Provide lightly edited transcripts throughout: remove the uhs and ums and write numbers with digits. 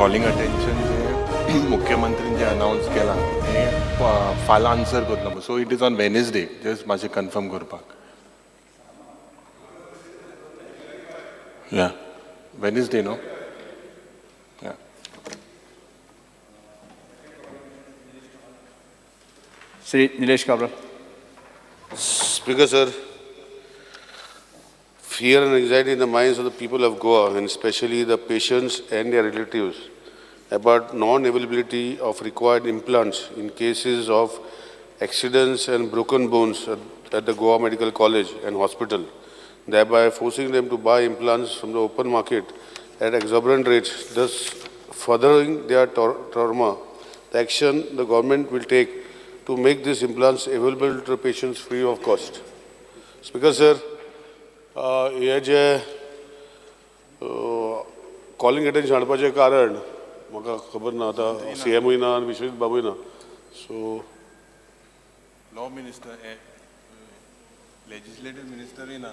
Calling attention जे मुख्यमंत्रीन जे अनावन्स केलां तें फाल्यां आन्सर करतलो. So it is on Wednesday, just मातशें कन्फर्म करपाक. या वेनसडे न्हू? या. Shri Nilesh Cabral. Speaker, sir, fear and anxiety in the minds of the people of Goa, and especially the patients and their relatives, about non-availability of required implants in cases of accidents and broken bones at the Goa Medical College and Hospital, thereby forcing them to buy implants from the open market at exorbitant rates, thus furthering their trauma. The action the government will take to make these implants available to patients free of cost. Speaker, sir, हे जे calling attention हाडपाचें कारण म्हाका खबर ना, आतां C एमूय ना आनी विश्वजीत बाबूय ना, सो लॉ मिनिस्टर, लेजिस्लेटीव मिनिस्टरूय ना.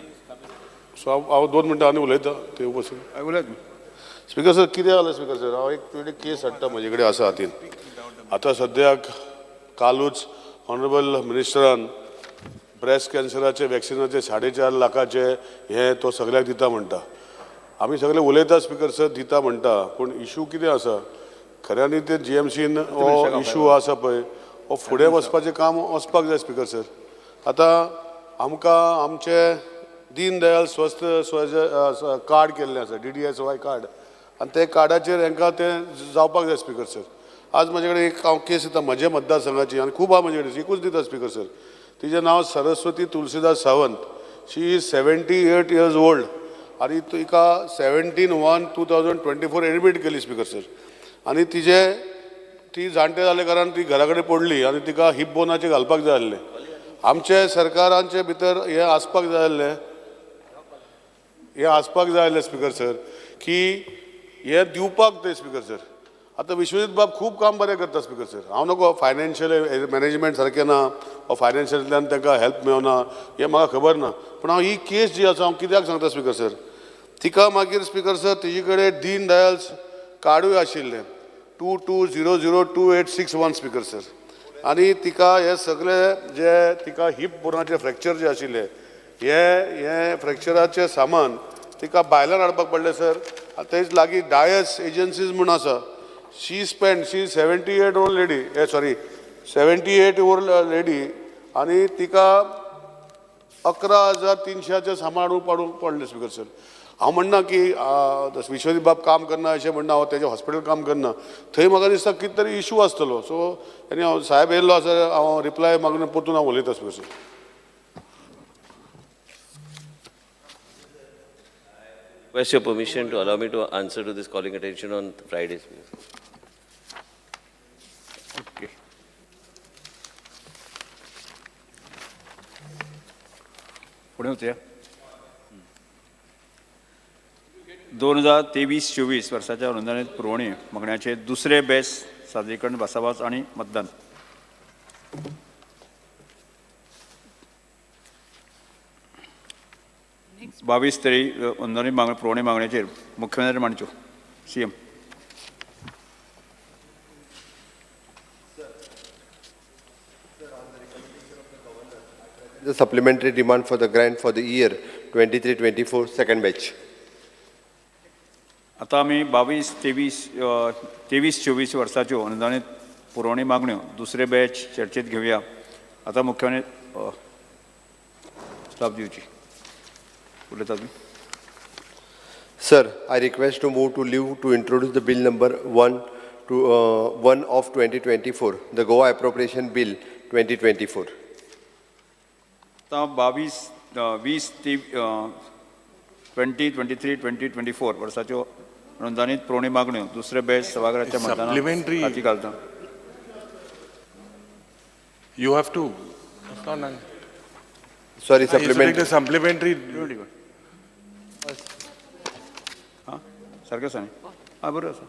सो हांव 2 मिनटां आनी उलयतां ते बसून. उलयत. स्पीकर सर, कितें जालें स्पीकर सर, हांव एक तुजे केस हाडटा, म्हजे कडेन आसा हातीन. आतां सद्याक कालूच ऑनरेबल मिनिस्टरान ब्रेस्ट कॅन्सराचे वॅक्सिनाचे 4.5 लाखाचे हे तो सगळ्याक दिता म्हणटा. आमी सगळे उलयता स्पीकर सर, दिता म्हणटा, पूण इशू कितें आसा खऱ्यांनी ते जीएमसीन हो इशू आसा पळय, हो फुडें वचपाचें काम वचपाक जाय स्पीकर सर. आतां आमकां आमचे दीन दयाल स्वस्थ कार्ड केल्लें आसा, DDSY card, आनी ते कार्डाचेर हांकां तें जावपाक जाय स्पीकर सर. आज म्हजे कडेन एक हांव केस दिता म्हज्या मतदारसंघाची, आनी खूब आहा म्हजे कडेन, एकूच दिता स्पीकर सर. तिजें नांव Saraswati Tulsidas Sawant, she is 78 years old, आनी तिका 17/1/2024 एडमीट केली स्पीकर सर. आनी तिजे ती जाणटे जाले कारण ती घरा कडेन पडली आनी तिका हिप बोनाचें घालपाक जाय आसलें. आमचे सरकारांचे भितर हें आसपाक जाय आसलें, हें आसपाक जाय आसलें स्पीकर सर, की हें दिवपाक ते स्पीकर सर. आतां विश्वजीत बाब खूब काम बरें करता स्पीकर सर, हांव नको फायनान्शियल मॅनेजमेंट सारकें ना वा फायनान्शियलांतल्यान तांकां हेल्प मेळना हें म्हाका खबर ना, पूण हांव ही केस जी आसा हांव कित्याक सांगता स्पीकर सर, तिका मागीर स्पीकर सर तिजे कडेन दीन दयाल कार्डूय आशिल्लें 22002861 स्पीकर सर. आनी तिका हे सगळे जे तिका हिप बोनाचे फ्रॅक्चर जे आशिल्ले हे हे फ्रॅक्चराचें सामान तिका भायल्यान हाडपाक पडलें सर. आनी थंयच लागीं डायस एजन्सीज म्हूण आसा, she spend, she 78 old lady, sorry 78 old lady, आनी तिका 11,300 सामान हाडूंक पाडूंक पडलें स्पीकर सर. हांव म्हणना की विश्वजीत बाब काम करना अशें म्हणना, हांव तेजें हॉस्पिटल काम करना, थंय म्हाका दिसता कितें तरी इशू आसतलो. सो आनी हांव साहेब येयल्लो आसा, हांव रिप्लाय मागून परतून हांव उलयता speaker sir. Request your permission to allow me to answer to this calling attention on Friday. Okay. फुडें वचुया. 2023-24 वर्साच्या अनुदानीत पुरवणी मागण्याचे दुसरे बॅच सादरीकरण भासाभास आनी मतदान. बावीस तरी अनुदानीत मागणी पुरवणी मागण्याचेर मुख्यमंत्री मांडच्यो. CM. The supplementary demand for the grant for the year 23-24 second batch. आतां आमी 22-23 23-24 वर्साच्यो अनुदानीत पुरवणी मागण्यो दुसरे बॅच चर्चेत घेवया. आतां मुख्यमंत्री जाप दिवची. उलयता तुमी. Sir, I request to move to leave to introduce the bill number 1 of 2024, the Goa Appropriation Bill 2024. आतां 22 2023 2024 वर्साच्यो अनुदानीत पुरवणी मागण्यो दुसरे बॅच सभाघराच्या मतदाना Supplementary. हाती घालता. You have to. Sorry, You should take supplementary. the supplementary. आं सारकें आसा न्ही? आं बरें आसा.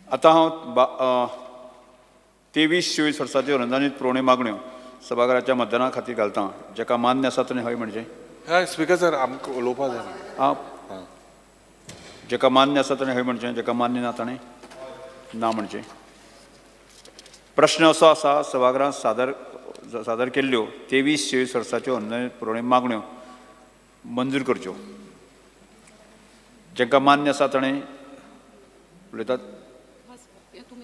आतां हांव 23-24 वर्साच्यो अनुदानीत पुरवणी मागण्यो सभाघराच्या मतदाना खातीर घालता. जाका मान्य आसा ताणें हय म्हणचें. हय स्पीकर सर, आमकां उलोवपा जाय. आं, जाका मान्य आसा ताणें हय म्हणचें, जाका मान्य ना ताणें ना म्हणचें. प्रश्न असो आसा, सभाघरांत सादर सादर केल्ल्यो 23-24 वर्साच्यो अनुदानीत पुरवणी मागण्यो मंजूर करच्यो. जांकां मान्य आसा ताणें उलयतात,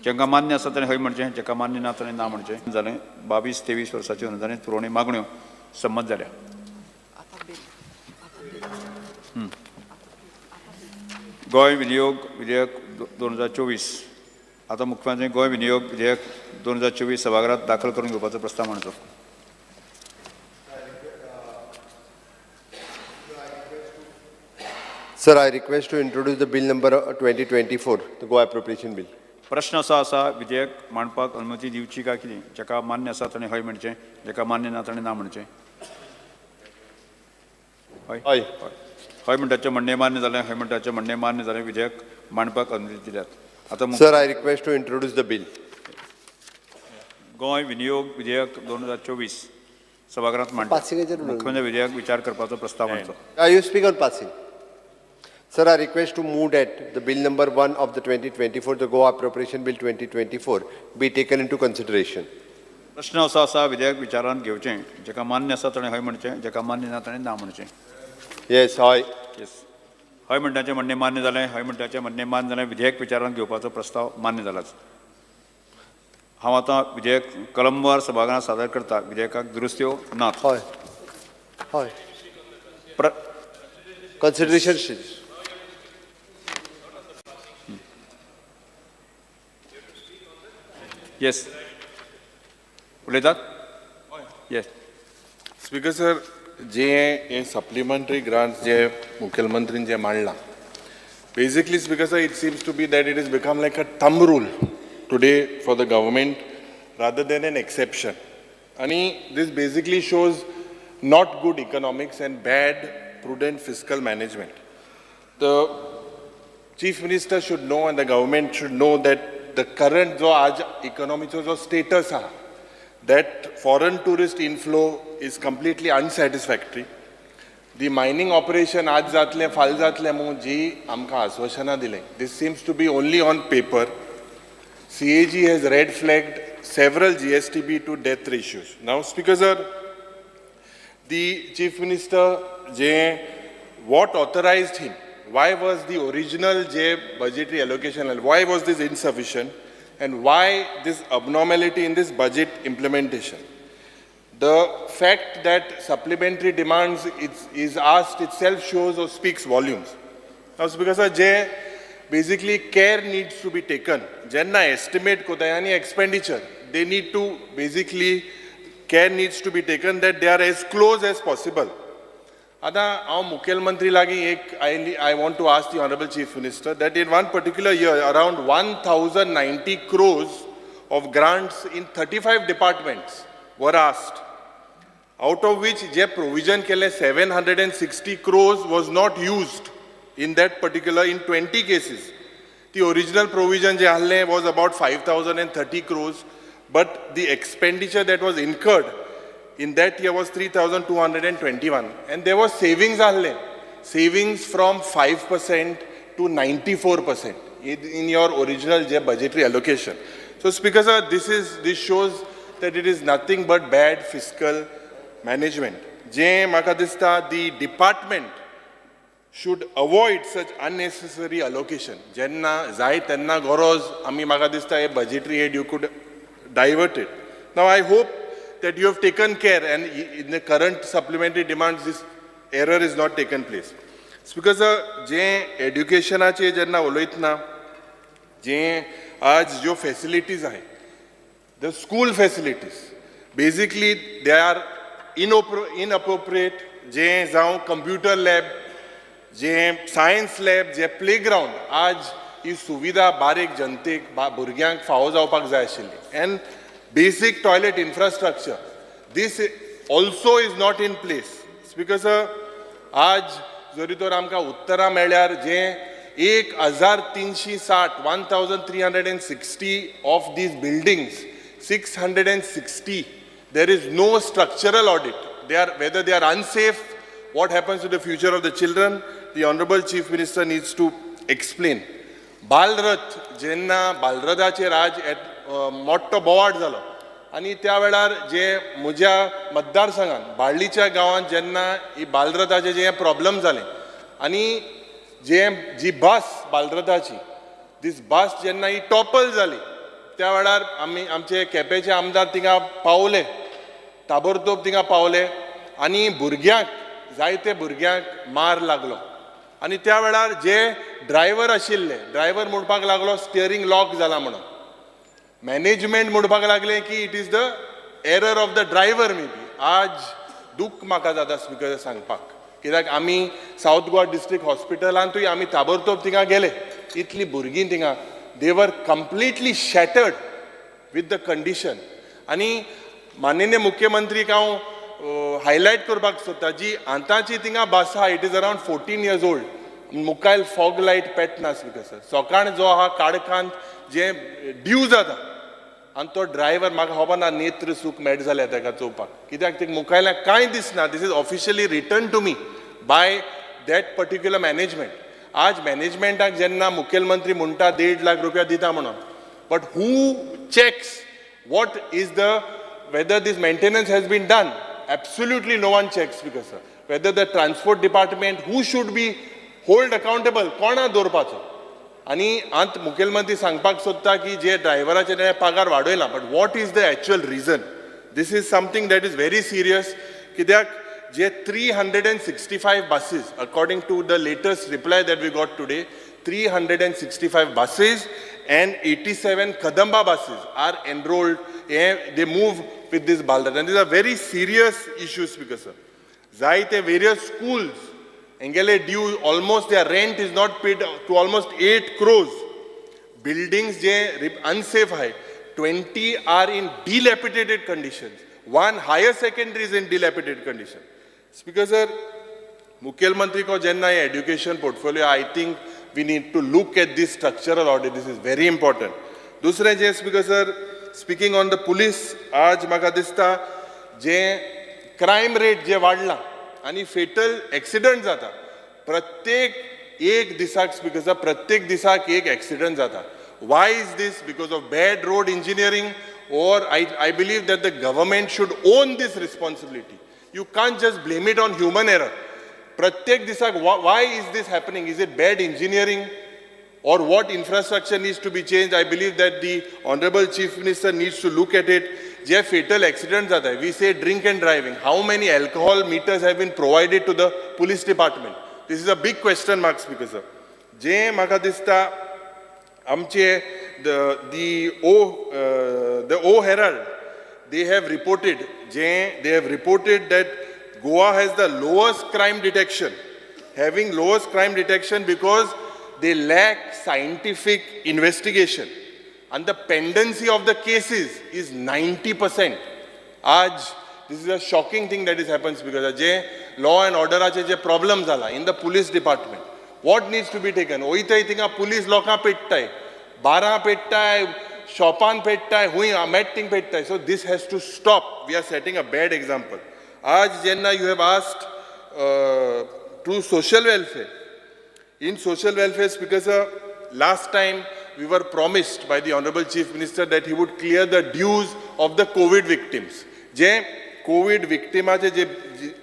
जांकां मान्य आसा ताणें हय म्हणचें, जाका मान्य ना ताणें ना म्हणचें. जालें. 22-23 वर्साच्यो अनुदानीत पुरवणी मागण्यो संमत जाल्या. गोंय विनियोग विधेयक 2024. आतां मुख्यमंत्री गोंय विनियोग विधेयक 2024 सभाघरांत दाखल करून घेवपाचो प्रस्ताव मांडचो. Sir, I request to introduce the bill number 2024, the Goa Appropriation Bill. प्रश्न असो आसा, विधेयक मांडपाक अनुमती दिवची काय कितें? जाका मान्य आसा ताणें हय म्हणचें, जाका मान्य ना ताणें ना म्हणचें. हय. हय. हय म्हणटाचें म्हणणें मान्य जालें. हय म्हणटाचें म्हणणें मान्य जालें. विधेयक मांडपाक अनुमती दिल्यात. आतां Sir, I request to introduce the bill. Goa विनियोग विधेयक 2024 सभाघरांत मांडटा. पासिंगाचेर उलोवया. मुख्यमंत्री विधेयक विचार करपाचो प्रस्ताव मांडचो. You speak on passing. Sir, I request to move that the bill number 1 of the 2024, the Goa Appropriation Bill 2024, be taken into consideration. प्रश्न असो आसा, विधेयक विचारांत घेवचें. जाका मान्य आसा ताणें हय म्हणचें, जाका मान्य ना ताणें ना म्हणचें. Yes, aye. Yes. हय म्हणटाचें म्हणणें मान्य जालें. हय म्हणटाचें म्हणणें मान्य जालें. विधेयक विचारांत घेवपाचो प्रस्ताव मान्य जालाच. हांव आतां विधेयक कलमवार सभाघरांत सादर करता. विधेयकाक दुरुस्त्यो नात. Aye. Aye. प्र Consideration stage. Yes, उलयतात. येस. स्पीकर सर, जे हे सप्लिमेंटरी ग्रांट्स जे मुखेलमंत्रीन जे मांडला, basically, Speaker sir, it seems to be that it is become like a thumb rule today for the government rather than an exception. आनी this basically shows not good economics and bad prudent fiscal management. The Chief Minister should know and the government should know that the current जो आज इकॉनॉमीचो जो status आहा, that foreign tourist inflow is completely unsatisfactory. The mining operation आज जातलें फाल्यां जातलें म्हणून जी आमकां आश्वासनां दिलें, this seems to be only on paper. CAG has red flagged several GSTB to death ratios. Now, Speaker sir, the Chief Minister J what authorized him? Why was the original J budgetary allocation, and why was this insufficient? And why this abnormality in this budget implementation? The fact that supplementary demands is asked itself shows or speaks volumes. Now, Speaker sir, J basically care needs to be taken. जेन्ना estimate कोताय आनी expenditure, they need to basically care needs to be taken that they are as close as possible. आतां हांव मुखेलमंत्री लागीं एक I want to ask the Honourable Chief Minister that in one particular year around 1090 crores of grants in 35 departments were asked, out of which J provision केले 760 crores was not used in that particular, in 20 cases. The original provision जे आहलें was about 5030 crores, but the expenditure that was incurred in that year was 3221, and there was savings आहले, savings from 5% to 94% in your original J budgetary allocation. So, Speaker sir, this shows that it is nothing but bad fiscal management. जे म्हाका दिसता, the department should avoid such unnecessary allocation. जेन्ना जाय तेन्ना गरज आमी म्हाका दिसता हे budgetary aid you could divert it. Now, I hope that you have taken care and in the current supplementary demands this error is not taken place. Because जे एड्युकेशनाचे जेन्ना उलयतना, जे आज ज्यो फॅसिलिटीज आहे, the school facilities, basically they are inappropriate. जे जावं computer lab, जे science lab, जे playground, आज ही सुविधा बारीक जनतेक, भुरग्यांक फावो जावपाक जाय आशिल्ली. And basic toilet infrastructure, this also is not in place. Because आज जरी तर आमकां उत्तरां मेळ्ळ्यार, जे 1360, 1360 of these buildings 660. There is no structural audit. They are whether they are unsafe, what happens to the future of the children, the honourable Chief Minister needs to explain. Balrath, जेन्ना बालरथाचेर आज मोठो बोवाट जालो आनी त्या वेळार जे म्हज्या मतदारसंघात बाळ्ळीच्या गांवांत जेन्ना ही बालरथाचे जे प्रॉब्लम जाले आनी जे जी बस बालरथाची, दीस बस जेन्ना ही टॉपल जाली, त्या वेळार आमी आमचे केपेंचे आमदार थिंगा पावले, ताबडतोब थिंगा पावले आनी भुरग्यांक, जायते भुरग्यांक मार लागलो. आनी त्या वेळार जे ड्रायव्हर आशिल्ले, ड्रायव्हर म्हणपाक लागलो स्टियरींग लॉक जाला म्हणून. मॅनेजमेंट म्हणपाक लागलें की it is the error of the driver maybe. आज दूख म्हाका जाता, स्पिकर, सांगपाक, कित्याक आमी सावथ गोवा डिस्ट्रिक्ट हॉस्पिटलांतूय आमी ताबडतोब थिंगा गेले. इतलीं भुरगीं थिंगा, they were completely shattered with the condition. आनी माननीय मुख्यमंत्रीक हांव हायलायट करपाक सोदता, जी आतांची थिंगा बस आहा, it is around 14 years old. मुखायल fog light पेटना, स्पिकर सर. सकाळ जो आहा काळखांत जे ड्यू जाता आनी तो ड्रायव्हर, म्हाका खबर ना नेत्र सूख मेळट जाल्यार ताका चोवपाक, कित्याक ते मुखायल्यान कांय दिसना. This is officially written to me by that particular management. आज मॅनेजमेंटाक जेन्ना मुखेलमंत्री म्हणटा 1.5 लाख रुपया दिता म्हणून, but who checks what is the whether this maintenance has been done? Absolutely no one checks, because sir, whether the transport department, who should be hold accountable, कोणा दवरपाचो? आनी आंत मुखेलमंत्री सांगपाक सोदता की जे ड्रायव्हराचे ते पगार वाडयला, but what is the actual reason? This is something that is very serious, कित्याक जे 365 buses, according to the latest reply that we got today, 365 buses and 87 Kadamba buses are enrolled. They move with this Balrath. And these are very serious issues, because sir, जायते various schools, हेंगेले due, almost their rent is not paid to almost 8 crores. Buildings J unsafe आहे, 20 are in dilapidated conditions. One higher secondary is in dilapidated condition. Speaker sir, मुखेलमंत्री को जेन्ना education portfolio, I think we need to look at this structural audit. This is very important. दुसरें जे, Speaker sir, speaking on the police, आज म्हाका दिसता जे crime rate जे वाडला आनी फेटल accident जाता प्रत्येक एक दिसाक, स्पिकर सर, प्रत्येक दिसाक एक एक्सिडंट जाता. Why is this? Because of bad road engineering, or I believe that the government should own this responsibility. You can't just blame it on human error. प्रत्येक दिसाक, why is this happening? Is it bad engineering or what infrastructure needs to be changed? I believe that the Honorable Chief Minister needs to look at it. J fatal accident जाता, we say drink and driving. How many alcohol meters have been provided to the police department? This is a big question mark, Speaker sir. जे म्हाका दिसता आमचे the O Herald, they have reported J they have reported that Goa has the lowest crime detection, having lowest crime detection because they lack scientific investigation and the pendency of the cases is 90%. आज this is a shocking thing that is happens, because J law and order J problem जाला in the police department, what needs to be taken? वयताय थिंगा police, लोकां पेट्टाय, बारां पेट्टाय, शॉपान पेट्टाय, हुंय मेट thing पेट्टाय. So this has to stop. We are setting a bad example. आज जेन्ना you have asked to social welfare, in social welfare, Speaker sir, last time we were promised by the Honorable Chief Minister that he would clear the dues of the COVID victims. J COVID victimaचे J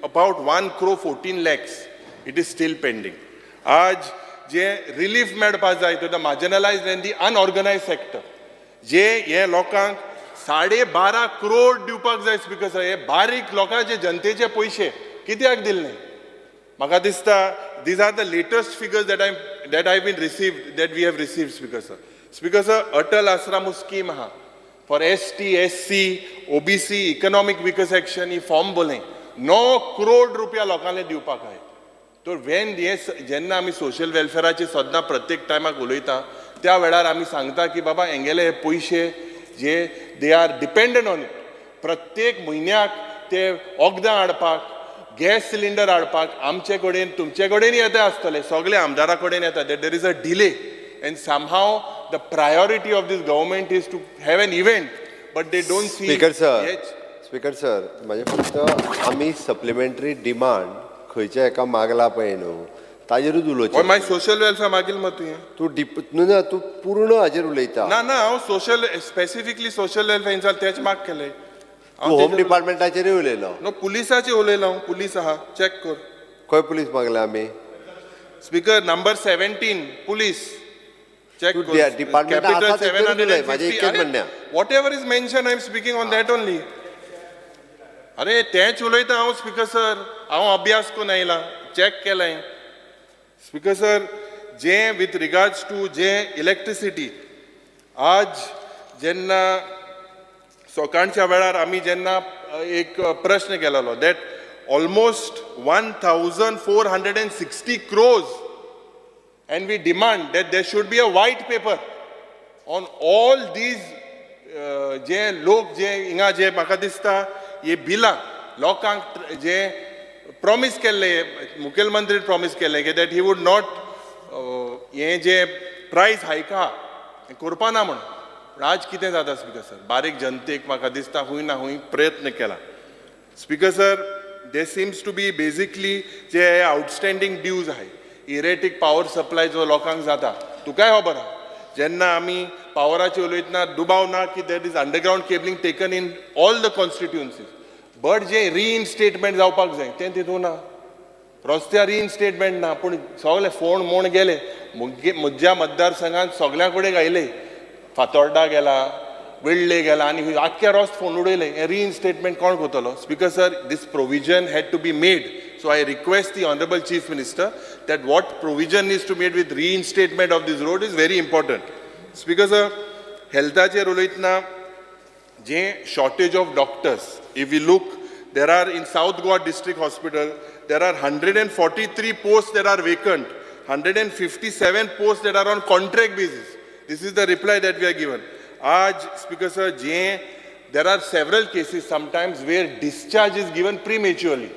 about 1 crore 14 lakhs, it is still pending. आज जे relief मेळपा जाय to the marginalized and the unorganized sector, जे हे लोकांक 12.5 करोड दिवपाक जाय, speaker sir. हे बारीक लोकांचे, जनतेचे पयशे कित्याक दिले न्ही? म्हाका दिसता these are the latest figures that I been received, that we have received, Speaker sir. Speaker sir, Atal Asram scheme आहा for ST, SC, OBC, economic weaker section. He form बोले 9 करोड रुपया लोकांनी दिवपाक आहे. तर वेन हे जेन्ना आमी सोशल वेलफेराची सद्दां प्रत्येक टायमाक उलयता, त्या वेळार आमी सांगता की बाबा, हेंगेले हे पयशे जे they are dependent on it. प्रत्येक म्हयन्याक ते वखदां हाडपाक, गॅस सिलिंडर हाडपाक आमचे कडेन, तुमचे कडेन येता आसतले, सगळे आमदारा कडेन येता, that there is a delay and somehow the priority of this government is to have an event. but they don't see. Speaker sir, speaker sir, म्हाजें फक्त आमी सप्लिमेंटरी डिमांड खंयच्या एका मागला पळय न्हू ताजेरूच हय, उलोवचें. मागीर सोशल वेलफेअर मागील मग तुवें. तूं डिप न्हू ना, तूं पूर्ण हाजेर उलयता. ना ना, हांव सोशल, स्पेसिफिकली सोशल वेलफेअर जाल्यार तेच माग केले. तूं होम डिपार्टमेंटाचेरूय उलयलो. नो, पुलिसाचे उलयलो हांव. पुलीस आहा, चॅक कर. खंय पुलीस मागले आमी? Speaker, number 17, police, check. तूं department आसा तेचेरूच उलय, म्हाजें इतकेंच म्हणणें आहा. Whatever is mention, I am speaking on that only. अरे, तेंच उलयता हांव स्पीकर सर. हांव अभ्यास करून आयला, चॅक केलां. स्पीकर सर, जे विथ रिगार्ड्स टू जे इलेक्ट्रिसिटी, आज जेन्ना सकाळच्या वेळार आमी जेन्ना एक प्रश्न केलेलो that almost 1460 crores, and we demand that there should be a white paper on all these, जे लोक जे हिंगा जे म्हाका दिसता हे बिलां लोकांक जे प्रॉमीस केल्ले, मुखेलमंत्री प्रॉमीस केल्ले की that he would not हे जे प्रायस हायक आहा हें करपा ना म्हण. पूण आज कितें जाता स्पीकर सर, बारीक जनतेक म्हाका दिसता खूंय ना खूंय प्रयत्न केला. Speaker sir, there seems to be basically जे आउटस्टँडींग ड्यूज आहाय, इरेटीक पावर सप्लाय जो लोकांक जाता, तुकाय खबर आहा. जेन्ना आमी पावराचे उलयतना दुबाव ना की that is underground cabling taken in all the constituencies, but जे रिइन्स्टेटमेंट जावपाक जाय तें तितून ना. रस्त्यार रिइन्स्टेटमेंट ना, पूण सगळे फोण मोण गेले. म्हज्या मतदारसंघात सगळ्या कडेन घायले, फातोर्डा गेला, वेळ्ळे गेला आनी आख्खे रस्त फोण उडयले. हें रिइन्स्टेटमेंट कोण करतलो? Speaker sir, this provision had to be made, so I request the honourable chief minister that what provision is to made with reinstatement of this road is very important. Speaker sir, हेल्थाचेर उलयतना जे shortage of doctors, if you look, there are in South Goa District Hospital there are 143 post that are vacant, 157 post that are on contract basis. This is the reply that we are given. आज speaker sir, J there are several cases sometimes where discharge is given prematurely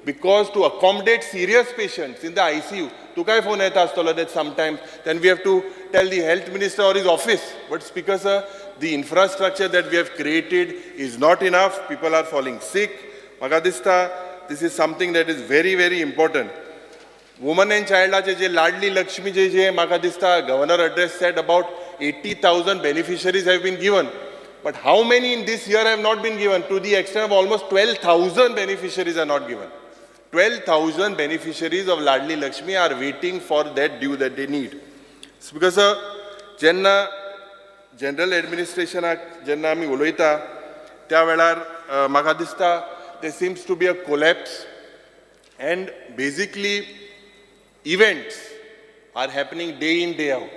because to accommodate serious patients in the ICU. तुकाय phone येता आसतलो that sometimes then we have to tell the health minister or his office. But speaker sir, the infrastructure that we have created is not enough. People are falling sick. म्हाका दिसता this is something that is very very important. Woman and चायल्डाचे जे लाडली लक्ष्मी जे जे म्हाका दिसता governor address said about 80,000 beneficiaries have been given, but how many in this year have not been given? To the extent of almost 12,000 beneficiaries are not given. 12,000 beneficiaries of Ladli Lakshmi are waiting for that due that they need. Because जेन्ना general एडमिनिस्ट्रेशनाक जेन्ना आमी उलयता त्या वेळार म्हाका दिसता there seems to be a collapse, and basically events are happening day in, day out.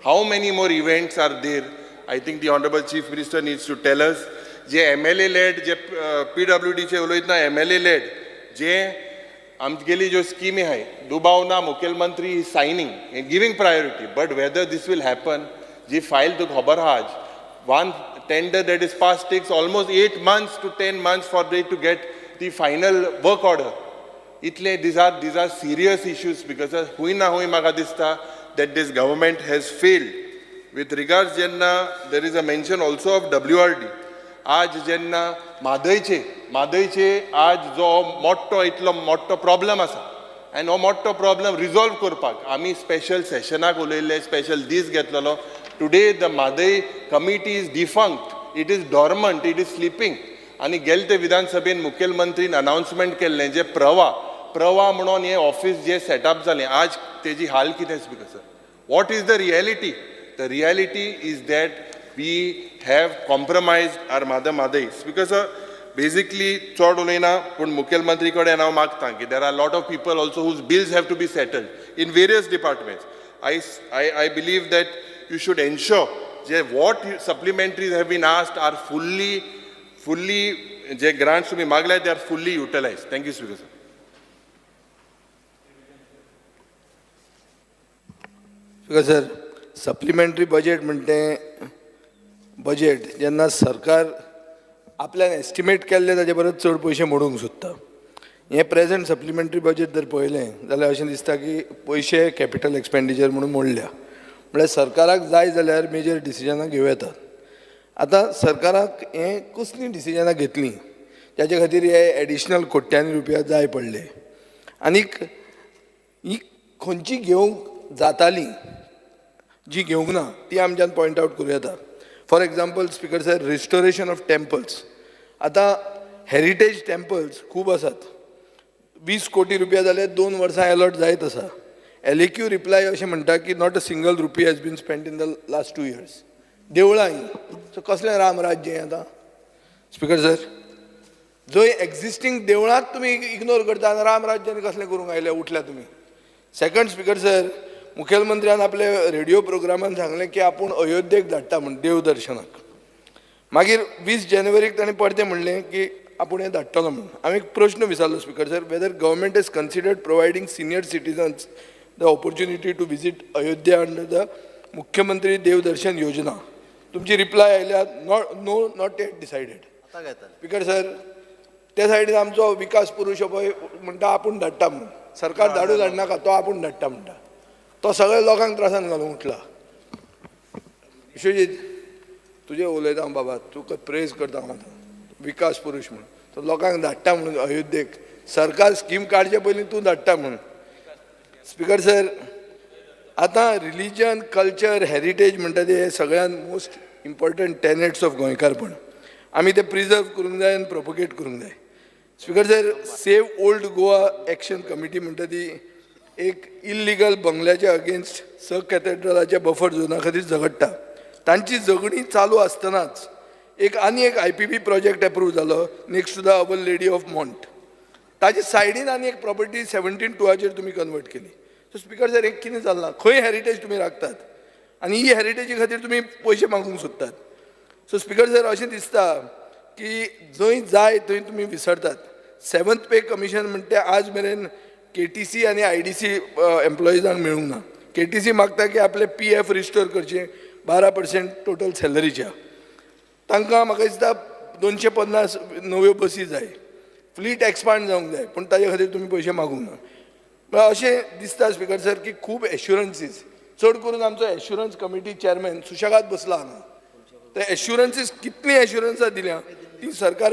How many more events are there? I think the Honorable Chief Minister needs to tell us. J MLA lead J पीडब्ल्यूडीचे उलयतना MLA lead जे आमगेली ज्यो स्किमी आहाय, दुबाव ना मुखेलमंत्री is signing and giving priority, but whether this will happen. जी file तुका खबर आहा, आज one tender that is pass takes almost 8 months to 10 months for they to get the final work order. इतले these are serious issues, because खूंय ना खूंय म्हाका दिसता that this government has failed. With regards जेन्ना there is a mention also of WRD, आज जेन्ना म्हादयचे आज जो मोठो इतलो मोठो प्रॉब्लम आसा आनी हो मोठो प्रॉब्लम रिजॉल्व करपाक आमी स्पेशल सेशनाक उलयल्ले, स्पेशल दीस घेतलेलो. Today the Mhadei committee is defunct, it is dormant, it is sleeping. आनी गेले ते विधानसभेन मुखेलमंत्रीन अनाउन्समेंट केल्लें जे प्रवा प्रवा म्हणून हें ऑफिस जे सेटअप जालें, आज तेजी हाल कितें? Speaker sir, what is the reality? The reality is that we have compromise our mother Mhadei. Speaker sir, basically चड उलयना, पूण मुखेलमंत्री कडेन हांव मागता की there are lot of people also whose bills have to be settled in various departments. I believe that you should ensure J what supplementaries have been asked are fully J grants तुमी मागले, they are fully utilise. Thank you, speaker sir. Speaker sir, supplementary budget म्हणटे budget जेन्ना सरकार आपल्यान estimate केल्ले ताजे परस चड पयशे मोडूंक सोदता. हें प्रेजेंट सप्लिमेंटरी बजेट जर पळयलें जाल्यार अशें दिसता की पयशे कॅपिटल एक्सपेंडिचर म्हणून मोडल्या. म्हळ्यार सरकाराक जाय जाल्यार मेजर डिसिजनां घेवं येतात. आतां सरकाराक हें कसलीं डिसिजनां घेतलीं ताजे खातीर हे एडिशनल कोट्यांनी रुपया जाय पडले आनीक ही खंयची घेवंक जाताली जी घेवंक ना ती आमच्यान पॉयंट आवट करूं येता. For example, Speaker sir, restoration of temples. आतां हेरिटेज टेम्पल्स खूब आसात. 20 कोटी रुपया जाल्यार 2 वर्सां एलॉट जायत आसा. एलएक्यू रिप्लाय अशें म्हणटा की not a single rupee has been spent in the last 2 years. देवळां हीं, सो कसलें राम राज्य हें आतां, स्पीकर सर? जंय एक्झिस्टींग देवळांत तुमी इग्नोर करता आनी राम राज्य आनी कसलें करूंक आयले उठल्या तुमी? सेकंड, स्पीकर सर, मुखेलमंत्र्यान आपले रेडिओ प्रोग्रामान सांगलें की आपूण अयोध्येक धाडटा म्हूण देवदर्शनाक. मागीर 20 जानेवारीक ताणें परतें म्हणलें की आपूण हें धाडटलो म्हणून. हांवें एक प्रश्न विचारलो, Speaker sir, whether government has considered providing senior citizens the opportunity to visit Ayodhya under the मुख्यमंत्री देवदर्शन योजना. तुमची रिप्लाय आयल्या, not, no, not yet decided. Speaker sir, त्या सायडीन आमचो विकास पुरूश हो पळय म्हणटा आपूण धाडटा म्हणून. सरकार धाडू धाडनाका, तो आपूण धाडटा म्हणटा. तो सगळ्या लोकांक त्रासान घालूंक उठला. विश्वजीत, तुजें उलयता हांव बाबा, तुका प्रेज करता हांव आतां विकास पुरूश म्हणून. तो लोकांक धाडटा म्हणून अयोध्येक, सरकार स्कीम काडचे पयलीं तूं धाडटा म्हणून. स्पीकर सर, आतां रिलीजन, कल्चर, हेरिटेज म्हणटा ते हे सगळ्यात मोस्ट इम्पॉर्टंट टेनेट्स ऑफ गोंयकारपण. आमी ते प्रिजर्व करूंक जाय आनी प्रोपोगेट करूंक जाय. Speaker sir, Save Old Goa Action Committee म्हणटा ती एक इल्लिगल बंगल्याच्या अगेन्स्ट स कॅथेड्रलाच्या बफर झोना खातीर झगडटा. तांची झगडीं चालू आसतनाच एक आनी एक आयपीपी प्रोजेक्ट एप्रूव जालो next to the Our Lady of Mont. ताजे सायडीन आनी एक प्रॉपर्टी 17(2) तुमी कन्वर्ट केली. सो स्पीकर सर, एक कितें चल्लां? खंय हेरिटेज तुमी राखतात आनी ही हेरिटेजी खातीर तुमी पयशे मागूंक सोदतात? सो स्पीकर सर, अशें दिसता की जंय जाय थंय तुमी विसरतात. सेवन्थ पे कमिशन म्हणटे आज मेरेन केटीसी आनी आयडीसी एम्प्लॉइजांक मेळूंक ना. केटीसी मागता की आपले पीएफ रिस्टोर करचे 12% टोटल सॅलरीच्या. तांकां म्हाका दिसता 250 नव्यो बसी जाय, फ्लीट एक्सपांड जावंक जाय, पूण ताजे खातीर तुमी पयशे मागूंक ना. म्हळ्यार अशें दिसता, स्पीकर सर, की खूब एश्युरन्सीस, चड करून आमचो एश्युरन्स कमिटी चॅरमॅन सुशेगाद बसला हांगा. ते एश्युरन्सीस, कितलीं एश्युरन्सां दिल्या ती सरकार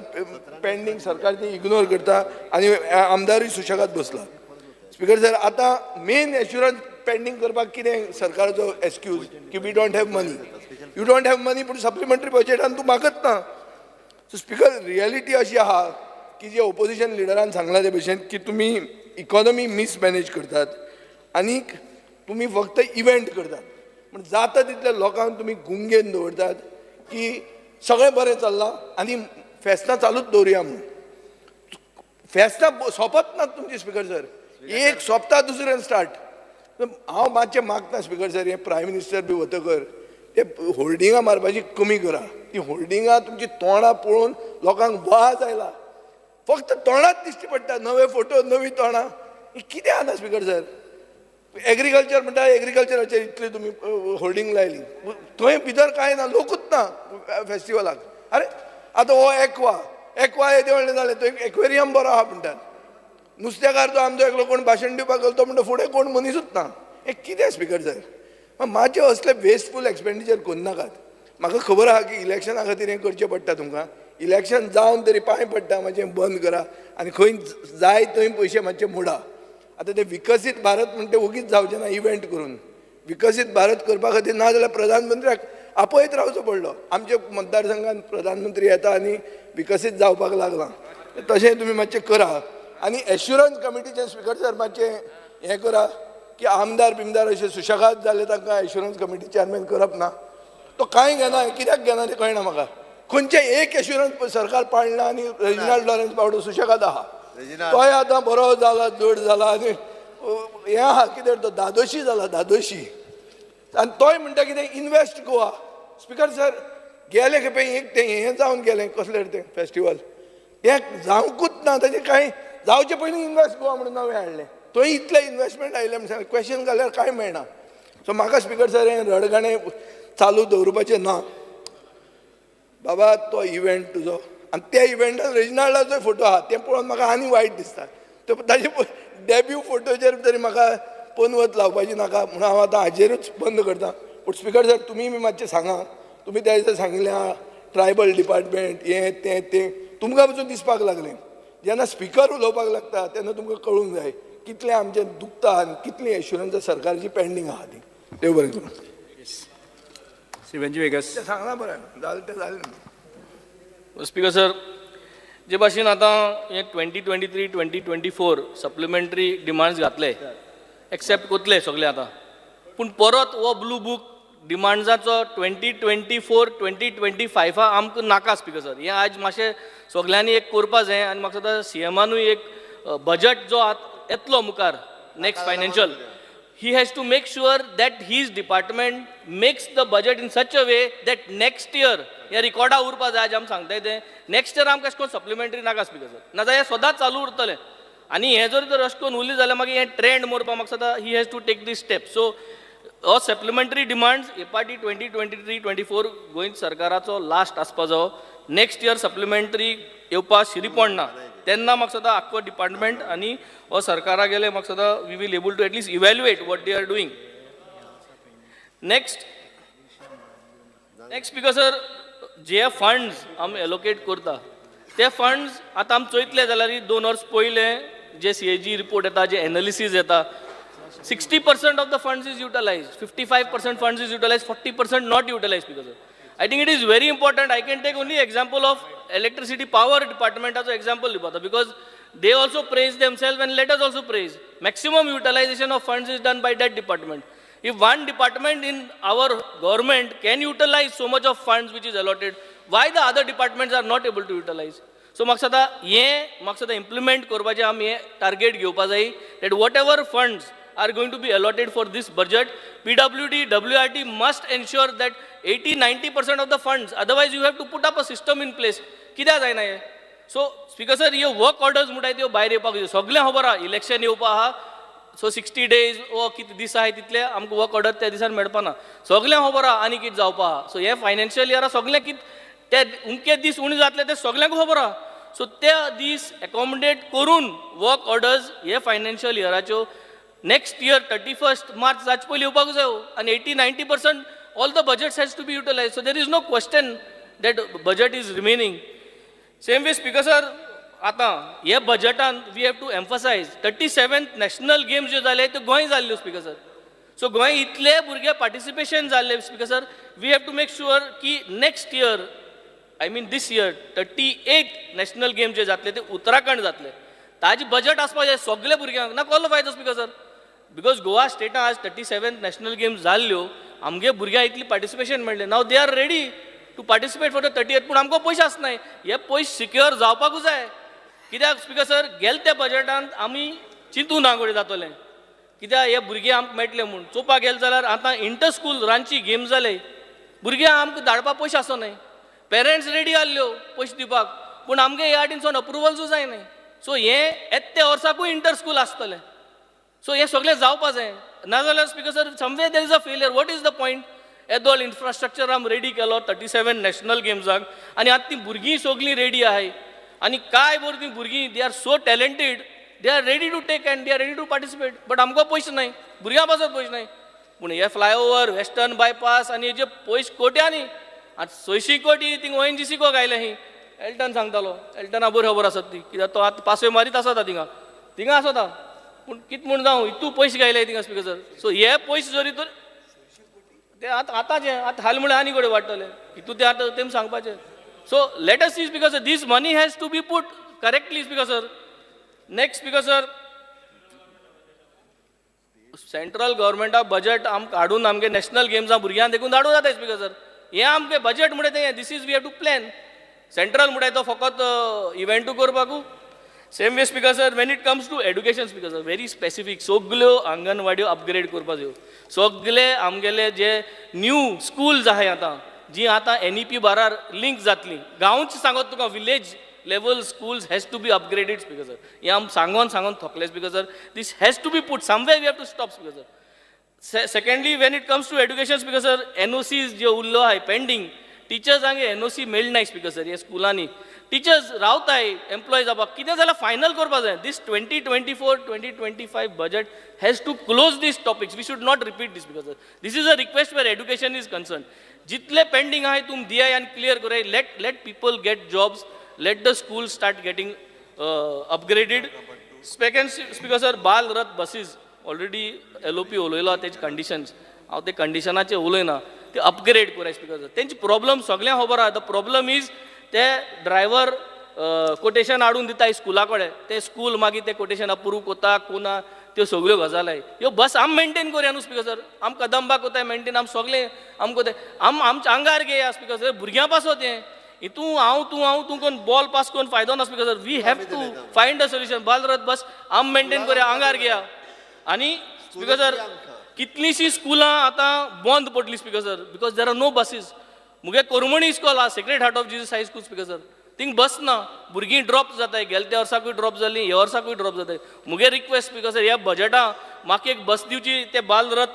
पेंडींग, सरकार ती इग्नोर करता आनी आमदारूय सुशेगाद बसला. स्पीकर सर, आतां मेन एश्युरन्स पेंडींग करपाक कितें सरकाराचो एक्सक्यूज की we don't have money. You don't have money, पूण सप्लिमेंटरी बजेटान तूं मागत ना. सो स्पीकर, रियलिटी अशी आहा की जे ओपोजिशन लिडरान सांगलां ते भशेन की तुमी इकॉनॉमी मिसमॅनेज करतात आनीक तुमी फक्त इव्हेंट करतात, पूण जाता तितल्या लोकांक तुमी गुंगेन दवरतात की सगळें बरें चल्लां आनी फेस्तां चालूच दवरुया म्हणून. फेस्तां सोंपत नात तुमची, स्पीकर सर. एक सोंपता, दुसरें स्टार्ट. हांव मातशें मागता, स्पीकर सर, हें प्रायम मिनिस्टर बी वतकर ते होर्डिंगां मारपाची कमी करा. ती होर्डिंगां तुमची तोंडां पळोवन लोकांक वाज आयला. फक्त तोंडात दिश्टी पडटा, नवे फोटो, नवी तोंडां. हें कितें आसा, स्पीकर सर? एग्रीकल्चर म्हणटा, एग्रीकल्चराचेर इतली तुमी होर्डिंग लायली, थंय भितर कांय ना, लोकूच ना फेस्टिवलाक. अरे, आतां हो एक्वा, एक्वा येदें व्हडलें जालें, थंय एक्वेरियम बरो आहा म्हणटात. नुस्तेकार तो आमचो एकलो कोण भाशण दिवपाक गेलो, तो म्हणटा फुडें कोण मनीसूच ना. हें कितें, स्पीकर सर? मातशें असले वेस्टफूल एक्सपेंडिचर करनाकात. म्हाका खबर आहा की इलेक्शना खातीर हें करचें पडटा तुमकां. इलेक्शन जावन तरी पांय पडटा, मातशें बंद करा आनी खंय जाय थंय पयशे मातशे मोडा. आतां ते विकसीत भारत म्हणटे ओगीच जावचें ना इव्हेंट करून. विकसीत भारत करपा खातीर ना जाल्यार प्रधानमंत्र्याक आपयत रावचो पडलो. आमच्या मतदारसंघात प्रधानमंत्री येता आनी विकसीत जावपाक लागलां. तशें तुमी मातशें करा आनी एश्युरन्स कमिटीचे, स्पीकर सर, मातशें हें करा की आमदार बिमदार अशे सुशेगाद जाले, तांकां एश्युरन्स कमिटी चॅरमॅन करप ना. तो कांय घेना, कित्याक घेना तें कळना म्हाका. खंयचें एक एश्युरन्स सरकार पाळना आनी रेजिनाल्ड लॉरेन्स बावडो सुशेगाद आहा. तोय आतां बरो जाला, जड जाला आनी हें आहा कितें तो धादोशी जाला, धादोशी. आनी तोय म्हणटा कितें, इन्वेस्ट गोवा. स्पीकर सर, गेले खेपे एक तें हें जावन गेलें, कसलें तें फेस्टिवल, तें जावंकूच ना. ताजें कांय जावचे पयलीं इन्वेस्ट गोवा म्हणून नवें हाडलें. थंय इतलें इन्वेस्टमेंट आयलें म्हण क्वेश्चन घाल्यार कांय मेळना. सो म्हाका, स्पीकर सर, हें रडगाणें चालू दवरुपाचें ना. बाबा, तो इव्हेंट तुजो आनी त्या इव्हेंटान रेजिनाल्डाचो फोटो आहा, तें पळोवन म्हाका आनी वायट दिसता. तो ताजे डेब्यू फोटोचेर तरी म्हाका पनवत लावपाची नाका म्हणून हांव आतां हाजेरूच बंद करता. पूण स्पीकर सर, तुमी बी मातशें सांगा. तुमी त्या दिसा सांगिल्लें ट्रायबल डिपार्टमेंट हें तें तें तुमकां पसून दिसपाक लागलें. जेन्ना स्पिकर उलोवपाक लागता तेन्ना तुमकां कळूंक जाय कितलें आमचें दुखता आनी कितलीं एश्युरन्सां सरकारची पेंडींग आहा ती. देव बरें करूं. श्री वेंजी वेगस. सांगलां बरें जालें तें जालें. स्पीकर सर, जे भाशेन आतां हे 2023 2024 supplementary demands घातले, एक्सेप्ट कोतले सगळे आतां, पूण परत हो ब्लू बूक डिमांड्साचो 2024 2025 आमकां नाका. स्पीकर सर, हें आयज मातशें सगल्यांनी एक करपा जाय आनी म्हाका दिसता सीएमानूय एक बजट जो आतां येतलो मुखार next financial, he has to make sure that his department makes the budget in such a way that next year ह्या रिकॉर्डा उरपा जाय. आमी सांगताय तें नेक्स्ट इयर आमकां अशें करून सप्लिमेंटरी नाका स्पीकर सर, नाजाल्यार हें सदांच चालू उरतलें आनी हें जर तर अशें करून उरलें जाल्यार मागीर हें ट्रेंड मोरपा म्हाका दिसता he has to take this step. So हो supplementary demands APARTI 2023-24 Goa सरकाराचो लास्ट आसपा जावो. नेक्स्ट इयर सप्लिमेंटरी येवपा शिरी पडना तेन्ना म्हाका दिसता आख्खो डिपार्टमेंट आनी हो सरकारा गेले म्हाका दिसता we will able to at least evaluate what they are doing. Next, Speaker sir, J funds आमी एलोकेट करता ते फंड्स आतां आमी चोयतले जाल्यार 2 वर्स पयलें जे सीएजी रिपोर्ट येता, जे एनालिसीस येता, 60% of the funds is utilized, 55% funds is utilized, 40% not utilized. Because I think it is very important. I can take only example of electricity power department as example because they also praise themselves and let us also praise. Maximum utilization of funds is done by that department. If one department in our government can utilize so much of funds which is allotted, why the other departments are not able to utilize? So म्हाका दिसता हें म्हाका दिसता implement करपाचें आमी हें target घेवपा जाय that whatever funds are going to be allotted for this budget, PWD, WRT must ensure that 80 90% of the funds, otherwise you have to put up a system in place. कित्याक जायना हें? So speaker sir, ह्यो work orders म्हणटाय त्यो भायर येवपाक जाय. सगळें खबर आहा इलेक्शन येवपा आहा, सो 60 डेज वो कितें दीस आहाय तितले आमकां वर्क ऑर्डर त्या दिसान मेळपा ना. सगळें खबर आहा आनी कितें जावपा आहा. सो हे फायनान्शियल इयरा सगळें कितें ते उमके दीस उणे जातले ते सगळ्यांक खबर आहा. सो ते दीस एकोमोडेट करून वर्क ऑर्डर्स हे फायनान्शियल इयराच्यो next year 31 March जाचे पयलीं येवपाक जायो आनी 80-90% all the budgets has to be utilize. So there is no question that budget is remaining. Same way, Speaker sir, आतां हे बजटान we have to emphasize 37th national games ज्यो जाले त्यो गोंय जाल्ल्यो स्पीकर सर. सो गोंय इतले भुरगे पार्टिसिपेशन जाल्ले, Speaker sir, we have to make sure की next year, I mean this year, 38 national game जे जातले ते उत्तराखंड जातले, ताजे बजट आसपा जाय सगळे भुरग्यांक. ना कसलो फायदो स्पीकर सर? Because Goa स्टेटान आज 37 नॅशनल गेम्स जाल्ल्यो, आमगे भुरग्यांक इतली पार्टिसिपेशन मेळ्ळें, now they are ready to participate for the 38, पूण आमकां पयशे आसनाय. हे पयशे सिक्युअर जावपाकूच जाय. कित्याक स्पीकर सर, गेले त्या बजटांत आमी चिंतू ना घडये जातलें कित्याक हे भुरगे आमकां मेळटले म्हूण. चोवपाक गेले जाल्यार आतां इंटर स्कूल रांची गेम जाले, भुरग्यांक आमकां धाडपाक पयशे आसनाय. पेरंट्स रेडी आहल्यो पयशे दिवपाक, पूण आमगे ह्या वाटेनसून अप्रुवल्सूय जायनाय. सो हें येता त्या वर्साकूय इंटर स्कूल आसतलें. सो हें सगळें जावपा जाय, नाजाल्यार, Speaker sir, somewhere there is a failure. What is the point? येदोळ इन्फ्रास्ट्रक्चर आमी रेडी केलो 37 नॅशनल गेम्साक आनी आतां ती भुरगीं सगळीं रेडी आहाय आनी काय बरीं तीं भुरगीं, they are so talented, they are ready to take and they are ready to participate, but आमकां पयशे नाय, भुरग्यां पासत पयशे नाय. पूण हे फ्लायओवर, वेस्टर्न बायपास आनी हेजे पयशे कोट्यांनी, आतां 600 कोटी थिंग ओएनजीसी को घायले ही. एल्टन सांगतालो, एल्टना बरी खबर आसत ती, कित्याक तो आतां पासय मारीत आसता थिंगा थिंगा आसता. पूण कित म्हूण जावं, इतू पयशे घायले थिंगा स्पीकर सर. सो हे पयशे जरी तर ते आतां आतांचे आतां हाल म्हळ्यार आनी कडेन वाडटले हितू ते आतां तेम सांगपाचें. So let us see, Speaker sir, this money has to be put correctly, Speaker sir. Next, Speaker sir, central गव्हर्मेंटा budget आमकां हाडून आमगे नॅशनल गेम्सां भुरग्यांक देखून धाडूं जाता स्पीकर सर. हें आमचें बजट म्हणटा तें this is we have to plan. Central म्हणटा तो फकत इव्हेंटू करपाकू. Same way, Speaker sir, when it comes to education, Speaker sir, very specific, सगल्यो आंगणवाड्यो अपग्रेड करपा जायो. सगले आमगेले जे न्यू स्कुल्स आहाय आतां जी आतां एनईपी बारार लिंक जातली, गांवच सांगत तुका, village level schools has to be upgraded, Speaker sir. हें आम सांगोन सांगोन थकले, Speaker sir. This has to be put somewhere, we have to stop, Speaker sir. Secondly, when it comes to education, Speaker sir, NOC जे उरलो आहाय pending, टिचर्सांक NOC मेळनाय speaker sir. हे स्कुलांनी teachers रावताय employ जावपाक कितें जाल्यार फायनल करपा जाय. This 2024-2025 budget has to close these topics. We should not repeat this because this is a request where education is concerned. जितले पेंडींग आहाय तुम दियाय आनी क्लियर कराय. Let people get jobs, let the school start getting upgraded. Second, Speaker sir, Bal Rath buses already LOP उलयलो तेजे conditions, हांव ते कंडिशनाचे उलयना, ते अपग्रेड कराय स्पीकर सर. तेंचे प्रॉब्लम सगळ्यांक खबर आहा. The problem is ते ड्रायव्हर कोटेशन हाडून दिता स्कुला कडेन, ते स्कूल मागीर ते कोटेशन अप्रूव कोता कोना, त्यो सगळ्यो गजाली. ह्यो बस आम मेंटेन करया न्हू स्पीकर सर. आम कदंबा कोताय मेंटेन, आम सगळे आम कोताय, आम आमच्या आंगार घेया स्पीकर सर. भुरग्यां पासत हें हितू हांव तूं हांव तूं कोण बॉल पास करून फायदो ना, Speaker sir. We have to find a solution. Balrath bus आम मेंटेन करया, आंगार घेया. आनी स्पीकर सर, कितलींशीं स्कुलां आतां बंद पडलीं, Speaker sir, because there are no buses. मुगे कोरमणी इस्कॉल आहा, Sacred Heart of Jesus High School, Speaker sir, thing bus ना, भुरगीं ड्रॉप जाताय. गेले त्या वर्साकूय ड्रॉप जालीं, ह्या वर्साकूय ड्रॉप जाताय. मुगे रिक्वेस्ट स्पीकर सर, ह्या बजेटा म्हाका एक बस दिवची, ते बालरथ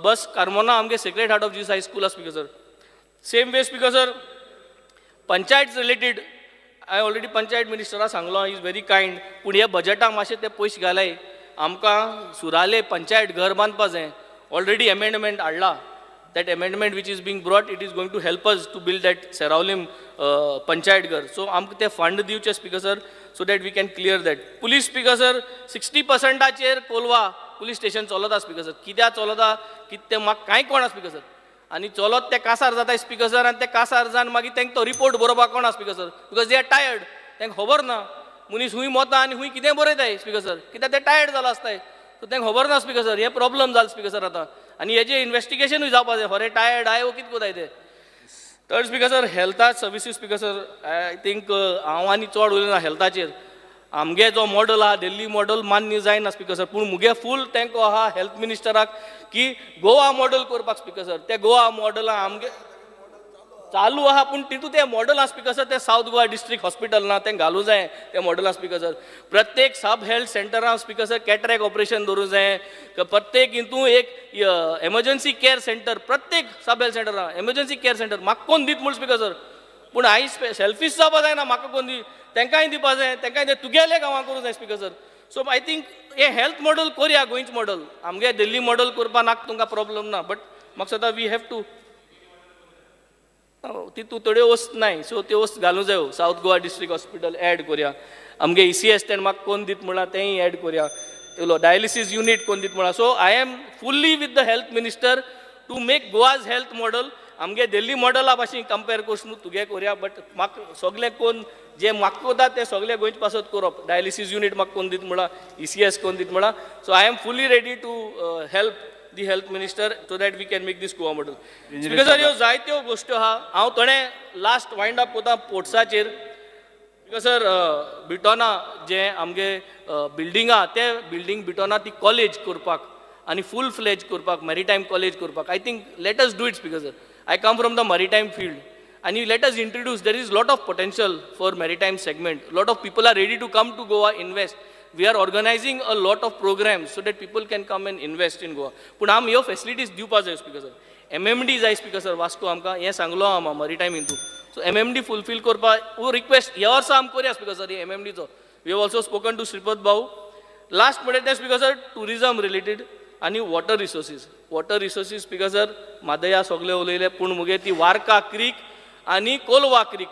बस कार्मोना आमगे Sacred Heart of Jesus High School आहा, Speaker sir. Same way, Speaker sir, panchayat related हांवें ऑलरेडी पंचायत मिनिस्टरा सांगलो, is very kind. पूण ह्या बजेटाक मातशे ते पयशे घालाय. आमकां सुराले पंचायत घर बांदपा जाय. ऑलरेडी एमेंडमेंट हाडला. That amendment which is being brought, it is going to help us to build that Seraulim panchayat घर. सो आमकां ते फंड दिवचे, Speaker sir, so that we can clear that. Police, Speaker sir, 60 पर्संटाचेर Colva police station चलता speaker sir. कित्याक चलता कितें तें म्हाका कांय कळना स्पीकर सर. आनी चलत ते कासार जाता स्पीकर सर. आनी ते कासार जावन मागीर तांकां तो रिपोर्ट बरोवपाक कोणा, Speaker sir, because they are tired. तांकां खबर ना मनीस खूंय मोता आनी खूंय कितें बरयताय स्पीकर सर, कित्याक ते टायर्ड जालो आसताय. सो तांकां खबर ना स्पीकर सर. हे प्रॉब्लम जाल स्पीकर सर आतां. आनी हेजें इन्वेस्टिगेशनूय जावपा जाय, खरें टायर्ड आहाय वो कितें कोताय ते. थर्ड, स्पीकर सर, हेल्था services. Speaker sir, I think हांव आनी चड उलयना हेल्थाचेर. आमगे जो मॉडल आहा, दिल्ली मॉडल मान्य जायना स्पीकर सर, पूण मुगे फूल तेंको आहा हेल्थ मिनिस्टराक की गोवा मॉडल करपाक स्पीकर सर. ते गोवा मॉडल आमगे चालू आहा, पूण तितूंत ते मॉडल आहा स्पीकर सर, ते सावथ गोवा डिस्ट्रिक्ट हॉस्पिटल ना, तें घालूं जाय ते मॉडल आहा स्पीकर सर. प्रत्येक सब हेल्थ सेंटरान स्पीकर सर कॅटरॅक्ट ऑपरेशन दवरूं जाय. प्रत्येक हितून एक एमर्जन्सी केअर सेंटर, प्रत्येक सब हेल्थ सेंटरान एमर्जन्सी केअर सेंटर. म्हाका कोण दीत म्हूण स्पीकर सर, पूण हांवें सेल्फीश जावपा जायना. म्हाका कोण दी, तेंकांय दिवपा जाय, तेंकांय ते तुगेले गांवां करूं जाय speaker sir. So I think hey health model करया, गोंयचें मॉडल. आमगे दिल्ली मॉडल करपा नाका तुमकां प्रॉब्लम ना, बट म्हाका दिसता we have to तितू थोड्यो वस्त नाय, सो त्यो वस्त घालूं जायो. सावथ गोवा डिस्ट्रिक्ट हॉस्पिटल एड करया. आमगे ECS tent म्हाका कोण दीत म्हणला, तेंय एड करया. डायलिसीस युनीट कोण दीत म्हणला. So I am fully with the health minister to make Goa's health model. आमगे दिल्ली मॉडला भाशेन कंपेर करस न्हू, तुगे करया, बट म्हाका सगलें कोण जे म्हाका कोता तें सगलें गोंयचे पासत करप. डायलिसीस युनीट म्हाका कोण दीत म्हणला, ECS कोण दीत म्हणला. So I am fully ready to help the health minister so that we can make this Goa model. Speaker sir, ह्यो जायत्यो गोश्ट्यो आहा. हांव थोडें लास्ट वायंड अप कोता पोर्ट्साचेर. स्पीकर सर, बिटोना जे आमगे बिल्डींग आहा, ते बिल्डींग बिटोना ती कॉलेज करपाक आनी फूल फ्लेज करपाक, मॅरिटायम कॉलेज करपाक, I think let us do it, Speaker sir. I come from the maritime field आनी let us introduce. There is lot of potential for maritime segment. Lot of people are ready to come to Goa, invest. We are organizing a lot of programs so that people can come and invest in Goa. पूण आम ह्यो facilities दिवपा जाय speaker sir. MMD जाय speaker sir Vasco आमकां, हें सांगलो आम मरिटायम हितू. सो MMD fulfil करपाक हो रिक्वेस्ट ह्या वर्सा आम करया स्पीकर सर MMDचो. We have also spoken to Shripad Bhau. Last म्हणल्यार तें स्पीकर सर, टुरिजम रिलेटेड आनी water resources. Water resources, Speaker sir, म्हादया सगळे उलयले, पूण मुगे ती वारका क्रीक आनी कोलवा क्रीक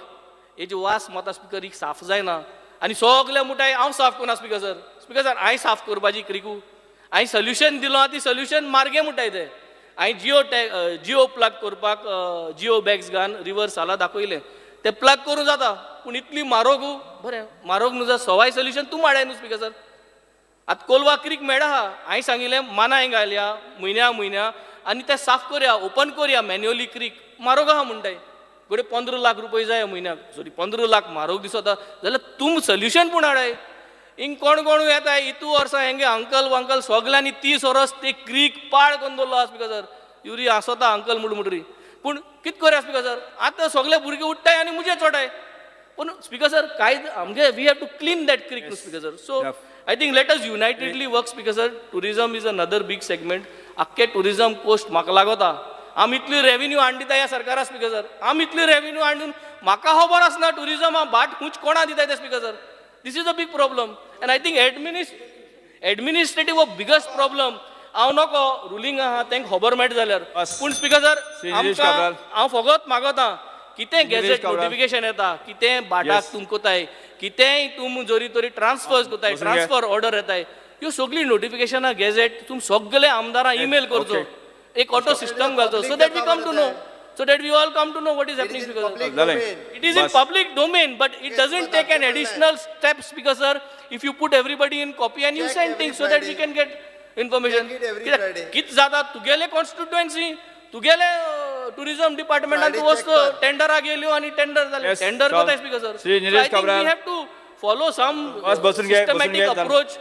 हेजी वास माता स्पीकर, ही साफ जायना. आनी सगळे मुठाय हांव साफ करना स्पीकर सर. स्पीकर सर, हांवें साफ करपाची क्रिकू, हांवें सोल्युशन दिलो आहा, ती सोल्युशन मार्गे मुठाय ते. हांवें जियो टॅग, जियो प्लग करपाक जियो बॅग्स घालून रिवर साला दाखयलें, ते प्लग करूं जाता, पूण इतली म्हारोग. बरें, म्हारोग न्हू जाल्यार सवाय सोल्युशन तूं माडाय न्हू स्पीकर सर. आतां कोलवा क्रीक मेळा आहा. हांवें सांगिल्लें मानाय घालया म्हयन्या म्हयन्या आनी ते साफ करया, ओपन करया मॅन्युअली क्रीक. म्हारोग आहा म्हणटाय, घडये 15 लाख रुपये जाय म्हयन्याक. सॉरी, 15 लाख म्हारोग दिसता जाल्यार तूं सोल्युशन पूण हाडाय. हिंग कोण कोण येता इतू वर्सां, हेंगे अंकल वंकल सगल्यांनी 30 वर्स ते क्रीक पाळ करून दवरलो आहा स्पीकर सर. युरी आसता अंकल म्हूण मुटरी, पूण कित करया स्पीकर सर, आतां सगळे भुरगे उठ्ठाय आनी मुजे चोडाय. पूण स्पीकर सर, काय आमगे we have to clean that creek न्हू speaker sir. So I think let us unitedly work, Speaker sir. Tourism is another big segment. आख्खे टुरिजम कोस्ट म्हाका लागता. आमी इतली रेवेन्यू हाडून दिता ह्या सरकारा स्पीकर सर. आमी इतली रेवेन्यू हाडून म्हाका खबर आसना टुरिजमा भाट खूंच कोणा दिताय ते, speaker sir. This is a big problem and I think administrative हो बिगस्ट प्रॉब्लम. हांव नको रुलींग आहा तेंका खबर मेळटा जाल्यार. बस. पूण स्पीकर सर, श्री निलेश आमकां काब्राल. हांव फकत मागता, कितें निलेश गॅझेट काब्राल. नोटिफिकेशन येता, कितें भाटाक Yes. तुम कोताय, कितेंय तुम जरी तरी ट्रान्सफर्स कोताय, बसून घे. ट्रान्सफर ऑर्डर येताय, ह्यो सगळीं नोटिफिकेशनां गॅझेट तुम सगळे आमदारां इमेल करचो. Okay. एक ऑटो सिस्टम घालचो so that we come to know, so that we all come to know what is happening. Public जालें. Domain. It is in bus. Public domain, but it Yes, doesn't but take an after additional step, Speaker sir, if you put everybody in copy and you Check send every things so that we Friday. Can get information. Check it every Friday. कित जाता तुगेले constituency, तुगेले tourism डिपार्टमेंटान Friday तूं वच check कर. टेंडरा गेल्यो आनी tender जाले. Yes, tender चल. कोताय, speaker sir. Shri Nilesh Cabral. We have to follow some बस, बसून घे, बसून सिस्टमॅटीक घे, चल. अप्रोच.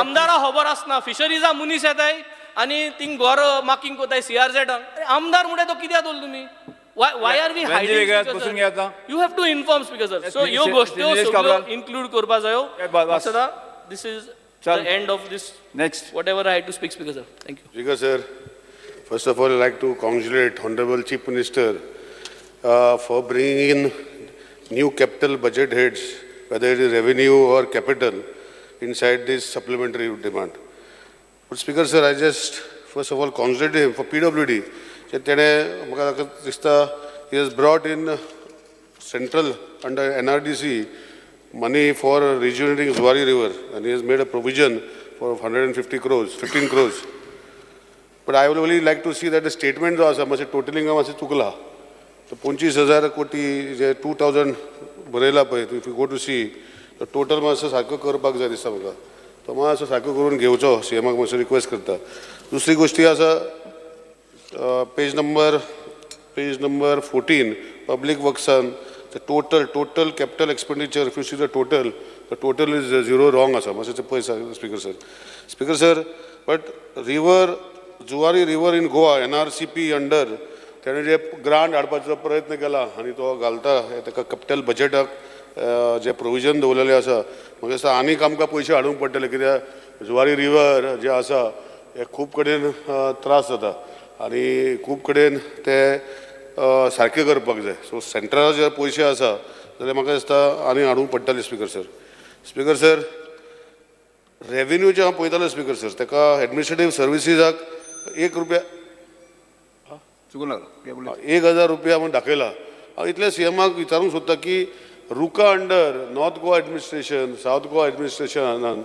आमदारा खबर आसना, फिशरीजा मनीस येताय आनी थिंग गोर मार्किंग कोताय सीआरझेडान. आमदार म्हणटा तो कित्याक दवरलो तुमी? Why are we Venzy hiding? वेगळ्यात बसून घे आता. You have to inform, speaker sir. Yes, so ह्यो श्री- गोश्टी श्री निलेश सगळ्यो काब्राल. इन्क्लूड करपा जायो. Yeah, bus. सदा this is the चल. End of this next. Whatever I had to speak, speaker sir. Thank you. Speaker sir, first of all, I'd like to congratulate Honorable Chief Minister for bringing in new capital budget heads, whether it is revenue or capital, inside this supplementary demand. But Speaker sir, I just first of all congratulate him for PWD. जे तेणे म्हाका दिसता he has brought in central under NRDC money for rejuvenating Zuari River, and he has made a provision for 150 crores, 15 crores. But I will only like to see that the statement जो आसा मातशें टोटलिंगा मातशें चुकला. तर 25,000 कोटी जे 2,000 बरयला पळय, if you go to see the total मातसो सारको करपाक जाय दिसता म्हाका. तो मातसो सारको करून घेवचो, सी एमाक मातसो रिक्वेस्ट करता. दुसरी गोश्टी आसा, page number 14, public वर्क्सान the total capital expenditure, if you see the total, the total is zero wrong आसा मातशें तें पळय speaker sir. Speaker sir, but river Zuari river in Goa NRCP under तेणें जे ग्रांट हाडपाचो प्रयत्न केला आनी तो घालता ताका कॅपिटल बजेटाक जे प्रोविजन दवरलेलें आसा, म्हाका दिसता आनीक आमकां पयशे हाडूंक पडटले, कित्याक जुवारी रिवर जे आसा हे खूब कडेन त्रास जाता आनी खूब कडेन ते सारकें करपाक जाय. सो सेंट्रला जे पयशे आसा जाल्यार म्हाका दिसता आनी हाडूंक पडटले, speaker sir. Speaker sir, रेवेन्यूचे हांव पळयतालो, स्पीकर सर, ताका एडमिनिस्ट्रेटीव सर्विसीसाक 1 रुपया चुकून लागलो. 1,000 रुपया म्हूण दाखयला. हांव इतलें सी एमाक विचारूंक सोदता की RUCA under North Goa administration, South Goa एडमिनिस्ट्रेशनान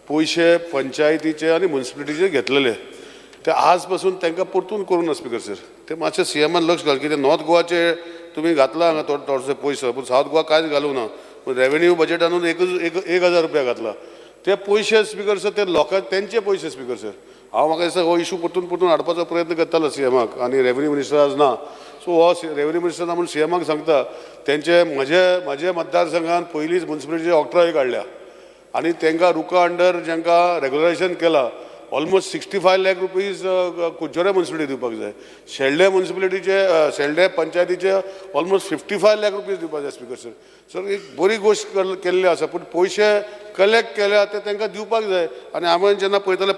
पयशे पंचायतीचे आनी मुन्सिपलिटीचे घेतलेले, ते आज पासून तांकां परतून करूं ना, स्पीकर सर. ते मातशें सी एमान लक्ष घाल, कित्याक नॉर्थ गोवाचे तुमी घातला हांगा थोडे थोडेसे पयशे, पूण सावथ गोवा कांयच घालूंक ना. पूण रेवेन्यू बजेटानूच एकूच एक 1,000 रुपया घातला. ते पयशे, स्पीकर सर, ते लोकां तेंचे पयशे, स्पीकर सर. हांव म्हाका दिसता हो इशू परतून परतून हाडपाचो प्रयत्न करतालो सी एमाक आनी रेवेन्यू मिनिस्टर आज ना. सो हो रेवेन्यू मिनिस्टर ना म्हूण सी एमाक सांगता, तेंचे म्हजे म्हजे मतदारसंघान पयलींच मुन्सिपलिटीचे ऑक्ट्रॉय काडल्या आनी तांकां रुका अंडर जांकां रेगुलरायझेशन केला, almost ₹65 lakh Curchorem municipality दिवपाक जाय. शेल्डे मुन्सिपलिटीचे, शेल्डे पंचायतीचे ऑलमोस्ट ₹55 लाख दिवपाक जाय, स्पीकर सर. सर, एक बरी गोश्ट केल्ली आसा, पूण पयशे कलेक्ट केल्या ते तांकां दिवपाक जाय. आनी आमी जेन्ना पळयताले,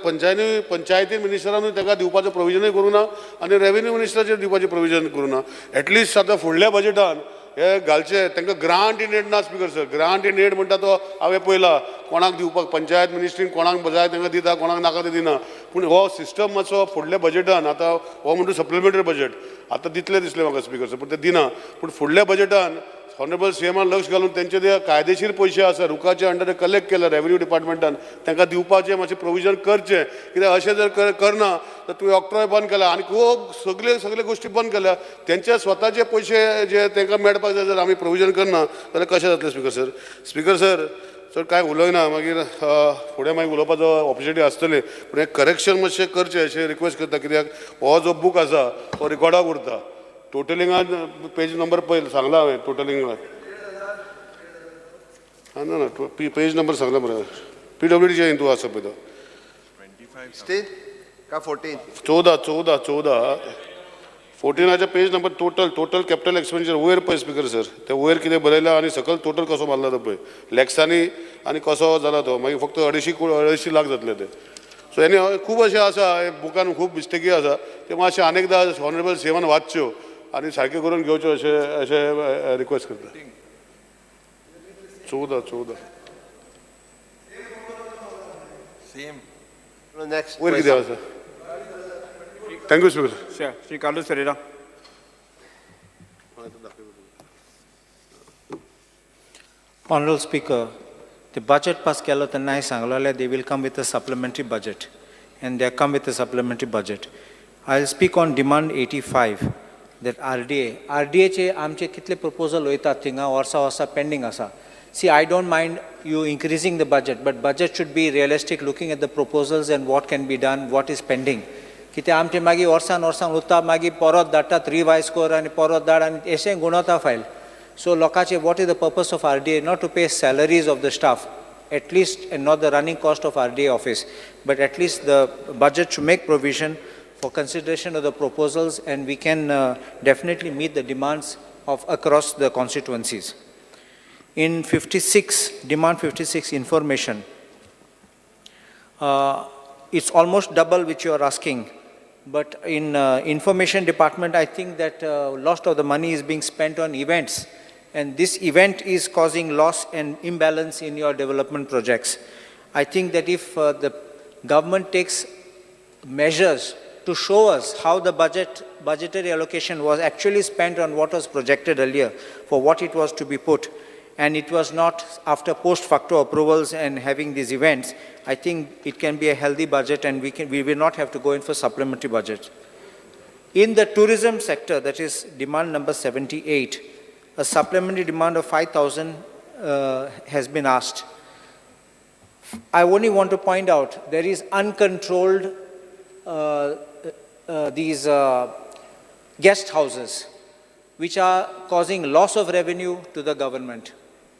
पंचायती मिनिस्टरानूय तांकां दिवपाचें प्रोविजनूय करूं ना आनी रेवेन्यू मिनिस्टराचेर दिवपाचें प्रोविजन करूं ना. एटलिस्ट आतां फुडल्या बजेटान हे घालचे तांकां. ग्रांट इन एड ना, speaker sir. Grant in aid म्हणटा तो हांवें पळयला, कोणाक दिवपाक पंचायत मिनिस्ट्रीन कोणाक जाय तांकां दिता, कोणाक नाका ते दिना. पूण हो सिस्टम मातसो फुडल्या बजेटान, आतां हो म्हणटा सप्लिमेंटरी बजेट आतां दितले दिसले म्हाका, स्पीकर सर, पूण ते दिना. पूण फुडल्या बजेटान ऑनरेबल सी एमान लक्ष घालून तेंचे ते कायदेशीर पयशे आसा रुकाचे अंडर कलेक्ट केले रेवेन्यू डिपार्टमेंटान, तांकां दिवपाचें मातशें प्रोविजन करचें. कित्याक अशें जर करना तर तुवें ऑक्ट्रॉय बंद केला आनी खूब सगळे सगळे गोश्टी बंद केल्या. तेंचे स्वताचे पयशे जे तांकां मेळपाक जाय, जर आमी प्रोविजन करना जाल्यार कशें जातलें, speaker sir? Speaker sir, चड कांय उलयना. मागीर फुडें मागीर उलोवपाचो ऑपॉर्च्युनिटी आसतली. पूण हें करेक्शन मातशें करचें अशें रिक्वेस्ट करता, कित्याक हो जो बूक आसा हो रिकॉर्डाक उरता. टोटलिंगान पेज नंबर पळय सांगला हांवें टोटलिंगान. आं, ना ना, पेज नंबर सांगला मरे. पीडब्ल्यूडीचे हितू आसा पळय तो. 16 का 14? 14, 14, 14. 14आचे page number total capital expenditure वयर पळय, स्पीकर सर. ते वयर कितें बरयलां आनी सकयल टोटल कसो मारला तो पळय, लॅक्सांनी आनी कसो जाला तो. मागीर फक्त 250 2.5 लाख जातले ते. सो एनी खूब अशें आसा, बुकान खूब मिस्टेकी आसा, ते मातशें आनी एकदां ऑनरेबल सीएमान वाचच्यो आनी सारक्यो करून घेवच्यो अशें अशें रिक्वेस्ट करता. 14 14. सेम. Next. वयर कितें आसा? Thank you speaker. Shri Carlos Ferreira. Honorable Speaker, the budget pass केलो तेन्ना हांवें सांगलेलें they will come with a supplementary budget and they come with a supplementary budget. I will speak on demand 85 that RDA. RDA चे आमचे कितले proposal वयतात थिंगा वर्सा वर्सा pending आसा. See, I don't mind you increasing the budget, but budget should be realistic, looking at the proposals and what can be done, what is pending. कित्याक आमचे मागीर वर्सान वर्सान उरता, मागीर परत धाडटात रिवायज कर आनी परत धाड आनी अशें गुणवता फायल. सो लोकांचे, what is the purpose of RDA? Not to pay salaries of the staff at least and not the running cost of RDA office, but at least the budget should make provision for consideration of the proposals and we can definitely meet the demands of across the constituencies. In 56, demand 56 information, it's almost double which you are asking. But in information department, I think that lot of the money is being spent on events. And this event is causing loss and imbalance in your development projects. I think that if the government takes measures to show us how the budgetary allocation was actually spent on what was projected earlier for what it was to be put, and it was not after post facto approvals and having these events, I think it can be a healthy budget and we will not have to go in for supplementary budget. In the tourism sector, that is demand number 78, a supplementary demand of 5,000 has been asked. I only want to point out there is uncontrolled these guest houses which are causing loss of revenue to the government.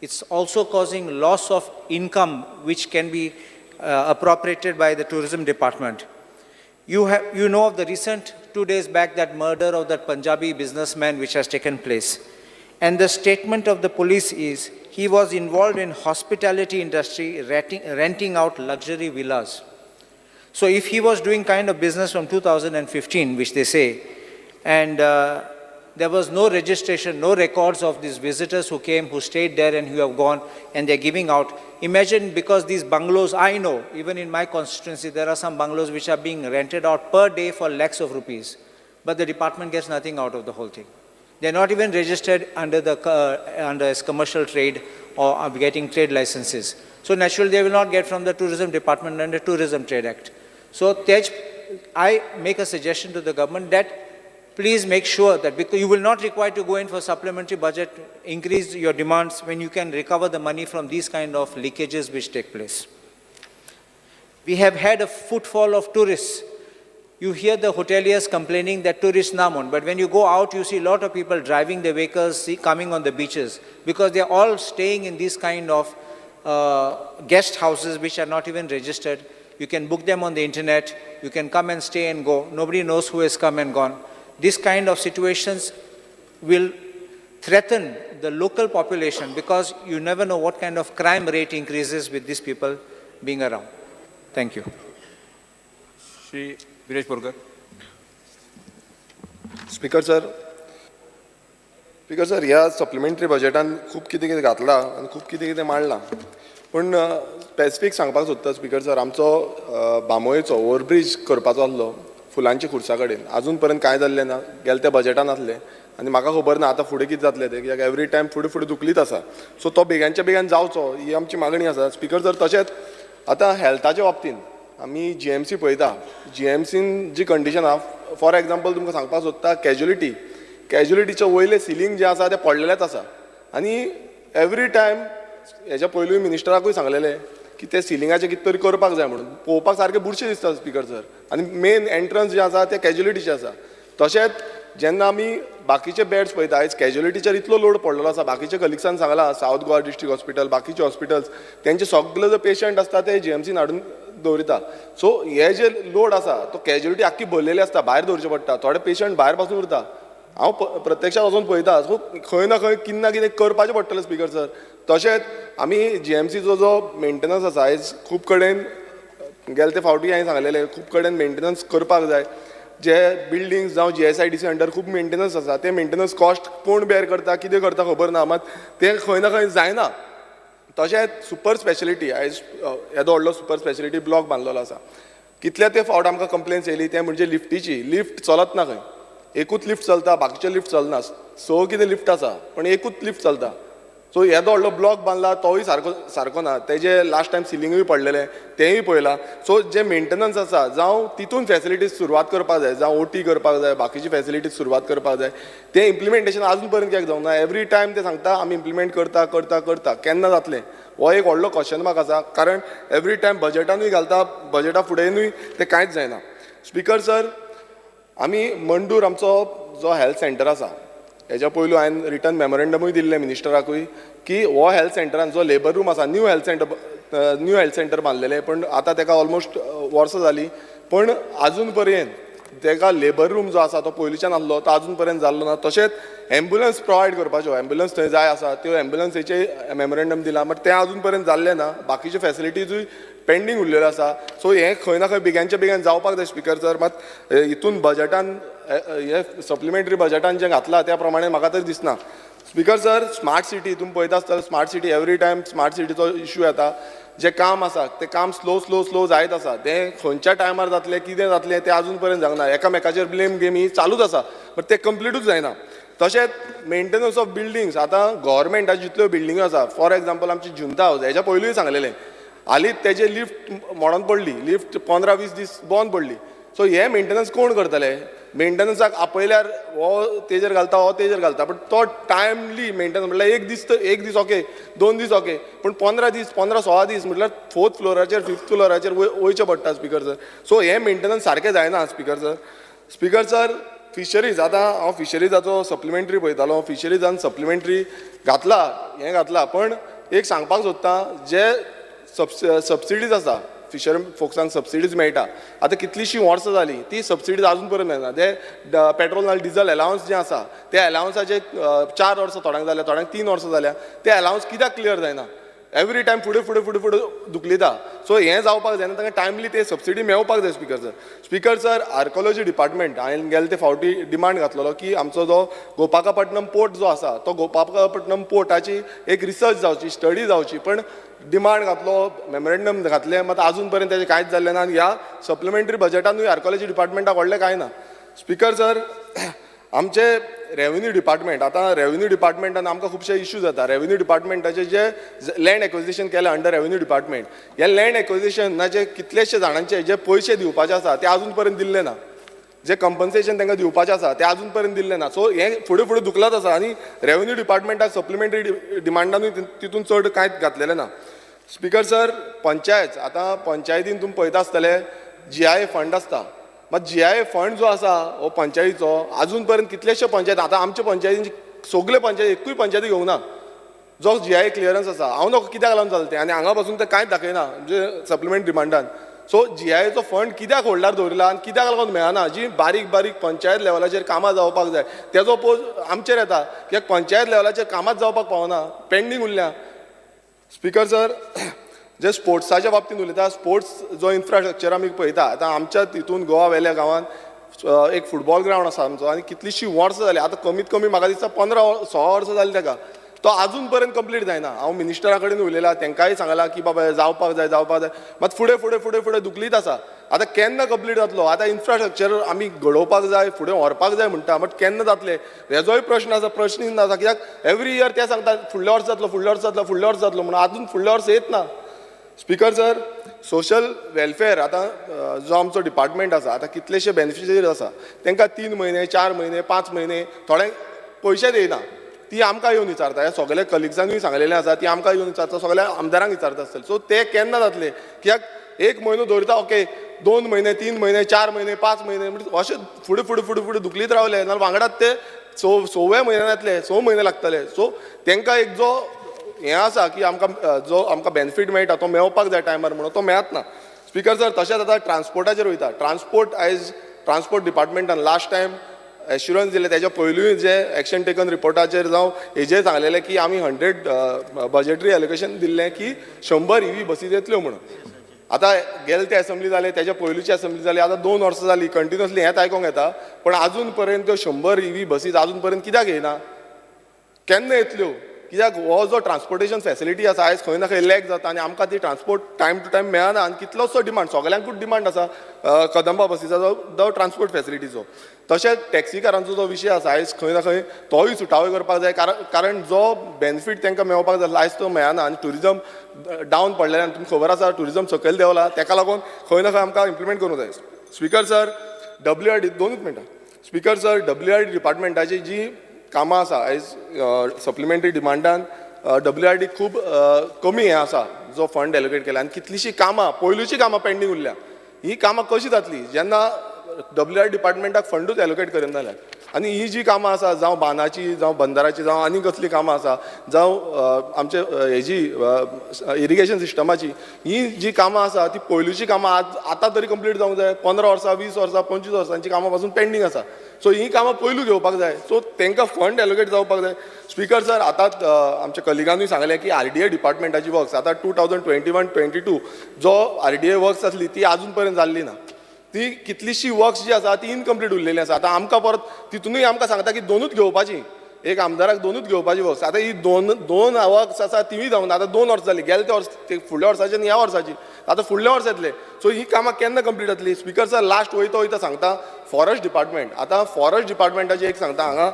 It's also causing loss of income which can be appropriated by the tourism department. You know of the recent 2 days back that murder of that Punjabi businessman which has taken place. And the statement of the police is he was involved in hospitality industry, renting out luxury villas. So if he was doing kind of business from 2015, which they say, and there was no registration, no records of these visitors who came, who stayed there and who have gone, and they're giving out. Imagine, because these bungalows, I know, even in my constituency, there are some bungalows which are being rented out per day for lakhs of rupees, but the department gets nothing out of the whole thing. They're not even registered under as commercial trade or are getting trade licenses. So naturally, they will not get from the tourism department under Tourism Trade Act. So Tej, I make a suggestion to the government that please make sure that because you will not require to go in for supplementary budget, increase your demands when you can recover the money from these kind of leakages which take place. We have had a footfall of tourists. You hear the hoteliers complaining that tourists namon, but when you go out, you see a lot of people driving their vehicles, coming on the beaches, because they are all staying in these kind of guest houses which are not even registered. You can book them on the internet, you can come and stay and go. Nobody knows who has come and gone. This kind of situations will threaten the local population because you never know what kind of crime rate increases with these people being around. Thank you. Shri Viresh Borkar. Speaker sir, speaker sir, ह्या supplementary बजेटान खूब कितें कितें घातलां आनी खूब कितें कितें मांडलां, पूण स्पेसिफीक सांगपाक सोदता स्पीकर सर, आमचो बांबोळेचो ओवरब्रीज करपाचो आसलो फुलांच्या खुर्सा कडेन, आजून पर्यंत कांय जाल्लें ना, गेले त्या बजेटान आसलें आनी म्हाका खबर ना आतां फुडें कितें जातलें तें, कित्याक एवरी टायम फुडें फुडें दुखलीत आसा. सो तो बेगानच्या बेगान जावचो ही आमची मागणी आसा स्पीकर सर. तशेंच आतां हेल्थाच्या बाबतीन आमी जीएमसी पळयता, जीएमसीन जी कंडिशन आहा, फॉर एग्जाम्पल तुमकां सांगपाक सोदता, कॅज्युलिटीचें वयलें सिलींग जें आसा तें पडलेलेंच आसा आनी एवरी टायम हेज्या पयलूय मिनिस्टराकूय सांगलेलें की ते सिलिंगाचें कितें तरी करपाक जाय म्हणून, पळोवपाक सारकें बुरशें दिसता स्पीकर सर. आनी मेन एंट्रन्स जें आसा तें कॅज्युलिटीचें आसा. तशेंच जेन्ना आमी बाकीचे बेड्स पळयता, आयज कॅज्युलिटीचेर इतलो लोड पडलेलो आसा, बाकीच्या कलिग्सान सांगलां, सावथ गोवा डिस्ट्रिक्ट हॉस्पिटल, बाकीचे हॉस्पिटल्स, तेंचे सगळे जे पेशंट आसता ते जीएमसीन हाडून दवरिता. सो हे जे लोड आसा तो कॅज्युलिटी आख्खी भरलेली आसता, भायर दवरचे पडटा, थोडे पेशंट भायर पासून उरता. हांव प्रत्यक्षात वचून पळयता. सो खंय ना खंय कितें ना कितें करपाचें पडटलें स्पीकर सर. तशेंच आमी जीएमसीचो जो मेंटेनन्स आसा, आयज खूब कडेन गेले ते फावटी हांवें सांगलेलें, खूब कडेन मेंटेनन्स करपाक जाय. जे बिल्डिंग्स जावं जीएसआयडीसी अंडर खूब मेंटेनन्स आसा, ते मेंटेनन्स कॉस्ट कोण बेर करता, कितें करता खबर ना, मात तें खंय ना खंय जायना. तशेंच सुपर स्पेशलिटी, आयज येदो व्हडलो सुपर स्पेशलिटी ब्लॉक बांदलेलो आसा, कितले ते फावट आमकां कंप्लेन्स येयली ते म्हणजे लिफ्टीची. लिफ्ट चलत ना खंय, एकूच लिफ्ट चलता, बाकीचे लिफ्ट चलना. स कितें लिफ्ट आसा पण एकूच लिफ्ट चलता. सो येदो व्हडलो ब्लॉक बांदला तोय सारको सारको ना, तेजे लास्ट टायम सिलिंगूय पडलेलें तेंय पळयलां. सो जे मेंटेनन्स आसा जावं तितून फेसिलिटीज सुरवात करपाक जाय, जावं ओटी करपाक जाय, बाकीची फेसिलिटीज सुरवात करपाक जाय, तें इम्प्लिमेंटेशन आजून पर्यंत कित्याक जावंक ना? एवरी टायम ते सांगता आमी इम्प्लिमेंट करता करता करता, केन्ना जातलें हो एक व्हडलो क्वेश्चन मार्क आसा. कारण एवरी टायम बजेटानूय घालता, बजेटा फुडेंनूय तें कांयच जायना. स्पिकर सर, आमी मंडूर आमचो जो हेल्थ सेंटर आसा, हेज्या पयलू हांवें रिटर्न मेमोरेंडमूय दिल्लें मिनिस्टराकूय की हो हेल्थ सेंटरान जो लेबर रूम आसा, न्यू हेल्थ सेंटर बांदलेलें, पण आतां तेका ऑलमोस्ट वर्सां जालीं, पण आजून पर्यंत तेका लेबर रूम जो आसा तो पयलींच्यान आसलो तो आजून पर्यंत जाल्लो ना. तशेंच एम्बुलन्स प्रोवायड करपाच्यो, एम्बुलन्स थंय जाय आसा, त्यो एम्बुलन्सीचे मेमोरेंडम दिलां, बट तें आजून पर्यंत जाल्लें ना. बाकीच्यो फेसिलिटीजूय पेंडींग उरलेल्यो आसा. सो हें खंय ना खंय बेगिनच्या बेगीन जावपाक जाय स्पिकर सर. मात हितून बजेटान, हे सप्लिमेंटरी बजेटान जें घातलां त्या प्रमाणे म्हाका तरी दिसना. स्पिकर सर, स्मार्ट सिटी तुमी पळयता आसतले, smart city, every time smart सिटीचो इश्यू येता. जें काम आसा तें काम स्लो स्लो स्लो जायत आसा. तें खंयच्या टायमार जातलें, कितें जातलें तें आजून पर्यंत जावंक ना. एकामेकाचेर ब्लेम गेम ही चालूच आसा, बट तें कंप्लिटूच जायना. तशेंच मेंटेनन्स ऑफ बिल्डिंग्स, आतां गोवोरमेंटाच्यो जितल्यो बिल्डिंग्यो आसा, फॉर एग्जाम्पल आमची जुंता हावज, हेज्या पयलूय सांगलेलें, हालींच तेजे लिफ्ट मोडोन पडली, लिफ्ट 15-20 दीस बंद पडली. सो हे मेंटेनन्स कोण करतले? मेंटेनन्साक आपयल्यार हो तेजेर घालता, हो तेजेर घालता, बट तो टायमली मेंटेनन्स म्हटल्यार एक दीस तर एक दीस ओके, 2 दीस ओके, पूण 15 दीस, 15-16 दीस म्हटल्यार फोर्थ फ्लोराचेर, फिफ्थ फ्लोराचेर वयचें पडटा स्पिकर सर. सो हे मेंटेनन्स सारकें जायना speaker sir. Speaker sir, fisheries, आतां हांव फिशरीजाचो सप्लिमेंटरी पळयतालो. फिशरीजान सप्लिमेंटरी घातला, हें घातला, पण एक सांगपाक सोदता, जे सबसिडीज आसा, फिशर फोक्सांक सबसिडीज मेळटा, आतां कितलींशीं वर्सां जालीं ती सबसिडीज आजून पर्यंत मेळना. ते पेट्रोल आनी डिजल एलावन्स जें आसा ते एलावन्साचे 4 वर्सां थोड्यांक जाल्या, थोड्यांक 3 वर्सां जाल्या. ते एलावन्स कित्याक क्लियर जायना? एवरी टायम फुडें फुडें फुडें फुडें धुकलिता. सो हें जावपाक जायना, तांकां टायमली ते सबसिडी मेळपाक जाय speaker sir. Speaker sir, archaeology department, हांवें गेले ते फावटी डिमांड घातलेलो की आमचो जो गोपाकापट्टनम पोर्ट जो आसा तो गोपाकापट्टनम पोर्टाची एक रिसर्च जावची, स्टडी जावची, पण डिमांड घातलो, मेमोरेंडम घातलें, मात आजून पर्यंत तेजें कांयच जाल्लें ना. आनी ह्या सप्लिमेंटरी बजेटानूय आर्कोलॉजी डिपार्टमेंटाक व्हडलें कांय ना. स्पिकर सर, आमचे रेवेन्यू डिपार्टमेंट, आतां रेवेन्यू डिपार्टमेंटान आमकां खुबशे इश्यू जाता. रेवेन्यू डिपार्टमेंटाचे जे लँड एक्विजिशन केलें अंडर रेवेन्यू डिपार्टमेंट, हे लँड एक्विजिशनाचे कितलेशे जाणांचे जे पयशे दिवपाचे आसा ते आजून पर्यंत दिल्ले ना. जे कंपन्सेशन तांकां दिवपाचें आसा तें आजून पर्यंत दिल्लें ना. सो हें फुडें फुडें धुकलत आसा आनी रेवेन्यू डिपार्टमेंटाक सप्लिमेंटरी डिमांडानूय तितून चड कांयच घातलेलें ना. स्पिकर सर, पंचायत, आतां पंचायतीन तुमी पळयता आसतले जीआयए फंड आसता, मात जीआयए फंड जो आसा हो पंचायतीचो आजून पर्यंत कितलेशे पंचायत, आतां आमच्या पंचायतीन सगळे पंचायत, एकूय पंचायती घेवंक ना जो जीआयए क्लियरन्स आसा. हांव नको कित्याक लागून जालें तें, आनी हांगा पासून तें कांयच दाखयना म्हणजे सप्लिमेंट डिमांडान. सो जीआयएचो फंड कित्याक होल्डार दवरिला आनी कित्याक लागून मेळना? जी बारीक बारीक पंचायत लेवलाचेर कामां जावपाक जाय तेजो पोज आमचेर येता, कित्याक पंचायत लेवलाचेर कामांच जावपाक पावना, पेंडींग उरल्या. स्पिकर सर, जे स्पोर्ट्साच्या बाबतींत उलयता, स्पोर्ट्स जो इन्फ्रास्ट्रक्चर आमी पळयता, आतां आमच्या तितून गोवा वेल्या गांवांत एक फुटबॉल ग्रावंड आसा आमचो आनी कितलींशीं वर्सां जालीं, आतां कमीत कमी म्हाका दिसता 15-16 वर्सां जालीं ताका, तो आजून पर्यंत कंप्लीट जायना. हांव मिनिस्टरा कडेन उलयलां, तांकांय सांगलां की बाबा हें जावपाक जाय, जावपाक जाय, मात फुडें फुडें फुडें फुडें धुकलीत आसा. आतां केन्ना कंप्लीट जातलो? आतां इन्फ्रास्ट्रक्चर आमी घडोवपाक जाय, फुडें व्हरपाक जाय म्हणटा, बट केन्ना जातलें हेजोय प्रश्न आसा, प्रश्न आसा. कित्याक एवरी इयर ते सांगता फुडल्या वर्सा जातलो, फुडल्या वर्सा जातलो, फुडल्या वर्सा जातलो म्हणून आजून फुडल्या वर्स येत ना. स्पिकर सर, सोशल वेलफेअर, आतां जो आमचो डिपार्टमेंट आसा, आतां कितलेशे बेनिफिशरीज आसा, तांकां 3 म्हयने, 4 म्हयने, 5 म्हयने, थोड्यांक पयशेच येयना. ती आमकां येवन विचारता. ह्या सगल्या कलिग्सांकूय सांगलेलें आसा, ती आमकां येवन विचारता, सगल्या आमदारांक विचारता आसतले. सो ते केन्ना जातले? कित्याक एक म्हयनो दवरता ओके, 2 म्हयने, 3 म्हयने, 4 म्हयने, 5 म्हयने, म्हणजे अशें फुडें फुडें फुडें फुडें धुकलीत रावले नाल्यार वांगडाच ते सव्या म्हयन्यान येतले, 6 म्हयने लागतले. सो तांकां एक जो हें आसा की आमकां जो आमकां बेनिफीट मेळटा तो मेळपाक जाय टायमार म्हणून, तो मेळत ना. स्पिकर सर, तशेंच आतां ट्रान्सपोर्टाचेर वयता. ट्रान्सपोर्ट, आयज ट्रान्सपोर्ट डिपार्टमेंटान लास्ट टायम एश्युरन्स दिलें, तेज्या पयलूय जे एक्शन टेकन रिपोर्टाचेर जावं हेजेर सांगलेलें की आमी 100 बजेटरी एलोकेशन दिल्लें की 100 इवी बसी येतल्यो म्हणून. आतां गेले ते एसेंब्ली जाले, तेज्या पयलूची एसेंब्ली जाली, आतां 2 वर्सां जालीं कंटिन्युअसली हेंच आयकोंक येता. पण आजून पर्यंत त्यो 100 इवी बसीस आजून पर्यंत कित्याक येयना, केन्ना येतल्यो? कित्याक हो जो ट्रान्सपोर्टेशन फॅसिलिटी आसा आयज खंय ना खंय लॅक जाता आनी आमकां ती ट्रान्सपोर्ट टायम टू टायम मेळना आनी कितलोसो डिमांड, सगल्यांकूच डिमांड आसा कदंबा बसीचो जावं ट्रान्सपोर्ट फॅसिलिटीचो. तशेंच टॅक्सीकारांचो जो विशय आसा आयज खंय ना खंय तोय सुटावो करपाक जाय, कारण जो बेनिफीट तांकां मेळपाक जाय आयज तो मेळना आनी ट्युरिजम डावन पडलेल्यान तुमकां खबर आसा ट्युरिजम सकयल देंवला, ताका लागून खंय ना खंय आमकां इम्प्लिमेंट करूंक जाय. स्पीकर सर, WRD 2 मिनटां. स्पीकर सर, WRD डिपार्टमेंटाची जी कामां आसा आयज सप्लिमेंटरी डिमांडान WRD खूब कमी हें आसा जो फंड एलोकेट केला आनी कितलींशीं कामां पयलूचीं कामां पेंडींग उरल्या. ही कामां कशीं जातलीं जेन्ना WRD डिपार्टमेंटाक फंडूच एलोकेट करिना जाल्यार? आनी ही जी कामां आसा, जावं बांदाची, जावं बंदराची, जावं आनी कसलीं कामां आसा, जावं आमचे हेजी इरिगेशन सिस्टमाची, ही जी कामां आसा ती पयलूची कामां आज आतां तरी कंप्लीट जावंक जाय. 15 वर्सां, 20 वर्सां, 25 वर्सांची कामां पासून पेंडींग आसा. सो ही कामां पयलू घेवपाक जाय, सो तांकां फंड एलोकेट जावपाक जाय. स्पीकर सर, आतां आमच्या कलिगानूय सांगलें की RDA डिपार्टमेंटाची वर्क्स आतां 2021-22 जो RDA works आसली ती आजून पर्यंत जाल्ली ना. ती कितलीशी वर्क्स जी आसा ती इनकम्प्लीट उरलेली आसा. आतां आमकां परत तितूनय आमकां सांगता की 2 घेवपाची, एक आमदाराक 2 घेवपाची वर्क्स. आतां ही दोन वर्क्स आसा तिवूय जावना. आतां 2 वर्सां जालीं, गेले ते वर्स, फुडल्या वर्साची आनी ह्या वर्साची, आतां फुडल्या वर्सा येतले. सो ही कामां केन्ना कंप्लीट जातली? स्पीकर सर, लास्ट वयता वयता सांगता, फॉरेस्ट डिपार्टमेंट, आतां फॉरेस्ट डिपार्टमेंटाची एक सांगता, हांगा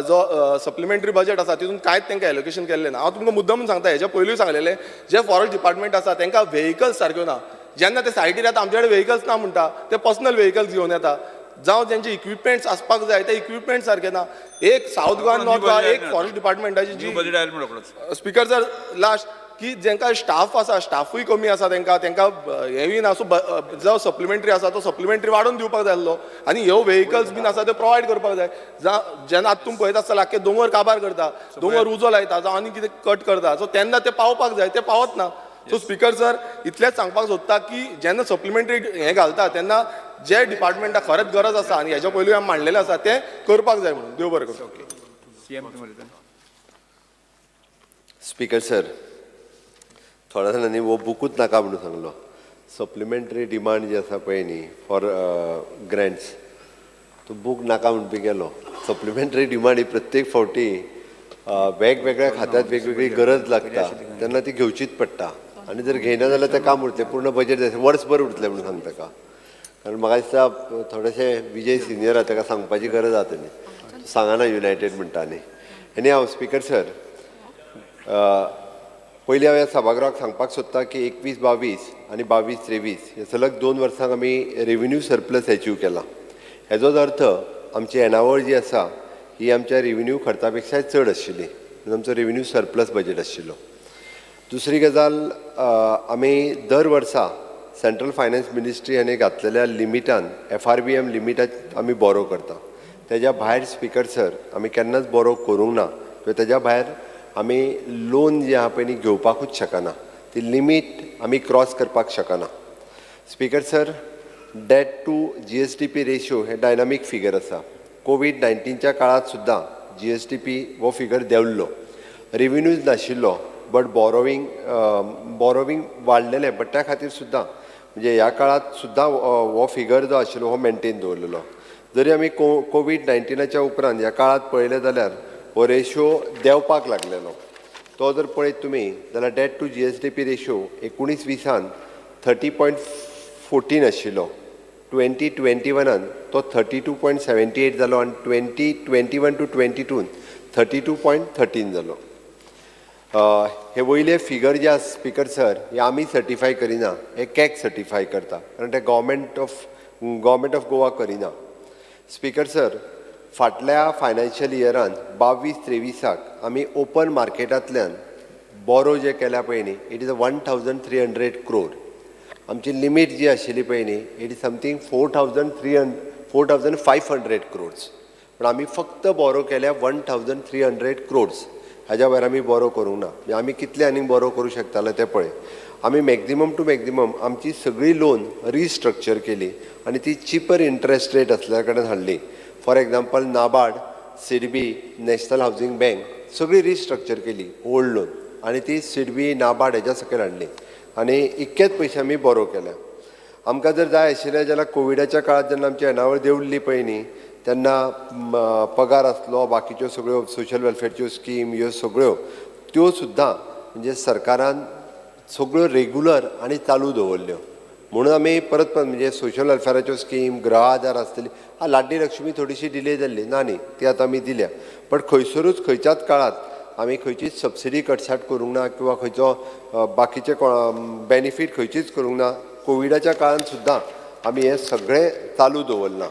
जो सप्लिमेंटरी बजेट आसा तितून कांयच तांकां एलोकेशन केल्लें ना. हांव तुमकां मुद्दम सांगता, हेज्या पयलूय सांगलेलें, जे फॉरेस्ट डिपार्टमेंट आसा तांकां व्हेकल्स सारक्यो ना. जेन्ना ते सायडीर येता आमचे कडेन व्हेकल्स ना म्हणटा, ते पर्सनल व्हेकल्स घेवन येता, जावं तेंचे इक्विपमेंट्स आसपाक जाय ते इक्विपमेंट सारके ना. एक सावथ गोवा, नॉर्थ गोवा, एक फॉरेस्ट डिपार्टमेंटाची जी स्पीकर सर लास्ट की जेंका स्टाफ आसा, स्टाफूय कमी आसा तेंकां, तेंकां हेंय ना. सो जो सप्लिमेंटरी आसा तो सप्लिमेंटरी वाडोवन दिवपाक जाय आसलो आनी ह्यो व्हेकल्स बीन आसा त्यो प्रोवायड करपाक जाय. जेन्ना आतां तुमी पळयता आसतले आख्खे दोंगर काबार करता, दोंगर उजो लायता, जावं आनी कितें कट करता, सो तेन्ना ते पावपाक जाय, ते पावत ना. सो स्पीकर सर, इतलेंच सांगपाक सोदता की जेन्ना सप्लिमेंटरी हें घालता तेन्ना जे डिपार्टमेंटाक खरेंच गरज आसा आनी हेज्या पयलूय आमी मांडलेलें आसा तें करपाक जाय म्हणून. देव बरें करूं. स्पीकर सर, थोड्या जाणांनी हो बुकूच नाका म्हणून सांगलो. सप्लिमेंटरी डिमांड जी आसा पळय न्ही फॉर ग्रँट्स, तो बूक नाका म्हणपी गेलो. सप्लिमेंटरी डिमांड ही प्रत्येक फावटी वेगवेगळ्या खात्यात वेगवेगळी गरज लागता तेन्ना ती घेवचीच पडटा आनी जर घेयना जाल्यार तें काम उरतलें, पूर्ण बजेट वर्सभर उरतलें म्हणून सांगता ताका. कारण म्हाका दिसता थोडेशे विजय सिनियर आहा, ताका सांगपाची गरज आहा तेणी सांगना युनायटेड म्हणटा. न्ही आनी हांव स्पीकर सर, पयलीं हांव ह्या सभागृहाक सांगपाक सोदता की 21-22 आनी 22-23 हे सलग 2 वर्सांक आमी रेविन्यू सरप्लस एचीव केला. हेजोच अर्थ आमची येणावळ जी आसा ही आमच्या रेविन्यू खर्चा पेक्षाय चड आशिल्ली, आमचो रेविन्यू सरप्लस बजेट आशिल्लो. दुसरी गजाल, आमी दर वर्सा सेंट्रल फायनान्स मिनिस्ट्री हाणें घातलेल्या लिमिटान FRBM लिमिटान आमी बोरो करता. तेज्या भायर स्पीकर सर आमी केन्नाच बोरो करूंक ना, किंवा तेज्या भायर आमी लोन जे आहा पळय न्ही घेवपाकूच शकना, ती लिमीट आमी क्रॉस करपाक शकना. Speaker sir, debt to GSDP ratio hey dynamic figure आसा. कोवीड-19च्या काळांत सुद्दां GSDP हो फिगर देंवल्लो, रेविन्यूज नाशिल्लो, बट बोरोवींग वाडलेलें, बट त्या खातीर सुद्दां म्हणजे ह्या काळांत सुद्दां हो फिगर जो आशिल्लो हो मेनटेन दवरलेलो. जरी आमी कोवीड-19च्या उपरांत ह्या काळांत पळयलें जाल्यार हो रेशो देंवपाक लागलेलो. तो जर पळयत तुमी जाल्यार debt to GSDP ratio 19-20 30.14 आशिल्लो, 2021 तो 32.78 जालो आनी 2021 to 22 32.13 जालो. हे वयले फिगर जे आसा स्पीकर सर, हे आमी सर्टिफाय करिना, हे कॅग सर्टिफाय करता, कारण ते गव्हर्मेंट ऑफ गोवा करिना. स्पीकर सर, फाटल्या फायनान्शियल इयरान 22-23 आमी ओपन मार्केटांतल्यान बोरो जे केल्या पळय न्ही, it is a 1,300 crore. आमची लिमीट जी आशिल्ली पळय न्ही, it is something 4,500 crores, पण आमी फक्त बोरो केल्या 1,300 क्रोर्स. हाज्या भायर आमी बोरो करूंक ना. म्हणजे आमी कितले आनीक बोरो करूं शकताले ते पळय. आमी मॅक्झिमम टू मॅक्झिमम आमची सगळी लोन रिस्ट्रक्चर केली आनी ती चिपर इंट्रस्ट रेट असल्या कडेन हाडली. For example, NABARD, SIDBI, National Housing Bank सगळी रिस्ट्रक्चर केली ओल्ड लोन आनी ती सिडबी, नाबार्ड हेज्या सकयल हाडली. आनी इतकेच पयशे आमी बोरो केल्या. आमकां जर जाय आशिल्लें जाल्यार कोविडाच्या काळांत जेन्ना आमची येणावळ देंवल्ली पळय न्ही, तेन्ना पगार आसलो, बाकीच्यो सगळ्यो सोशल वेलफेरच्यो स्कीम ह्यो सगळ्यो त्यो सुद्दां म्हणजे सरकारान सगळ्यो रेगुलर आनी चालू दवरल्यो. म्हणून आमी परत परत म्हणजे सोशल वेलफेराच्यो स्कीम, गृह आधार आसतली, हा लाडली लक्ष्मी थोडीशी डिले जाल्ली ना न्ही, ती आतां आमी दिल्या. बट खंयसरूच खंयच्याच काळांत आमी खंयचीच सबसिडी कटसाट करूंक ना किंवा खंयचो बाकीचे बेनिफीट खंयचीच करूंक ना. कोविडाच्या काळान सुद्दां आमी हें सगळें चालू दवरलां.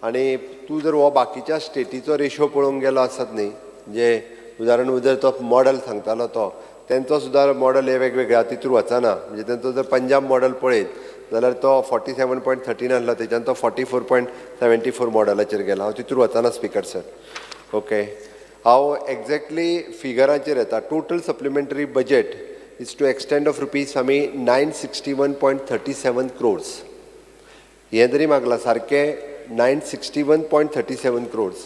आनी तूं जर हो बाकीच्या स्टेटीचो रेशो पळोवंक गेलो आसत न्ही, म्हणजे उदाहरण जर तो मॉडल सांगतालो तो तेंचो सुद्दां मॉडल हे वेगवेगळे आहा, तितूर वचना. म्हणजे तेंचो जर पंजाब मॉडल पळयत जाल्यार तो 47.13 आहलो, तेच्यान तो 44.74 मॉडलाचेर गेला. हांव तितूर वचना स्पीकर सर. ओके, हांव एग्जॅक्टली फिगराचेर येता. Total supplementary budget is to extent of rupees आमी 961.37 crores हें जरी मागलां सारकें 961.37 crores.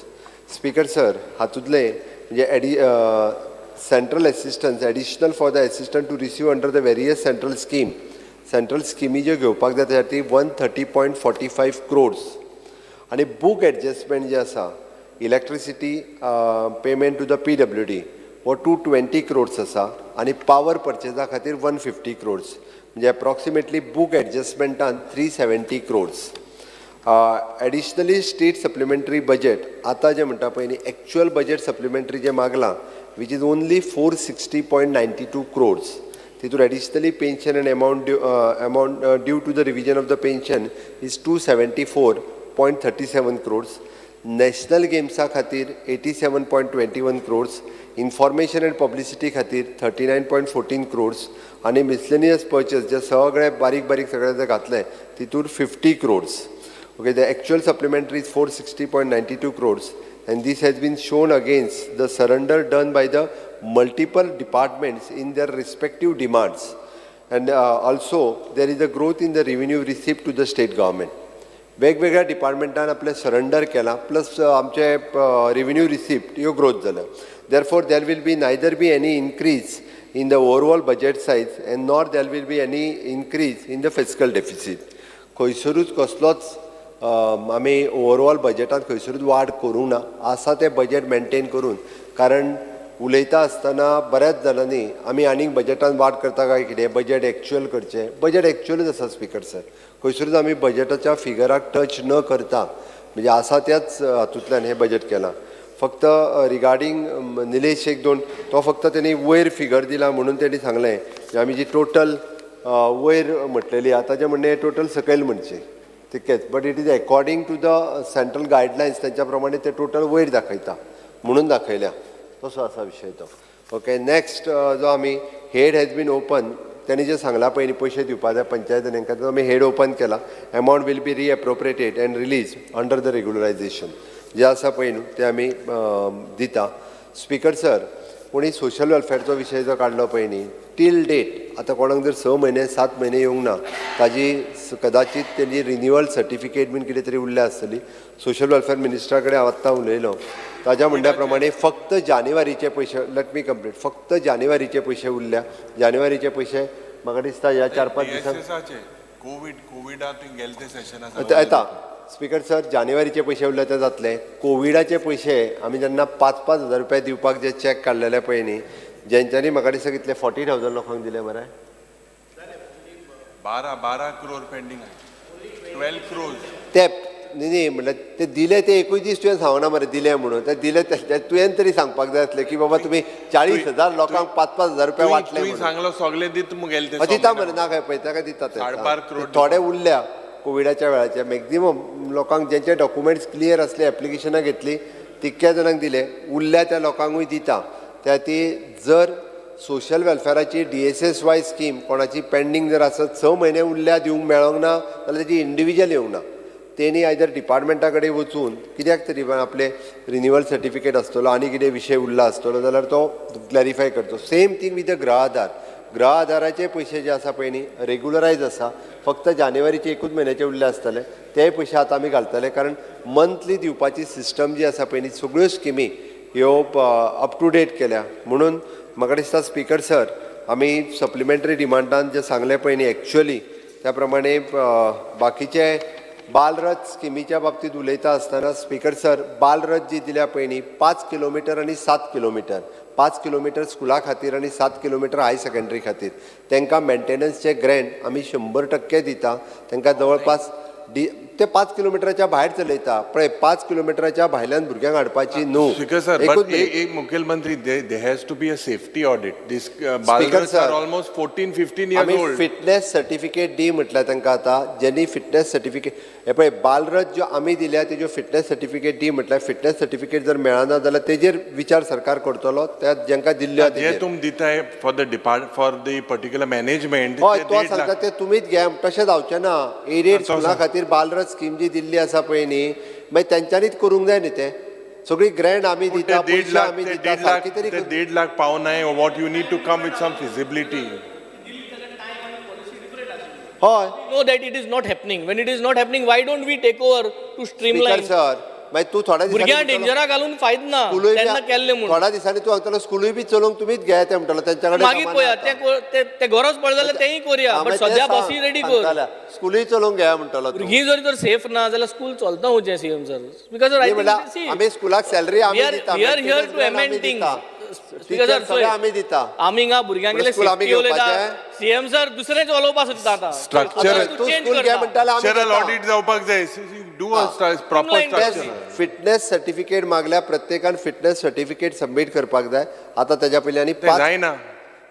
Speaker sir, हातूंतले म्हणजे central assistance additional for the assistance to receive under the various central scheme, central स्किमी ज्यो घेवपाक जाय त्यासाठी 130.45 crores. आनी बूक एडजस्टमेंट जे आसा electricity payment to the PWD हो 220 क्रोर्स आसा आनी पावर पर्चेजा खातीर 150 क्रोर्स, म्हणजे approximately book एडजस्टमेंटान 370 crores. Additionally state supplementary budget आतां जें म्हणटा पळय न्ही, एक्चुअल बजेट सप्लिमेंटरी जें मागलां which is only 460.92 crores. तितून additionally pension and amount due to the revision of the pension is 274.37 crores. National गेम्सा खातीर 87.21 crores, information and publicity खातीर 39.14 क्रोर्स आनी मिसलेनियस पर्चेस जे सगळे बारीक बारीक सगळे जे घातले तितूर 50 crores. Okay, the actual supplementary is 460.92 crores, and this has been shown against the surrender done by the multiple departments in their respective demands. And also, there is a growth in the revenue receipt to the state government. वेगवेगळ्या डिपार्टमेंटान आपलें surrender केलां, plus आमचे revenue receipt ह्यो growth जाल्या. Therefore there will be neither be any increase in the overall budget size and nor there will be any increase in the fiscal deficit. खंयसरूच कसलोच आमी overall बजेटांत खंयसरूच वाड करूंक ना, आसा तें बजेट मेनटेन करून. कारण उलयता आसतना बऱ्याच जाणांनी आमी आनीक बजेटान वाड करता काय कितें, बजेट एक्चुअल करचें. बजेट एक्चुअलूच आसा स्पीकर सर. खंयसरूच आमी बजेटाच्या फिगराक टच न करता म्हणजे आसा त्याच हातूंतल्यान हें बजेट केलां. फक्त रिगार्डींग निलेश एक दोन तो फक्त तेणी वयर फिगर दिला म्हणून तेणी सांगलें की आमी जी टोटल वयर म्हटलेली आतां ताजें म्हणणें टोटल सकयल म्हणचें तितकेंच. But it is according to the central guidelines, तेंच्या प्रमाणे ते टोटल वयर दाखयता म्हणून दाखयल्या. तसो आसा विशय तो. ओके, नॅक्स्ट जो आमी हेड हॅज बीन ओपन, तेणी जें सांगलां पळय न्ही पयशे दिवपा जाय पंचायतीन हेंकां, तो आमी हेड ओपन केला. Amount will be reappropriated and release under the regularization जे आसा पळय न्हू ते आमी दिता. स्पीकर सर, कोणी सोशल वेलफेअरचो विशय जो काडलो पळय न्ही, टील डेट आतां कोणाक जर 6 म्हयने 7 म्हयने येवंक ना, ताजी कदाचीत तेजी रिन्युअल सर्टिफिकेट बीन कितें तरी उरल्या आसतली. सोशल वेलफेअर मिनिस्टरा कडेन हांव आत्तां उलयलो, ताज्या म्हणण्या प्रमाणे फक्त जानेवारीचे पयशे, let me complete, फक्त जानेवारीचे पयशे उरल्या. जानेवारीचे पयशे म्हाका दिसता ह्या 4-5 दिसांक कोवीड कोविडा तुवें गेले ते सेशना. आतां येता स्पीकर सर. जानेवारीचे पयशे उरले ते जातले. कोविडाचे पयशे आमी जेन्ना 5-5 हजार रुपया दिवपाक जे चॅक काडलेले पळय न्ही, जेंच्यांनी म्हाका दिसता कितले 40,000 लोकांक दिले मरे. 12 12 क्रोर पेंडींग, 12 क्रोर्स. ते न्ही न्ही, म्हणल्यार ते दिले ते एकूय दीस तुवें सांगना मरे दिले म्हणून. ते दिले ते तुवें तरी सांगपाक जाय आसलें की बाबा तुमी 40,000 लोकांक 5-5 हजार रुपया वांटले तुवें म्हणून. सांगलो सगळे दीत मुगेले ते. हय, दिता मरे, ना काय पळय ताका दिता ते. 4.5 करोड. थोडे उरल्या कोविडाच्या वेळाचे. मॅक्झिमम लोकांक जेंचे डॉक्युमेंट्स क्लियर आसले, एप्लिकेशनां घेतली, तितक्या जाणांक दिले. उरल्या त्या लोकांकूय दिता. त्या ती जर सोशल वेलफेराची डीएसएसवाय स्कीम कोणाची पेंडींग जर आसत, 6 म्हयने उरल्या, दिवंक मेळोंक ना जाल्यार तेजी इंडिविज्युअल येवंक ना, तेणी आयदर डिपार्टमेंटा कडेन वचून कित्याक तरी आपले रिन्युअल सर्टिफिकेट आसतलो आनी कितें विशय उरला आसतलो जाल्यार तो क्लॅरिफाय करचो. सेम थींग विथ the गृह आधार. गृह आधाराचे पयशे जे आसा पळय न्ही, रेगुलरायज आसा. फक्त जानेवारीचे एकूच म्हयन्याचे उरले आसतले, तेय पयशे आतां आमी घालतले. कारण मंथली दिवपाची सिस्टम जी आसा पळय न्ही, सगळ्यो स्किमी ह्यो अप टू डेट केल्या. म्हणून म्हाका दिसता स्पीकर सर, आमी सप्लिमेंटरी डिमांडान जे सांगलें पळय न्ही एक्चुअली त्या प्रमाणे बाकीचे बालरथ स्किमीच्या बाबतीत उलयता आसतना स्पीकर सर, बालरथ जी दिल्या पळय न्ही, 5 किलोमिटर आनी 7 किलोमिटर, 5 किलोमिटर स्कुला खातीर आनी 7 किलोमिटर हाय सेकंडरी खातीर, तांकां मेंटेनन्सचे ग्रँट आमी 100% दिता. तांकां जवळपास डी ते 5 किलोमिटराच्या भायर चलयता पळय, 5 किलोमिटराच्या भायल्यान भुरग्यांक हाडपाची न्हू. Speaker sir, एकूच but minute. एक मुख्यमंत्री, there has to be a safety audit. These Speaker Balraths sir, are almost 14, 15 years आमी old. Fitness certificate दी म्हटल्यार तांकां आतां ज्यांनी फिटनेस सर्टिफिकेट, हे पळय बालरथ ज्यो आमी दिल्या तेज्यो फिटनेस सर्टिफिकेट दी म्हटल्यार फिटनेस सर्टिफिकेट जर मेळना जाल्यार तेजेर विचार सरकार करतलो, त्या जेंकां दिल्ल्यो आहा जे तेजेर. तुम दिताय for the depart for the particular management, हय, ते तो देड सांगता लाख. ते तुमीच घे, तशें जावचें ना. एडेड तो स्कुला सांग. खातीर बालरथ स्कीम जी दिल्ली आसा पळय न्ही, मागीर तेंच्यांनीच करूंक जाय न्ही तें. सगळी ग्रँड आमी पूण ते दिता, देड पयशे लाख आमी ते दिता, 1.5 लाख सारकी तरी ते 1.5 lakh पावनाय. What you need to come with some feasibility. हय. Know that it is not happening. When it is not happening, why don't we take over to streamline? Speaker sir, मागीर तूं थोड्या दिसांनी भुरग्यांक म्हणटलो, डेंजरा घालून फायद ना, स्कुलूय बी तेन्ना केल्लें म्हूण. थोड्या दिसांनी तूं सांगतलो स्कुलूय बी चलोवंक तुमीच घे ते म्हणटलो, तेंच्या कडेन मागीर सामान पळया, आतां. ते गरज पडले जाल्यार तेंय करुया, हा, बट मागीर तें सद्या सांग, बसी रेडी कर. सांगताल्या. स्कुलूय चलोवंक घेया म्हणटलो तूं. भुरगीं जर तर सेफ ना जाल्यार स्कूल चलता खंयचें सीएम सर? Because न्ही म्हणल्यार आमी स्कुलाक सॅलरी आमी दिता, we are here maintenance to grant आमी amend दिता, things. Teacher सगळे आमी दिता. आमी हिंगा भुरग्यांगेले स्कूल आमी सेफ्टी उलयता. घेवपाचें? सीएम सर दुसरेंच उलोवपाक सोदता आतां. Structure- आतां तूं चेंज स्कूल घे करता. म्हणटाले आमी स्ट्रक्चरल दिता. ऑडिट जावपाक जाय. Do a proper Streamline structure. Fitness certificate मागल्या, प्रत्येकान फिटनेस सर्टिफिकेट सबमीट करपाक जाय. आतां तेज्या पयलीं आनी ते 5 जायना.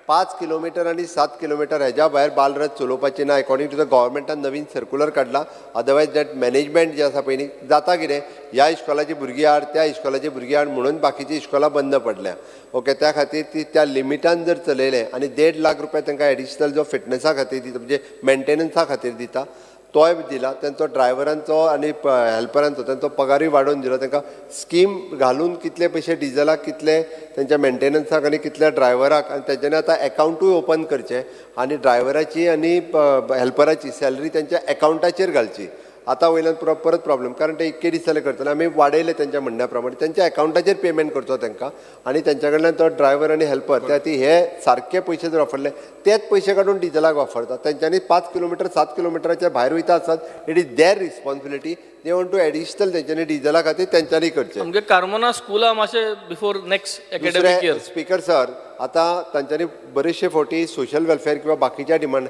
5 किलोमिटर आनी 7 किलोमिटर हेज्या भायर बालरथ चलोवपाची ना, अकॉर्डिंग टू the गव्हर्मेंटान नवीन सर्कुलर काडला. अदरवायज that management जें आसा पळय न्ही, जाता कितें, ह्या इश्कोलाची भुरगीं हाड, त्या इश्कोलाची भुरगीं हाड म्हणून बाकीची इश्कोलां बंद पडल्या. ओके, त्या खातीर ती त्या लिमिटान जर चलयलें आनी 1.5 लाख रुपया तांकां एडिशनल जो फिटनेसा खातीर दिता, म्हणजे मेंटेनन्सा खातीर दिता, तोय दिला. तेंचो ड्रायव्हरांचो आनी हेल्परांचो तेंचो पगारूय वाडोवन दिलो. तांकां स्कीम घालून कितले पयशे डिजलाक, कितले तेंच्या मेंटेनन्साक आनी कितल्या ड्रायव्हराक, आनी तेंच्यांनी आतां एकावंटूय ओपन करचें आनी ड्रायव्हराची आनी हेल्पराची सॅलरी तेंच्या एकावंटाचेर घालची. आतां वयल्यान परत प्रॉब्लेम, कारण ते इतके दीस जाले करतले. आमी वाडयले तेंच्या म्हणण्या प्रमाणे, तेंच्या एकावंटाचेर पेमेंट करचो तांकां आनी तेंच्या कडल्यान तो ड्रायव्हर आनी हेल्पर त्या खातीर हे सारके पयशे जर वापरले, तेच पयशे काडून डिजलाक वापरता. तेंच्यांनी 5 किलोमिटर 7 किलोमिटराच्या भायर वयता आसत, it is their responsibility. They want to additional तेंच्यांनी डिजला खातीर तेंच्यांनी करचें. आमगे कार्मोना स्कुला मातशें बिफोर नेक्स्ट एकेडमीक इयर. दुसरें स्पीकर सर, आतां तांच्यांनी बरेचशे फावटी सोशल वेलफेअर किंवा बाकीच्या डिमांड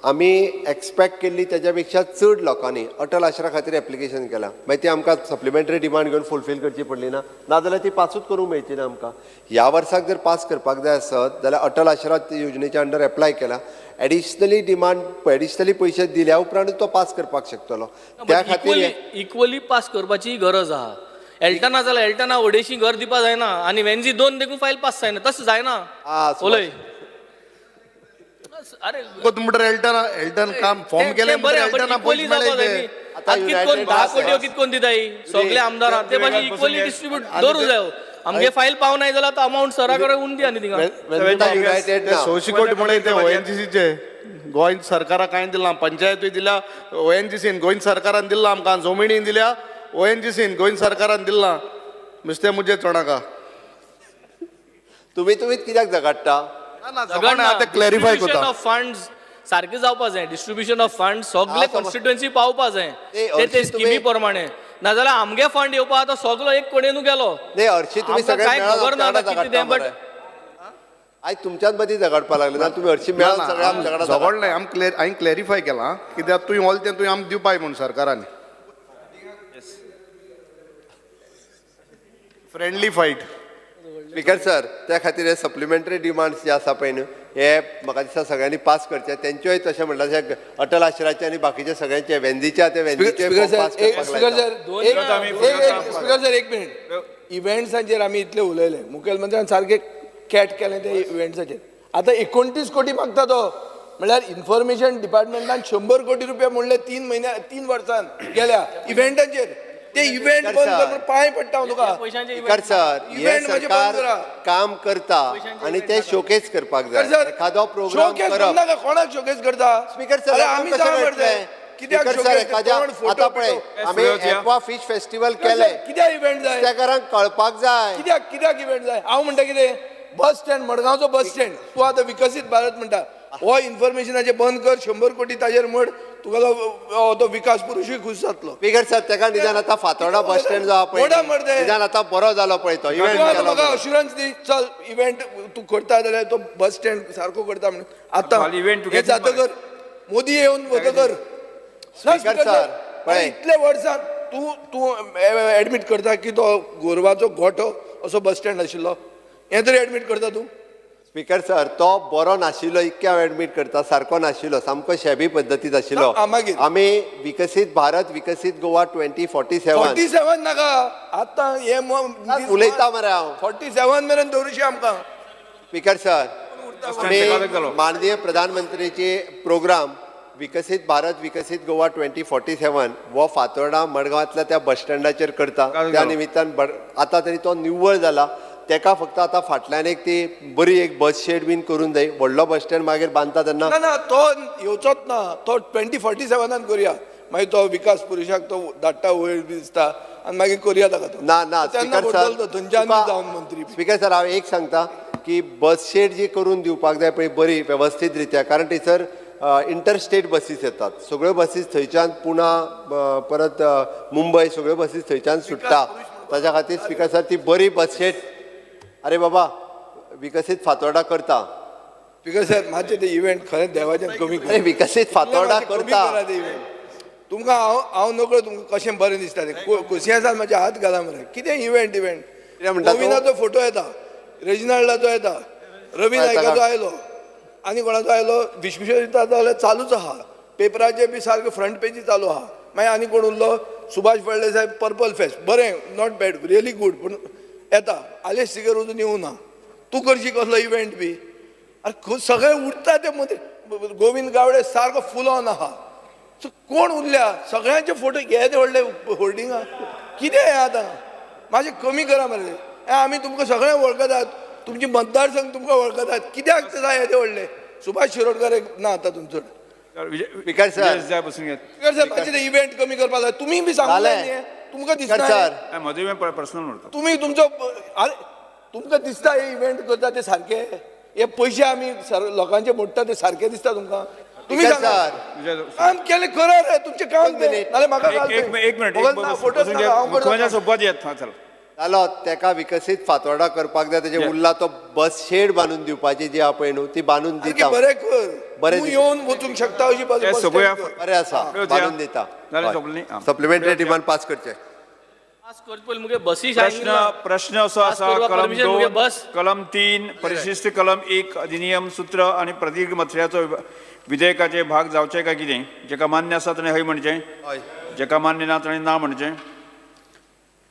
आमी एक्सपेक्ट केल्ली तेज्या पेक्षा चड लोकांनी अटल आश्रा खातीर एप्लिकेशन केलां. मागीर ती आमकां सप्लिमेंटरी डिमांड घेवन फुलफील करची पडली ना, नाजाल्यार ती पासूच करूंक मेळची ना आमकां. ह्या वर्साक जर पास करपाक जाय आसत जाल्यार अटल आश्रा योजनेच्या अंडर एप्लाय केला, एडिशनली डिमांड एडिशनली पयशे दिल्या उपरांत तो पास करपाक शकतलो. त्या खातीर इक्वली पास करपाची गरज आहा. एल्टना जाल्यार एल्टना अडेशी घर दिवपा जायना आनी वेन्जी 2 देखून फायल पास जायना, तशें जायना. आ, उलय अरे म्हणटर एल्टन काम फॉर्म केलें ते बरें, म्हणटर but एल्टना equally पयशे जावपा जाय मेळ्ळे. न्ही. आतां आतां कित कोण United 10 आसा. कोटी कित कोण दिताय सगळे आमदारां, ते भाशेन इक्वली डिस्ट्रीब्यूट दवरूं जायो. आमगे फायल पावनाय जाल्यार आतां अमावंट सरा कडेन उन दी आनी थिंगा. आतां युनायटेड ते ना. 600 कोटी म्हळे ते ओएनजीसीचे. गोंय सरकारा कांय दिलां, पंचायतूय दिल्या ओएनजीसीन, गोंय सरकारान दिल्लां आमकां, जमिनी दिल्या ओएनजीसीन, गोंय सरकारान दिल्लां. नुस्तें मुजें चोणाका. तुमी तुमीच कित्याक झगडटा? आतां क्लॅरिफाय डिस्ट्रिब्युशन करता. ऑफ फंड्स सारकें जावपा जाय. डिस्ट्रिब्युशन ऑफ फंड सगळे समज. कॉन्स्टिट्युएन्सी पावपा जाय ते ते ते हरशीं स्किमी तुमी- प्रमाणे, नाजाल्यार आमगे फंड येवपा आतां सगलो एक कडेनू गेलो. नाही हरशीं तुमी आमकां सगळे कांय मेळोन खबर ना आमच्या आतां वांगडा कितें तें, झगडटा बट मरे. आयज तुमच्याच मदीं झगडपा लागले ना तुमी, हरशीं मेळोन सगळे आमच्या वांगडा झगडलें आम क्लॅर हांवें क्लॅरिफाय केलां कित्याक तुवें ऑल तें तुवें आमकां दिवपाय म्हूण सरकारान. Friendly fight. Speaker sir, त्या खातीर हे सप्लिमेंटरी डिमांड्स जे आसा पळय न्हू, हे म्हाका दिसता सगळ्यांनी पास करचे. तेंच्योय तशें म्हणल्यार तशें अटल आश्राचे आनी बाकीचे सगळ्यांचे वेंदीचे ते वेंदीचे स्पीकर फॉर्म पास सर, एक करपाक स्पीकर लायता. सर, एक एक स्पीकर सर, एक मिनिट. इव्हेंट्सांचेर आमी इतले उलयले, मुखेलमंत्र्यान सारकें कॅट केलें ते इव्हेंट्साचेर. आतां 29 कोटी मागता तो, म्हणल्यार इन्फॉर्मेशन डिपार्टमेंटान 100 कोटी रुपया म्हणले 3 म्हयन्या 3 वर्सान गेल्या इव्हेंटांचेर. ते इव्हेंट बंद कर म्हूण पांय पडटा हांव तुका. पयशांचे स्पीकर सर, हे इव्हेंट म्हणजे बंद सरकार करा. काम करता आनी ते शोकेस करपाक जाय. सर, एखादो प्रोग्राम शोकेस करप. नाका, कोणाक शोकेस करता? स्पीकर सर, अरे आमी कशें जावं मेळटलें? करतले. कित्याक स्पीकर सर, शोकेस? एखाद्या कोण फोटो आतां पळय बिटो? आमी एक्वा फिश फेस्टिवल केलें, कित्याक इव्हेंट जाय? नुस्तेकारांक कळपाक जाय. कित्याक इव्हेंट जाय? हांव म्हणटा कितें, बस स्टँड, मडगांवचो बस स्टँड, तूं आतां विकसीत भारत म्हणटा, हो इन्फॉर्मेशनाचें बंद कर, 100 कोटी ताजेर म्हण, तुगेलो तो विकास पुरुशूय खूश जातलो. स्पीकर सर, तेका निदान आतां फातोर्डा बस स्टँड जो आहा पळय मोडा मरे ते. निदान आतां बरो जालो पळय तो इव्हेंट तूं आतां केलो म्हाका पळय. अश्युरन्स दी, चल इव्हेंट तूं करता जाल्यार तो बस स्टँड सारको करता म्हणून. आतां फाल्यां event हें तुगेलें. जातकर, मोदी येवन वतकर ना. स्पीकर सर, पळय. इतले वर्सां तूं तूं एडमीट करता की तो गोरवाचो गोठो असो बस स्टँड आशिल्लो, हें तरी एडमीट करता तूं? स्पीकर सर, तो बरो नाशिल्लो इतकें हांव एडमीट करता. सारको नाशिल्लो, सामको शेबी पद्दतीत आशिल्लो. आ, मागीर? आमी विकसीत भारत विकसीत गोवा 2047. 47 नाका आतां हे. उलयता मरे हांव. 47 मेरेन दवरुशी आमकां. स्पीकर सर, आमी बेगाबेग जालो. माननीय प्रधानमंत्रीची प्रोग्राम विकसीत भारत विकसीत गोवा 2047 हो फातोर्डा मडगांवांतल्या त्या बस स्टँडाचेर करता. बेगाबेग त्या जालो. निमित्तान आतां तरी तो निव्वळ जाला. तेका फक्त आतां फाटल्यान एक ती बरी एक बस शेड बीन करून जाय. व्हडलो बस स्टँड मागीर बांदता तेन्ना. ना ना, तो येवचोच ना. तो 2047न करुया. मागीर तो विकास पुरुषाक तो धाडटा वयर बी दिसता आनी मागीर करुया ताका तो. ना ना. तेन्ना स्पीकर सर, करतलो तो थंयच्यान बी जावन मंत्री बी. स्पीकर सर, हांव एक सांगता की बस शेड जी करून दिवपाक जाय पळय बरी वेवस्थीत रित्या, कारण थंयसर इंटर स्टेट बसीस येतात. सगळ्यो बसीस थंयच्यान पुणा, परत मुंबय, सगळ्यो बसीस थंयच्यान सुट्टा. ताच्या खातीर स्पीकर सर, ती बरी बस शेड, अरे बाबा, विकसीत फातोर्डा करता. स्पीकर सर, मातशें ते इव्हेंट खरें देवाचें कमी कर. अरे, विकसीत फातोर्डा इतलें मातशें कमी करता. करा ते इव्हेंट. तुमकां हांव हांव नकळो तुमकां कशें बरें दिसता तें. कुसियांसान म्हाज्या हात घाला मरे. कितें इव्हेंट इव्हेंट? कितें म्हणटा तूं? गोविंदाचो फोटो येता, रेजिनाल्डाचो येता, रवी हय, नायकाचो ताका- आयलो, आनी कोणाचो आयलो, विश्वेश्वरीताचो जाल्यार चालूच आहा. पेपराचे बी सारके फ्रंट पेजी चालू आहा. मागीर आनी कोण उरलो? सुभाष फळदेसाय, पर्पल फेस्ट, बरें, not bad, really good, पूण येता. आलेश सिगर अजून येवना. तूं करशी कसलो इव्हेंट बी? अरे, सगळे उरता ते मदीं. गोविंद गावडे सारको फूल ऑन आहा. सो कोण उरल्या? सगळ्यांचे फोटो येदे व्हडले होर्डिंगा. कितें हें आतां? मातशें कमी करा मरे हें. आमी तुमकां सगळें वळखतात, तुमची मतदारसंघ तुमकां वळखतात. कित्याक ते जाय येदे व्हडले? सुभाष शिरोडकर एक ना आतां तुमचो. Speaker sir. विजय जाय, बसून घेत. सर, मातशें ते इव्हेंट कमी करपाक जाय. तुमी बी सांगूंक जालें. जाय न्ही हें. तुमकां स्पीकर दिसना सर. हें? म्हजो पर्सनल उरता. तुमी तुमचो, अरे, तुमकां दिसता हे इव्हेंट करता ते सारके? हे पयशे आमी सर लोकांचे मोडटा ते सारके दिसता तुमकां? तुम्ही स्पीकर सांगा. सर. विजय काम केलें करा रे, तुमचें काम एक तें. मिनिट. नाल्यार म्हाका एक घाल एक थंय. एक मिनिट. वगत ना, फोटोच बसून नाका, हांव करता. मुख्यमंत्र्या सोबत येत हा, चल. जालो. तेका विकसीत फातोर्डा करपाक जाय. तेजे Yeah. उरला तो बस शेड बांदून दिवपाची जी आहा पळय न्हू, ती बांदून सारकें दिता. बरें कर. बरें तूं दिता. येवन वचूंक शकता अशी बस ते बस सोबया. स्टँड कर. बरें आसा. वचया. बांदून दिता. जालें सोंपलें न्ही? आं. सप्लिमेंटरी डिमांड पास करचे. पास करचे पयलीं मुगे बसी. प्रश्न प्रश्न असो पास आसा, करपाक कलम permission मुगे 2, बस. कलम 3, परिशिष्ट कलम 1, अधिनियम सूत्र आनी प्रदीर्घ मथळ्याचो विधेयकाचे भाग जावचे काय कितें? जेका मान्य आसा ताणें हय म्हणचें. हय. जेका मान्य ना ताणें ना म्हणचें.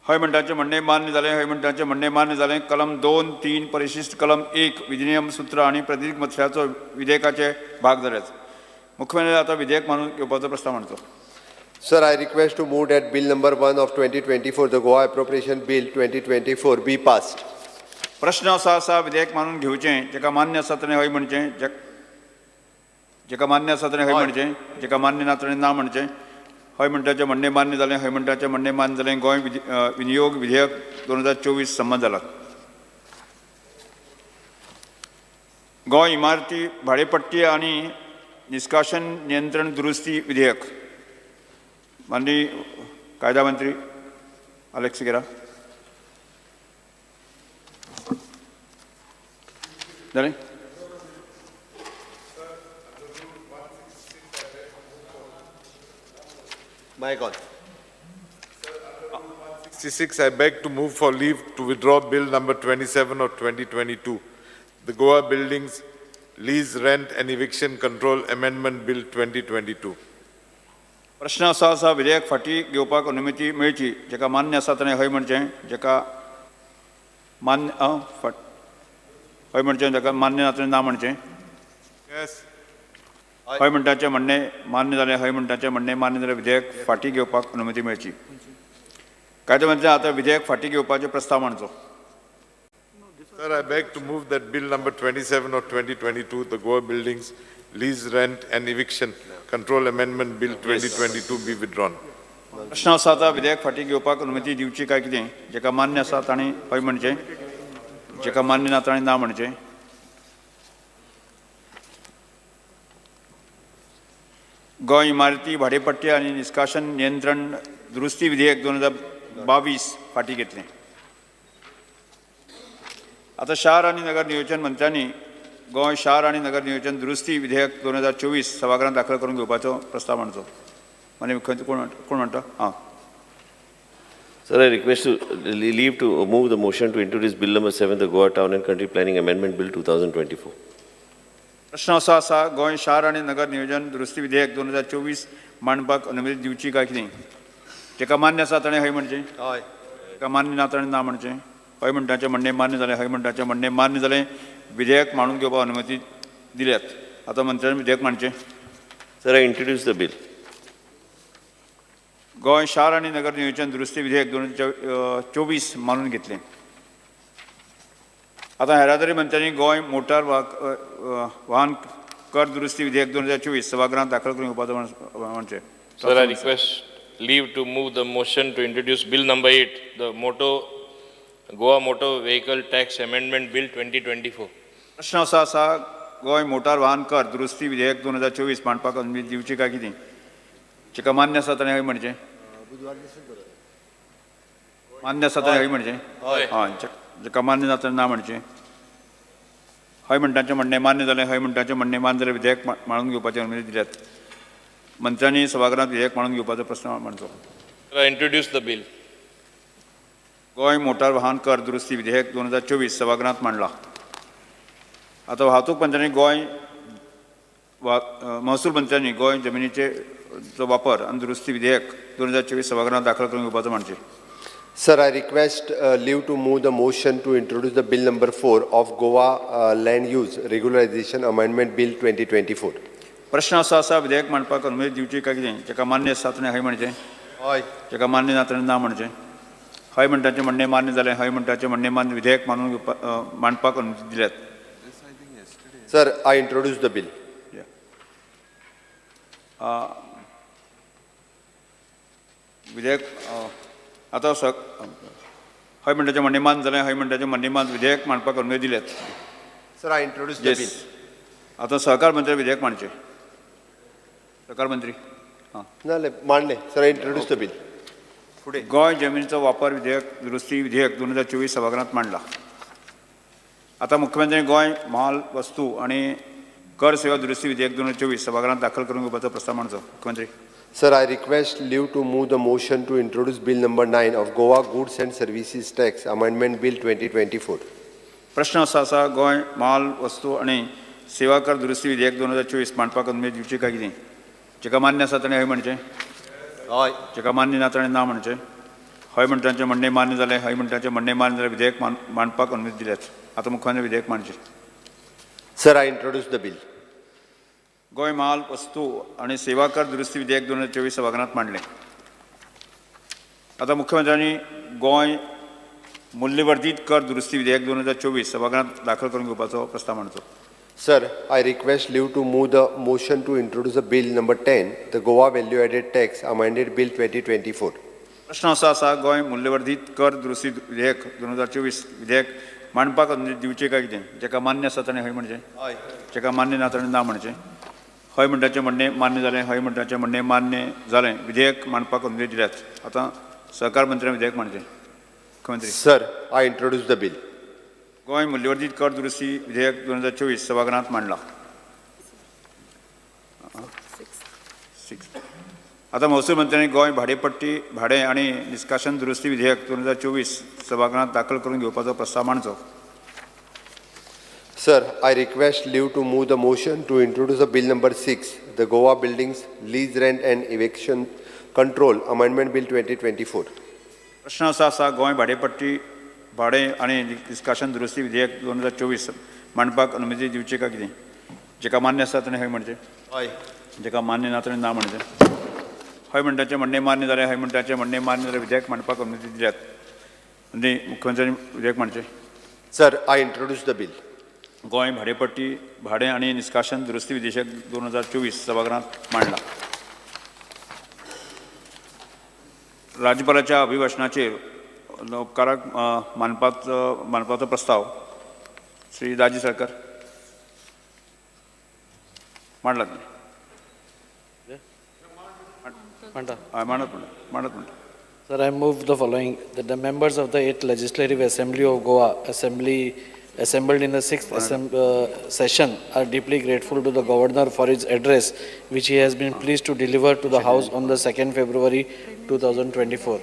हय म्हणटाचें म्हणणें मान्य जालें. हय म्हणटाचें म्हणणें मान्य जालें. कलम 2, 3, परिशिष्ट कलम 1, विधिनियम सूत्र आनी प्रदीर्घ मथळ्याचो विधेयकाचे भाग जाल्यात. मुख्यमंत्री आतां विधेयक मानून घेवपाचो प्रस्ताव मांडचो. Sir, I request to move that Bill number 1 of 2024, the Goa Appropriation Bill 2024, be passed. प्रश्न असो आसा, विधेयक मानून घेवचें. जेका मान्य आसा ताणें हय म्हणचें. जेका मान्य आसा ताणें हय म्हणचें. जेका मान्य ना ताणें ना म्हणचें. हय म्हणटाचें म्हणणें मान्य जालें. हय म्हणटाचें म्हणणें मान्य जालें. गोंय विनियोग विधेयक 2024 संमत जालां. गोंय इमारती भाडेपट्टी आनी निष्कासन नियंत्रण दुरुस्ती विधेयक. माननीय कायदा मंत्री अलेक्स सिकेरा. जालें. Mic on. 66, I beg to move for leave to withdraw Bill number 27 of 2022, the Goa Buildings Lease, Rent and Eviction Control Amendment Bill 2022. प्रश्न असो आसा, विधेयक फाटीं घेवपाक अनुमती मेळची. जेका मान्य आसा ताणें हय म्हणचें. जेका मान्य फाट हय म्हणचें. जेका मान्य ना ताणें ना म्हणचें. Yes. हय म्हणटाचें म्हणणें मान्य जालें. हय म्हणटाचें म्हणणें मान्य जालें. विधेयक फाटीं घेवपाक अनुमती मेळची. कायदो मंत्री आतां विधेयक फाटीं घेवपाचो प्रस्ताव मांडचो. Sir, I beg to move that Bill number 27 of 2022, the Goa Buildings Lease, Rent and Eviction Control Amendment Bill 2022 be withdrawn. प्रश्न आसा, आतां विधेयक फाटीं घेवपाक अनुमती दिवची काय कितें? जेका मान्य आसा ताणें हय म्हणचें. जेका मान्य ना ताणें ना म्हणचें. गोंय इमारती भाडेपट्टी आनी निष्कासन नियंत्रण दुरुस्ती विधेयक 2022 फाटीं घेतलें. आतां शार आनी नगर नियोजन मंत्र्यांनी गोंय शार आनी नगर नियोजन दुरुस्ती विधेयक 2024 सभागृहांत दाखल करून घेवपाचो प्रस्ताव मांडचो. माननीय मुख्यमंत्री कोण म्हणटा? आं. Sir, I request to leave to move the motion to introduce Bill number 7, the Goa Town and Country Planning Amendment Bill 2024. प्रश्न असो आसा, गोंय शार आनी नगर नियोजन दुरुस्ती विधेयक 2024 मांडपाक अनुमती दिवची काय कितें? जेका मान्य आसा ताणें हय म्हणचें. हय. जेका मान्य ना ताणें ना म्हणचें. हय म्हणटाचें म्हणणें मान्य जालें. हय म्हणटाचें म्हणणें मान्य जालें. विधेयक मांडून घेवपाक अनुमती दिल्यात. आतां मंत्र्यान विधेयक मांडचें. Sir, I introduce the bill. Goa शार आनी नगर नियोजन दुरुस्ती विधेयक 2024 मानून घेतलें. आतां येरादारी मंत्र्यांनी गोंय मोटार वाहन कर दुरुस्ती विधेयक 2024 सभागृहांत दाखल करून घेवपाचो म्हणचें. Sir, I request leave to move the motion to introduce Bill number 8, the Goa Motor Vehicle Tax Amendment Bill 2024. प्रश्न असो आसा, गोंय मोटार वाहन कर दुरुस्ती विधेयक 2024 मांडपाक अनुमती दिवची काय कितें? जेका मान्य आसा ताणें हय म्हणचें. मान्य आसा ताणें हय म्हणचें. हय. जेका मान्य ना ताणें ना म्हणचें. हय म्हणटाचें म्हणणें मान्य जालें. हय म्हणटाचें म्हणणें मान्य जालें. विधेयक मांडून घेवपाची अनुमती दिल्यात. मंत्र्यांनी सभागृहांत विधेयक मांडून घेवपाचो प्रस्न मांडचो. Sir, I introduce the bill. Goa motor वाहन कर दुरुस्ती विधेयक 2024 सभागृहांत मांडला. आतां वाहतूक मंत्र्यांनी गोंय महसूल मंत्र्यांनी गोंय जमिनीचे जो वापर आनी दुरुस्ती विधेयक 2024 सभागृहांत दाखल करून घेवपाचो मांडचें. Sir, I request leave to move the motion to introduce the Bill number 4 of Goa Land Use Regularization Amendment Bill 2024. प्रश्न असो आसा, विधेयक मांडपाक अनुमती दिवची काय कितें? जेका मान्य आसा ताणें हय म्हणचें. हय. जेका मान्य ना ताणें ना म्हणचें. हय म्हणटाचें म्हणणें मान्य जालें. हय म्हणटाचें म्हणणें मान्य. विधेयक मानून घेवपा मांडपाक अनुमती दिल्यात. Sir, I introduce the bill. विधेयक आतां हय म्हणटाचें म्हणणें मान्य जालें. हय म्हणटाचें म्हणणें मान्य. विधेयक मांडपाक अनुमती दिल्यात. Sir, I introduce the bill. आतां सहकार मंत्री विधेयक मांडचें. सहकार मंत्री. आं. जालें, मांडलें. Sir, I introduce the bill. Goa जमिनीचो वापर विधेयक दुरुस्ती विधेयक 2024 सभागृहांत मांडला. आतां मुख्यमंत्री गोंय म्हाल वस्तू आनी कर सेवा दुरुस्ती विधेयक 2024 सभागृहांत दाखल करून घेवपाचो प्रस्ताव मांडचो. मुख्यमंत्री. Sir, I request leave to move the motion to introduce Bill number 9 of Goa Goods and Services Tax Amendment Bill 2024. प्रश्न असो आसा, गोंय म्हाल वस्तू आनी सेवा कर दुरुस्ती विधेयक 2024 मांडपाक अनुमती दिवची काय कितें? जेका मान्य आसा ताणें हय म्हणचें. हय. जेका मान्य ना ताणें ना म्हणचें. हय म्हणटाचें म्हणणें मान्य जालें. हय म्हणटाचें म्हणणें मान्य जालें. विधेयक मांडपाक अनुमती दिल्यात. आतां मुख्यमंत्री विधेयक मांडचें. Sir, I introduce the bill. Goa म्हाल वस्तू आनी सेवा कर दुरुस्ती विधेयक 2024 सभागृहांत मांडलें. आतां मुख्यमंत्र्यांनी गोंय मूल्यवर्धीत कर दुरुस्ती विधेयक 2024 सभागृहांत दाखल करून घेवपाचो प्रस्ताव मांडचो. Sir, I request leave to move the motion to introduce the Bill number 10, the Goa Value Added Tax Amended Bill 2024. प्रश्न असो आसा, गोंय मूल्यवर्धीत कर दुरुस्ती विधेयक 2024 विधेयक मांडपाक अनुमती दिवची काय कितें? जेका मान्य आसा ताणें हय म्हणचें. हय. जेका मान्य ना ताणें ना म्हणचें. हय म्हणटाचें म्हणणें मान्य जालें. हय म्हणटाचें म्हणणें मान्य जालें. विधेयक मांडपाक अनुमती दिल्यात. आतां सहकार मंत्र्यान विधेयक मांडचें. मुख्यमंत्री. Sir, I introduce the bill. Goa मूल्यवर्धीत कर दुरुस्ती विधेयक 2024 सभागृहांत मांडला. आतां महसूल मंत्र्यांनी गोंय भाडेपट्टी भाडें आनी निष्कासन दुरुस्ती विधेयक 2024 सभागृहांत दाखल करून घेवपाचो प्रस्ताव मांडचो. Sir, I request leave to move the motion to introduce the Bill number 6, the Goa Buildings Lease Rent and Eviction Control Amendment Bill 2024. प्रश्न असो आसा, गोंय भाडेपट्टी भाडें आनी निष्कासन दुरुस्ती विधेयक 2024 मांडपाक अनुमती दिवची काय कितें? जेका मान्य आसा ताणें हय म्हणचें. हय. जेका मान्य ना ताणें ना म्हणचें. हय म्हणटाचें म्हणणें मान्य जालें. हय म्हणटाचें म्हणणें मान्य जालें. विधेयक मांडपाक अनुमती दिल्यात. आनी मुख्यमंत्र्यांनी विधेयक मांडचें. Sir, I introduce the bill. Goa भाडेपट्टी भाडें आनी निष्कासन दुरुस्ती विधेयक 2024 सभागृहांत मांडला. राज्यपालाच्या अभिभाशणाचेर उपकाराक मानपाचो प्रस्ताव श्री दाजी सरकार मांडला तुमी. म्हणटा. हय, मांडात म्हणटा, मांडात म्हणटा. Sir, I move the following, that the members of the 8th Legislative Assembly of Goa Assembly assembled in the 6th session are deeply grateful to the Governor for his address, which he has been pleased to deliver to the House on the 2nd February 2024.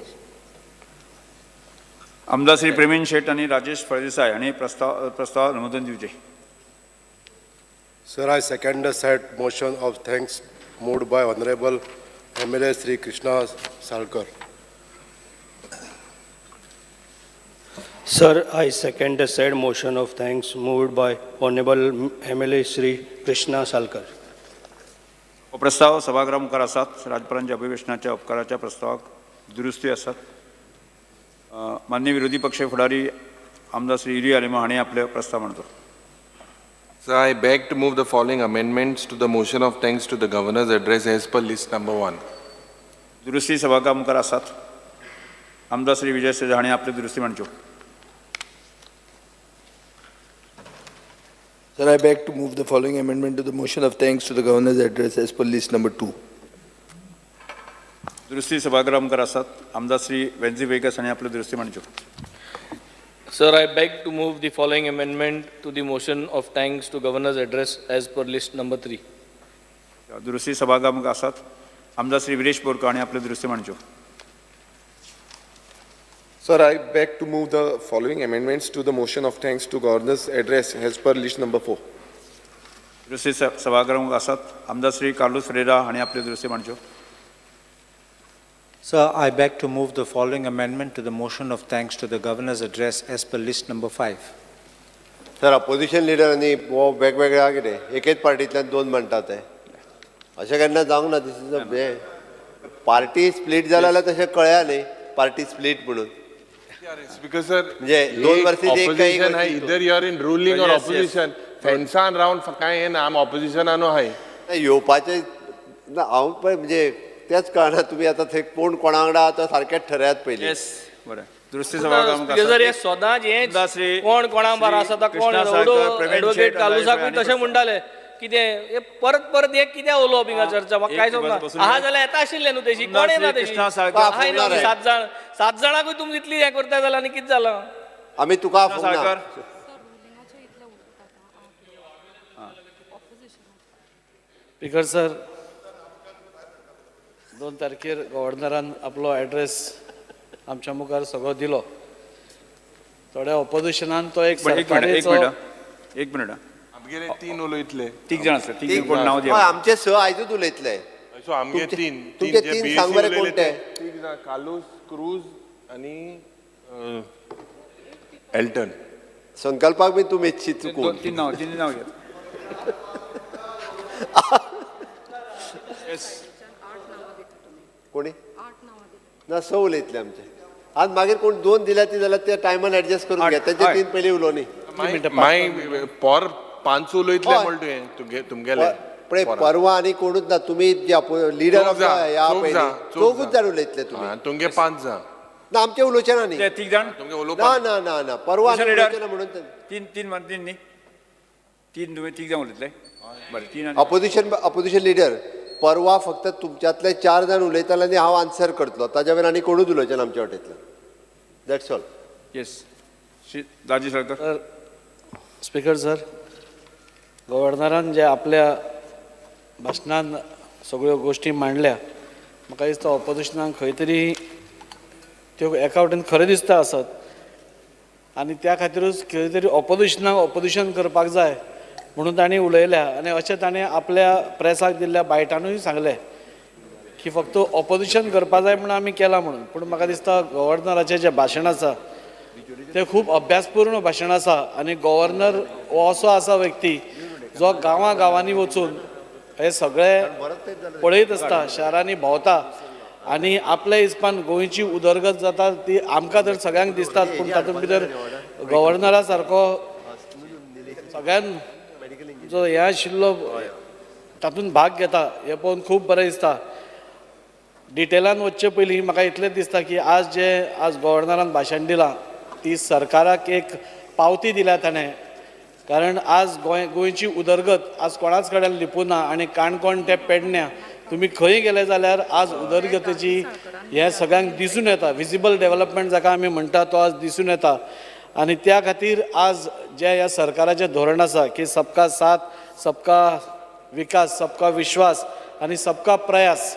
आमदार श्री प्रेमेंद्र शेट आनी राजेश फळदेसाय हांणी प्रस्ताव अनुमोदन दिवचें. Sir, I second the said motion of thanks moved by Honorable MLA Sri Krishna Salkar. Sir, I second the said motion of thanks moved by Honorable MLA Sri Krishna Salkar. हो प्रस्ताव सभागृहा मुखार आसात. राज्यपालांच्या अभिवेशनाच्या उपकाराच्या प्रस्तावाक दुरुस्ती आसात. माननीय विरोधी पक्ष फुडारी आमदार श्री युरी आलेमांव हांणी आपले प्रस्ताव मांडचो. Sir, I beg to move the following amendments to the motion of thanks to the governor's address as per list number 1. दुरुस्ती सभागृहा मुखार आसात. आमदार श्री विजय सेजा हांणी आपली दुरुस्ती मांडच्यो. Sir, I beg to move the following amendment to the motion of thanks to the governor's address as per list number 2. दुरुस्ती सभागृहा मुखार आसात. आमदार श्री वेन्झी वेगस हांणी आपली दुरुस्ती मांडच्यो. Sir, I beg to move the following amendment to the motion of thanks to Governor's address as per list number 3. दुरुस्ती सभागृहा मुखार आसात. आमदार श्री विरेश बोरकर हांणी आपली दुरुस्ती मांडच्यो. Sir, I beg to move the following amendments to the motion of thanks to Governor's address as per list number 4. दुरुस्ती सभागृहा मुखार आसात. आमदार श्री कार्लूस फेरेरा हांणी आपली दुरुस्ती मांडच्यो. Sir, I beg to move the following amendment to the motion of thanks to the Governor's address as per list number 5. Sir, opposition लिडरांनी हो वेगवेगळ्या कितें एकेच पार्टींतल्यान दोन म्हणटात ते, अशें केन्ना जावंक ना. This is a हे पार्टी स्प्लीट जाल्या जाल्यार तशें कळया न्ही, पार्टी स्प्लीट म्हणून. Speaker sir, म्हणजे दोन वर्सां एक काय एक opposition हाय, वर्सी either you are in ruling or Yes, yes. opposition. फेन्सान रावन कांय येना, आम ऑपोजिशनानू हाय. नाही, येवपाचें ना. हांव पळय म्हणजे तेच कळना, तुमी आतां थंय कोण कोणा वांगडा आतां सारकें ठरयात पयलीं. येस, बरें. दुरुस्ती सभागृहा मुखार स्पीकर सर, आसात. हे सदांच हें आमदार श्री कोण कोणा बारा आसा कोण कृष्णा साळकर, प्रवीण एडवोकेट शेट, कालुसाकूय हांणी तशें म्हणटाले कितें हे परत परत हे कितें उलोवप हिंगा चर्चा, म्हाका कांय एक समजना. बसून आहा जाल्यार येता आशिल्लें न्हू तेशी, आमदार कोण येना श्री तेशी. कृष्णा साळकर. आहाय न्हू आपोवणार. 7 जाण, 7 जाणांकूय तुमी इतली हें करता जाल्यार आनी कितें जालां? आमी तुका कृष्णा आपोवंक ना. साळकर. स्पीकर सर, 2 तारखेर गव्हर्नरान आपलो एड्रेस आमच्या मुखार सगळो दिलो. थोड्या ऑपोजिशनान तो एक एक मिनट, एक सरकारेचो मिनट, एक मिनट. आमगेले 3 उलयतले. तीग जाण आसले, तीग जाण कोण नांव हय, दिया. आमचे 6 आयजूच उलयतले. सो आमगे 3, तुमचे 3 सांग बरें कोण ते. तीग जाण, कार्लूस क्रूज आनी एल्टन. संकल्पाक बी तूं मेजशी चुकून. 3 नांव, 3 नांव घेत. येस. कोणी ना, 6 उलयतले आमचे. आज मागीर कोण 2 दिल्या ती जाल्यार त्या टायमान एडजस्ट करून घे. तेंचे हय. 3 पयलीं उलोवनी. मागीर पोर 5 उलयतले हय. म्हणटा तुवें, तुमगेले. पळय परवा आनी कोणूच ना, तुमी जे लिडर ऑफ ह्या चौग पयलीं जाण, चौगूच जाण उलयतले तुमी. तुमगे 5 जाण. ना, आमचे उलोवचे ना न्ही. ते तीग जाण. तुमगे ना उलोवपा. ना ना ना, परवा आनी Opposition leader. उलोवचे ना म्हणून तीन, तीन, तीन न्ही, 3 तुवें तीग जाण उलयतले. बरें, 3 आनी अपोजिशन लिडर परवा फक्त तुमच्यांतले 4 जाण उलयताले आनी हांव आन्सर करतलो, ताज्या वयर आनी कोणूच उलोवचे ना आमच्या वाटेंतल्यान. That's all. Yes, Shri Daji Salkar. Sir, speaker sir, गव्हर्नरान जे आपल्या भाशणान सगळ्यो गोश्टी मांडल्या, म्हाका दिसता ऑपोजिशनाक खंय तरी त्यो एका वटेन खरें दिसता आसत आनी त्या खातीरूच खंय तरी ऑपोजिशनाक ऑपोजिशन करपाक जाय म्हणून तांणी उलयल्या. आनी अशें ताणें आपल्या प्रेसाक दिल्ल्या बायटानूय सांगलें की फक्त ऑपोजिशन करपा जाय म्हणून आमी केलां म्हणून. पूण म्हाका दिसता गव्हर्नराचें जें भाशण आसा तें खूब अभ्यासपूर्ण भाशण आसा आनी गव्हर्नर हो असो आसा व्यक्ती जो गांवां गांवांनी वचून हे सगळे पळयत आसता, शारांनी भोंवता आनी आपल्या हिसपान गोंयची उदरगत जाता ती आमकां तर सगळ्यांक दिसतात. पूण तातूंत भितर गव्हर्नरा सारको सगळ्यान जो हें आशिल्लो तातूंत भाग घेता हें पळोवन खूब बरें दिसता. डिटेलान वचचे पयलीं म्हाका इतलेंच दिसता की आज जे आज गव्हर्नरान भाशण दिलां ती सरकाराक एक पावती दिल्या ताणें कारण आज गोंयची उदरगत आज कोणाच कडेन लिपूना आनी काणकोण ते पेडण्या तुमी खंय गेले जाल्यार आज उदरगतीची हें सगळ्यांक दिसून येता. विजिबल डेवलपमेंट जाका आमी म्हणटा तो आज दिसून येता. आनी त्या खातीर आज जें ह्या सरकाराचें धोरण आसा की सबका साथ, सबका विकास, सबका विश्वास आनी सबका प्रयास,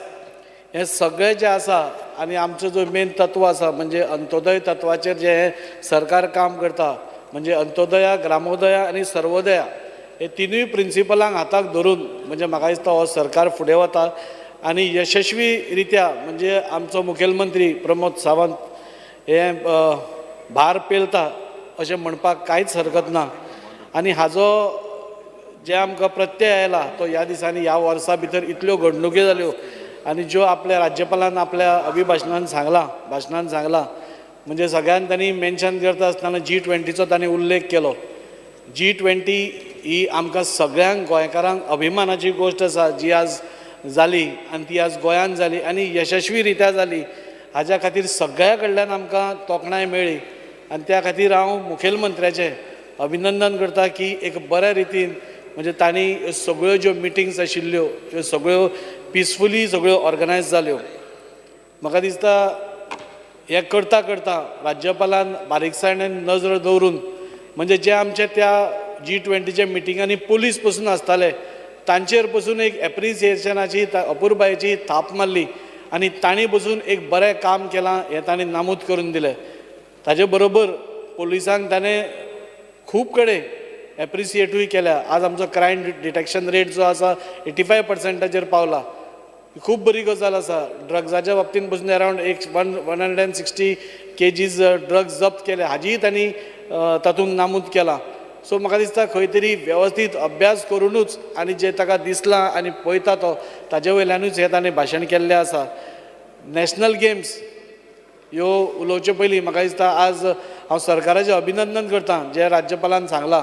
हें सगळें जें आसा आनी आमचो जो मेन तत्व आसा म्हणजे अंत्योदय तत्वाचेर जें हें सरकार काम करता, म्हणजे अंत्योदया, ग्रामोदया आनी सर्वोदया हे तिनूय प्रिंसिपलांक हाताक धरून म्हणजे म्हाका दिसता हो सरकार फुडें वता आनी यशस्वी रित्या म्हणजे आमचो मुखेलमंत्री प्रमोद सावंत हे भार पेलता अशें म्हणपाक कांयच हरकत ना. आनी हाजो जे आमकां प्रत्यय आयला तो ह्या दिसांनी ह्या वर्सा भितर इतल्यो घडणुक्यो जाल्यो आनी ज्यो आपल्या राज्यपालान आपल्या अभिभाशणान सांगलां, भाशणान सांगलां, म्हणजे सगळ्यान तांणी मेन्शन करता आसतना G20चो तांणी उल्लेख केलो. G20 ही आमकां सगळ्यांक गोंयकारांक अभिमानाची गोश्ट आसा जी आज जाली आनी ती आज गोंयांत जाली आनी यशस्वी रित्या जाली. हाज्या खातीर सगळ्या कडल्यान आमकां तोखणाय मेळ्ळी आनी त्या खातीर हांव मुखेलमंत्र्याचें अभिनंदन करता की एक बऱ्या रितीन म्हणजे तांणी सगळ्यो ज्यो मिटिंग्स आशिल्ल्यो त्यो सगळ्यो पिसफुली सगळ्यो ऑर्गनायज जाल्यो. म्हाका दिसता हें करता करता राज्यपालान बारीकसाणेन नजर दवरून म्हणजे जे आमचे त्या G20च्या मिटिंगांनी पुलीस पसून आसताले तांचेर पसून एक एप्रिसिएशनाची अपुरबायेची थाप मारली आनी तांणी पसून एक बरें काम केलां हें तांणी नामूद करून दिलें. ताजे बरोबर पुलिसांक ताणें खूब कडेन एप्रिसिएटूय केल्या. आज आमचो क्रायम डिटेक्शन रेट जो आसा 85%चेर पावला, खूब बरी गजाल आसा. ड्रग्साच्या बाबतींत पसून अरावंड एक 160 kgs drugs जप्त केले हाजीय तांणी तातूंत नामूद केलां. सो म्हाका दिसता खंय तरी वेवस्थीत अभ्यास करुनूच आनी जें ताका दिसलां आनी पळयता तो ताजे वयल्यानूच हें ताणें भाशण केल्लें आसा. नॅशनल गेम्स ह्यो उलोवचे पयलीं म्हाका दिसता आज हांव सरकाराचें अभिनंदन करता जें राज्यपालान सांगलां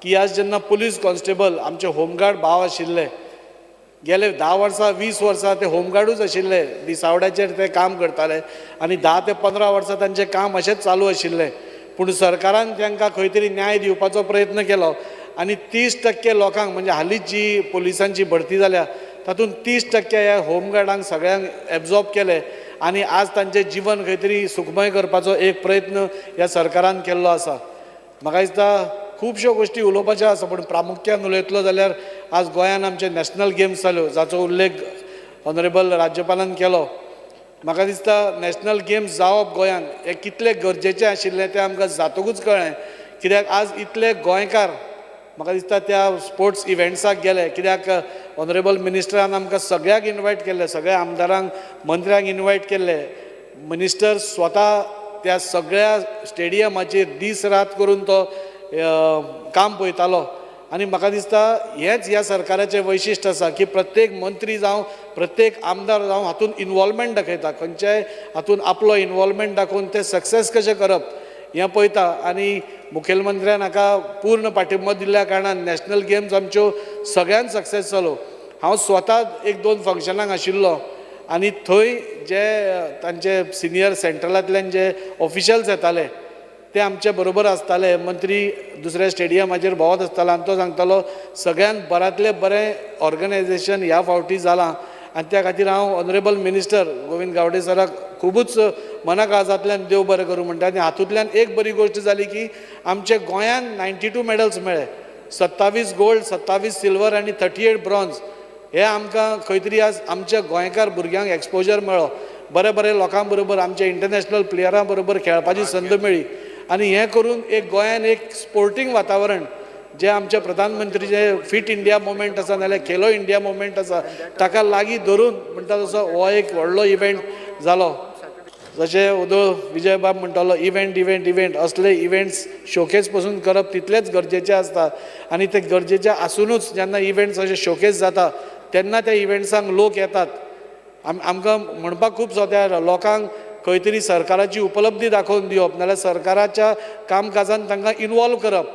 की आज जेन्ना पुलीस कॉन्स्टेबल आमचे होमगार्ड भाव आशिल्ले गेले 10 वर्सां 20 वर्सां ते होमगार्डूच आशिल्ले, दिसावड्याचेर ते काम करताले आनी 10 ते 15 वर्सां तांचें काम अशेंच चालू आशिल्लें. पूण सरकारान तांकां खंय तरी न्याय दिवपाचो प्रयत्न केलो आनी 30% लोकांक म्हणजे हालींच जी पुलिसांची भरती जाल्या तातूंत 30% ह्या होमगार्डांक सगळ्यांक एब्जॉर्ब केले आनी आज तांचें जिवन खंय तरी सुखमय करपाचो एक प्रयत्न ह्या सरकारान केल्लो आसा. म्हाका दिसता खुबश्यो गोश्टी उलोवपाच्यो आसा पूण प्रामुख्यान उलयतलो जाल्यार आज गोंयान आमचे नॅशनल गेम्स जाल्यो जाचो उल्लेख ऑनरेबल राज्यपालान केलो. म्हाका दिसता नॅशनल गेम्स जावप गोंयान हें कितलें गरजेचें आशिल्लें तें आमकां जातकूच कळ्ळें, कित्याक आज इतले गोंयकार म्हाका दिसता त्या स्पोर्ट्स इव्हेंट्साक गेले, कित्याक ऑनरेबल मिनिस्टरान आमकां सगळ्यांक इनवायट केल्ले, सगळ्या आमदारांक मंत्र्यांक इनवायट केल्ले. मिनिस्टर स्वता त्या सगळ्या स्टेडियमाचेर दीस रात करून तो काम पळयतालो आनी म्हाका दिसता हेंच ह्या सरकाराचें वैशिश्ट आसा की प्रत्येक मंत्री जावं प्रत्येक आमदार जावं हातूंत इनवॉल्वमेंट दाखयता, खंयच्याय हातूंत आपलो इनवॉल्वमेंट दाखोवन तें सक्सेस कशें करप हें पळयता. आनी मुखेलमंत्र्यान हाका पूर्ण पाठिंबो दिल्ल्या कारणान नॅशनल गेम्स आमच्यो सगळ्यांत सक्सेस जालो. हांव स्वता 1-2 फंक्शनाक आशिल्लो आनी थंय जे तांचे सिनियर सेंट्रलांतल्यान जे ऑफिशल्स येताले ते आमचे बरोबर आसताले, मंत्री दुसऱ्या स्टेडियमाचेर भोंवत आसतालो आनी तो सांगतालो सगळ्यांत बऱ्यांतलें बरें ऑर्गनायजेशन ह्या फावटी जालां आनी त्या खातीर हांव ऑनरेबल मिनिस्टर गोविंद गावडे सराक खुबूच मना काळजांतल्यान देव बरें करूं म्हणटा. आनी हातूंतल्यान एक बरी गोश्ट जाली की आमच्या गोंयान 92 मॅडल्स मेळ्ळे, 27 गोल्ड, 27 सिल्वर आनी 38 ब्रॉन्ज. हे आमकां खंय तरी आज आमच्या गोंयकार भुरग्यांक एक्सपोजर मेळ्ळो, बरे बरे लोकां बरोबर आमच्या इंटरनॅशनल प्लेयरां बरोबर खेळपाची संद मेळ्ळी आनी हें करून एक गोंयान एक स्पोर्टींग वातावरण जें आमच्या प्रधानमंत्रीचें फिट इंडिया मुवमेंट आसा नाल्यार खेलो इंडिया मुवमेंट आसा ताका लागीं धरून म्हणटा तसो हो एक व्हडलो इव्हेंट जालो. जशें उदो विजयबाब म्हणटालो इव्हेंट इव्हेंट इव्हेंट, असले इव्हेंट्स शोकेस पसून करप तितलेंच गरजेचें आसता आनी ते गरजेचें आसुनूच जेन्ना इव्हेंट्स अशे शोकेस जाता तेन्ना त्या इव्हेंट्सांक लोक येतात. आमकां म्हणपाक खूब सोंपें, लोकांक खंय तरी सरकाराची उपलब्धी दाखोवन दिवप नाल्यार सरकाराच्या कामकाजान तांकां इनवॉल्व करप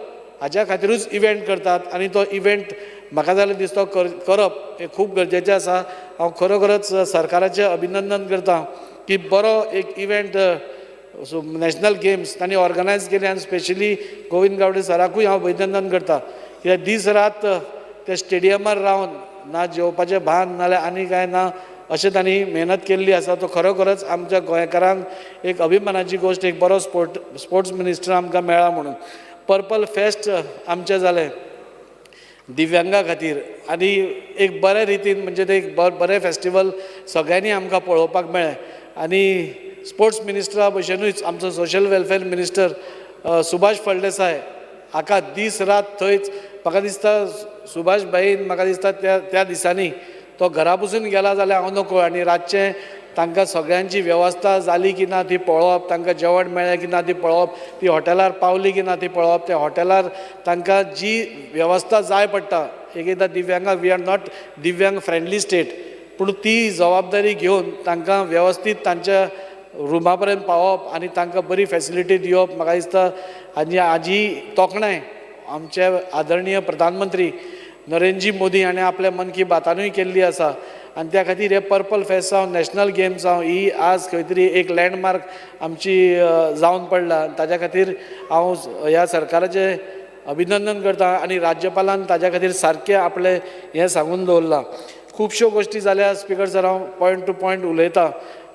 हाज्या खातीरूच इव्हेंट करतात आनी तो इव्हेंट म्हाका जाल्यार दिसता करप हें खूब गरजेचें आसा. हांव खरोखरच सरकाराचें अभिनंदन करता की बरो एक इव्हेंट सो नॅशनल गेम्स तांणी ऑर्गनायज केले आनी स्पेशली गोविंद गावडे सराकूय हांव अभिनंदन करता कित्याक दीस रात ते स्टेडियमार रावन ना जेवपाचें भान नाल्यार आनी कांय ना अशें तांणी मेहनत केल्ली आसा. तो खरोखरच आमच्या गोंयकारांक एक अभिमानाची गोश्ट, एक बरो स्पोर्ट्स मिनिस्टर आमकां मेळ्ळा म्हणून. पर्पल फेस्ट आमचें जालें दिव्यांगा खातीर आनी एक बऱ्या रितीन, म्हणजे ते एक बरें फेस्टिवल सगळ्यांनी आमकां पळोवपाक मेळ्ळें. आनी स्पोर्ट्स मिनिस्टरा भशेनूच आमचो social welfare minister Subhash Phaldesai हाका दीस रात थंयच म्हाका दिसता सुभाष भाईन म्हाका दिसता त्या दिसांनी तो घरा पसून गेला जाल्यार हांव नकळो आनी रातचें तांकां सगळ्यांची वेवस्था जाली की ना ती पळोवप, तांकां जेवण मेळ्ळें की ना ती पळोवप, ती हॉटेलार पावली की ना ती पळोवप, त्या हॉटेलार तांकां जी वेवस्था जाय पडटा. एक एकदां दिव्यांगाक we are not Divyang friendly state, पूण ती जबाबदारी घेवन तांकां वेवस्थीत तांच्या रुमा पर्यंत पावोवप आनी तांकां बरी फेसिलिटी दिवप म्हाका दिसता. आनी हाजी तोखणाय आमचे आदरणीय प्रधानमंत्री नरेंद्रजी मोदी हाणें आपल्या मन की बातानूय केल्ली आसा. आनी त्या खातीर हे पर्पल फेस्ट जावं नॅशनल गेम्स जावं ही आज खंय तरी एक लँडमार्क आमची जावन पडला. ताज्या खातीर हांव ह्या सरकाराचें अभिनंदन करता आनी राज्यपालान ताज्या खातीर सारकें आपलें हें सांगून दवरलां. खुबश्यो गोश्टी जाल्या स्पिकर सर, हांव पॉयंट टू पॉयंट उलयतां.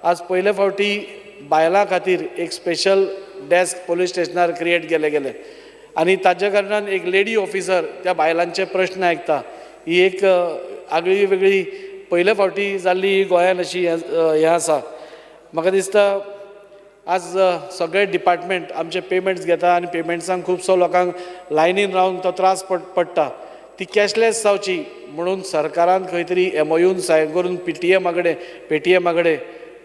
आज पयले फावटी बायलां खातीर एक स्पेशल डेस्क पोलीस स्टेशनार क्रिएट केले गेले आनी ताज्या कारणान एक लेडी ऑफिसर त्या बायलांचे प्रश्न आयकता. ही एक आगळी वेगळी पयले फावटी जाल्ली गोंयान अशी हें आसा. म्हाका दिसता आज सगळे डिपार्टमेंट आमचे पेमेंट्स घेता आनी पेमेंट्सांक खुबसो लोकांक लायनीन रावन तो त्रास पडटा. ती कॅशलेस जावची म्हणून सरकारान खंय तरी एमओयून सायन करून पीटीएमा कडेन पेटीएमा कडेन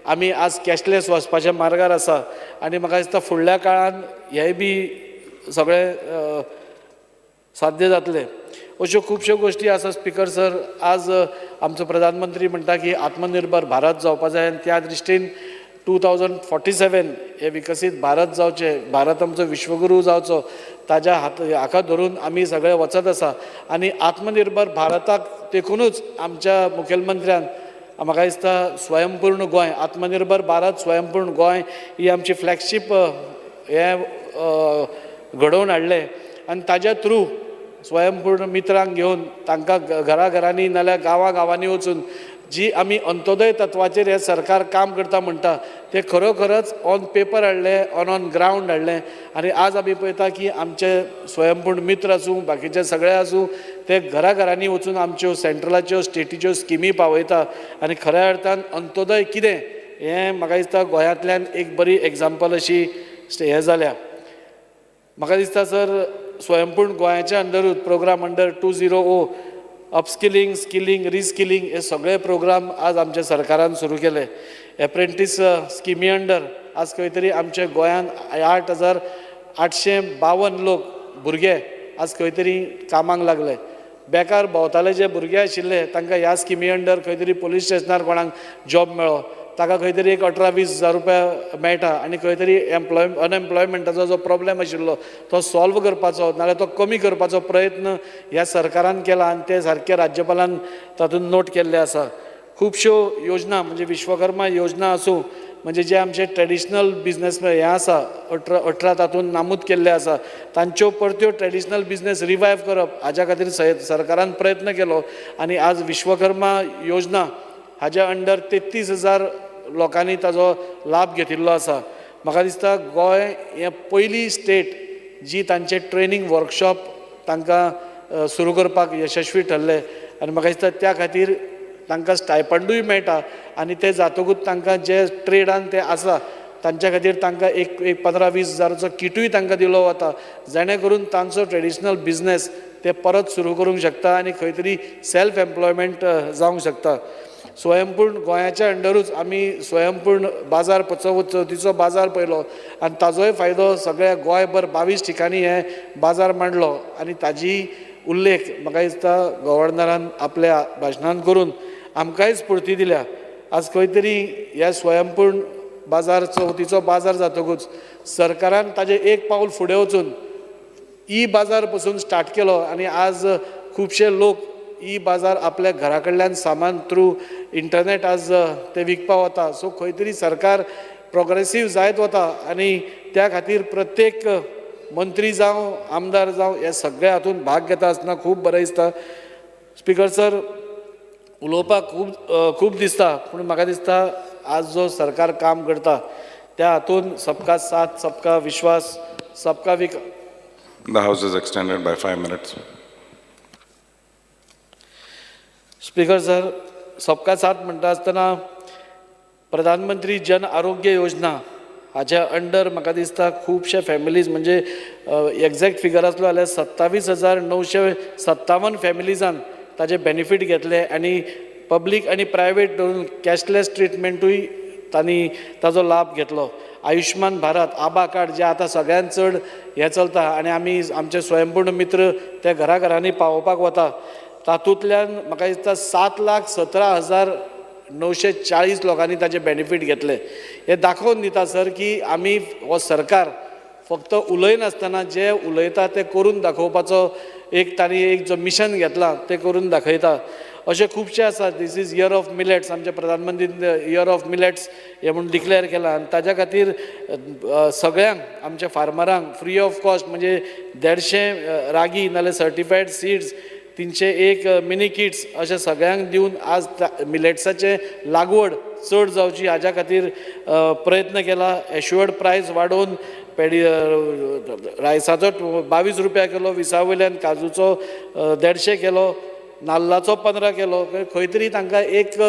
आमी आज कॅशलेस वचपाच्या मार्गार आसा. आनी म्हाका दिसता फुडल्या काळान हेंय बी सगळें साध्य जातलें. अश्यो खुबश्यो गोश्टी आसा स्पिकर सर. आज आमचो प्रधानमंत्री म्हणटा की आत्मनिर्भर भारत जावपा जाय आनी त्या दृश्टीन 2047 हे विकसीत भारत जावचें, भारत आमचो विश्वगुरू जावचो, ताज्या हाका धरून आमी सगळे वचत आसा. आनी आत्मनिर्भर भारताक तेकुनूच आमच्या मुखेलमंत्र्यान म्हाका दिसता स्वयंपूर्ण गोंय, आत्मनिर्भर भारत स्वयंपूर्ण गोंय ही आमची फ्लॅगशीप हें घडोवन हाडलें. आनी ताज्या थ्रू स्वयंपूर्ण मित्रांक घेवन तांकां घराघरांनी नाल्यार गांवां गांवांनी वचून जी आमी अंत्योदय तत्वाचेर हें सरकार काम करता म्हणटा तें खरोखरच ऑन पेपर हाडलें, ऑन ग्रावंड हाडलें. आनी आज आमी पळयता की आमचे स्वयंपूर्ण मित्र आसूं बाकीचे सगळे आसूं ते घराघरांनी वचून आमच्यो सेंट्रलाच्यो स्टेटीच्यो स्किमी पावयता. आनी खऱ्या अर्थान अंत्योदय कितें हें म्हाका दिसता गोंयांतल्यान एक बरी एग्जाम्पल अशी हें जाल्या. म्हाका दिसता सर स्वयंपूर्ण गोंयाच्या अंडरूच प्रोग्राम अंडर 2.0 अपस्किलींग, स्किलींग, रिस्किलींग हे सगळे प्रोग्राम आज आमच्या सरकारान सुरू केले. एप्रेंटीस स्किमी अंडर आज खंय तरी आमच्या गोंयांत 8,852 लोक भुरगे आज खंय तरी कामाक लागले. बेकार भोंवताले जे भुरगे आशिल्ले तांकां ह्या स्किमी अंडर खंय तरी पोलीस स्टेशनार कोणाक जॉब मेळ्ळो, ताका खंय तरी एक 18-20 हजार रुपया मेळटा आनी खंय तरी अनएम्प्लॉयमेंटाचो जो प्रॉब्लेम आशिल्लो तो सॉल्व करपाचो नाल्यार तो कमी करपाचो प्रयत्न ह्या सरकारान केला आनी ते सारके राज्यपालान तातूंत नोट केल्ले आसा. खुबश्यो योजना म्हणजे विश्वकर्मा योजना आसूं, म्हणजे जे आमचे ट्रेडिशनल बिजनस हें आसा 18 तातूंत नामूद केल्ले आसा तांच्यो परत्यो ट्रेडिशनल बिजनस रिवायव करप हाज्या खातीर सरकारान प्रयत्न केलो. आनी आज विश्वकर्मा योजना हाज्या अंडर 33,000 लोकांनी ताजो लाभ घेतिल्लो आसा. म्हाका दिसता गोंय हें पयली स्टेट जी तांचे ट्रेनींग वर्कशॉप तांकां सुरू करपाक यशस्वी ठरले. आनी म्हाका दिसता त्या खातीर तांकां स्टायपंडूय मेळटा आनी ते जातकूच तांकां जे ट्रेडान ते आसा तांच्या खातीर तांकां एक 15-20 हजाराचो किटूय तांकां दिलो वता, जेणे करून तांचो ट्रेडिशनल बिजनस ते परत सुरू करूंक शकता आनी खंय तरी सेल्फ एम्प्लॉयमेंट जावंक शकता. स्वयंपूर्ण गोंयाच्या अंडरूच आमी स्वयंपूर्ण बाजार चवथीचो बाजार पळयलो आनी ताजोय फायदो सगळ्या गोंयभर 22 ठिकाणी हे बाजार मांडलो आनी ताजी उल्लेख म्हाका दिसता गव्हर्नरान आपल्या भाशणान करून आमकांय स्फूर्ती दिल्या. आज खंय तरी ह्या स्वयंपूर्ण बाजार चवथीचो बाजार जातकूच सरकारान ताजें एक पावल फुडें वचून ई बाजार पसून स्टार्ट केलो आनी आज खुबशे लोक ई बाजार आपल्या घरा कडल्यान सामान थ्रू इंटरनेट आज ते विकपा वता. सो खंय तरी सरकार प्रोग्रेसीव जायत वता आनी त्या खातीर प्रत्येक मंत्री जावं आमदार जावं हे सगळे हातूंत भाग घेता आसतना खूब बरें दिसता. स्पिकर सर, उलोवपाक खूब खूब दिसता, पूण म्हाका दिसता आज जो सरकार काम करता त्या हातूंत सबका साथ, सबका विश्वास, सबका विकास. The House is extended by 5 minutes. Speaker sir, सबका साथ म्हणटा आसतना प्रधानमंत्री जन आरोग्य योजना हाच्या अंडर म्हाका दिसता खुबशे फॅमिलीज, म्हणजे एग्जॅक्ट फिगर आसलो जाल्यार 27,957 फॅमिलीजान ताजे बेनिफीट घेतले आनी पब्लीक आनी प्रायवेट धरून कॅशलॅस ट्रिटमेंटूय तांणी ताजो लाभ घेतलो. आयुश्मान भारत आबा कार्ड जे आतां सगळ्यांत चड हें चलता आनी आमी आमचे स्वयंपूर्ण मित्र ते घराघरांनी पावोवपाक वता, तातूंतल्यान म्हाका दिसता 7,17,940 लोकांनी ताजे बेनिफीट घेतले. हे दाखोवन दिता सर की आमी हो सरकार फक्त उलयनासतना जे उलयता ते करून दाखोवपाचो एक तांणी एक जो मिशन घेतला ते करून दाखयता. अशें खुबशे आसा. This is year of millets, आमचे प्रधानमंत्री इयर ऑफ मिलेट्स हें म्हूण डिक्लेर केलां आनी ताज्या खातीर सगळ्यांक आमच्या फार्मरांक फ्री ऑफ कॉस्ट म्हणजे 150 रागी नाल्यार सर्टिफायड सिड्स, 301 मिनी किट्स अशें सगळ्यांक दिवन आज मिलेट्साचें लागवड चड जावची हाज्या खातीर प्रयत्न केला. एश्युअर्ड प्रायस वाडोवन पेडी रायसाचो 22 रुपया केलो, 20 वयल्यान काजूचो 150 केलो, नाल्लाचो 15 केलो. खंय तरी तांकां एक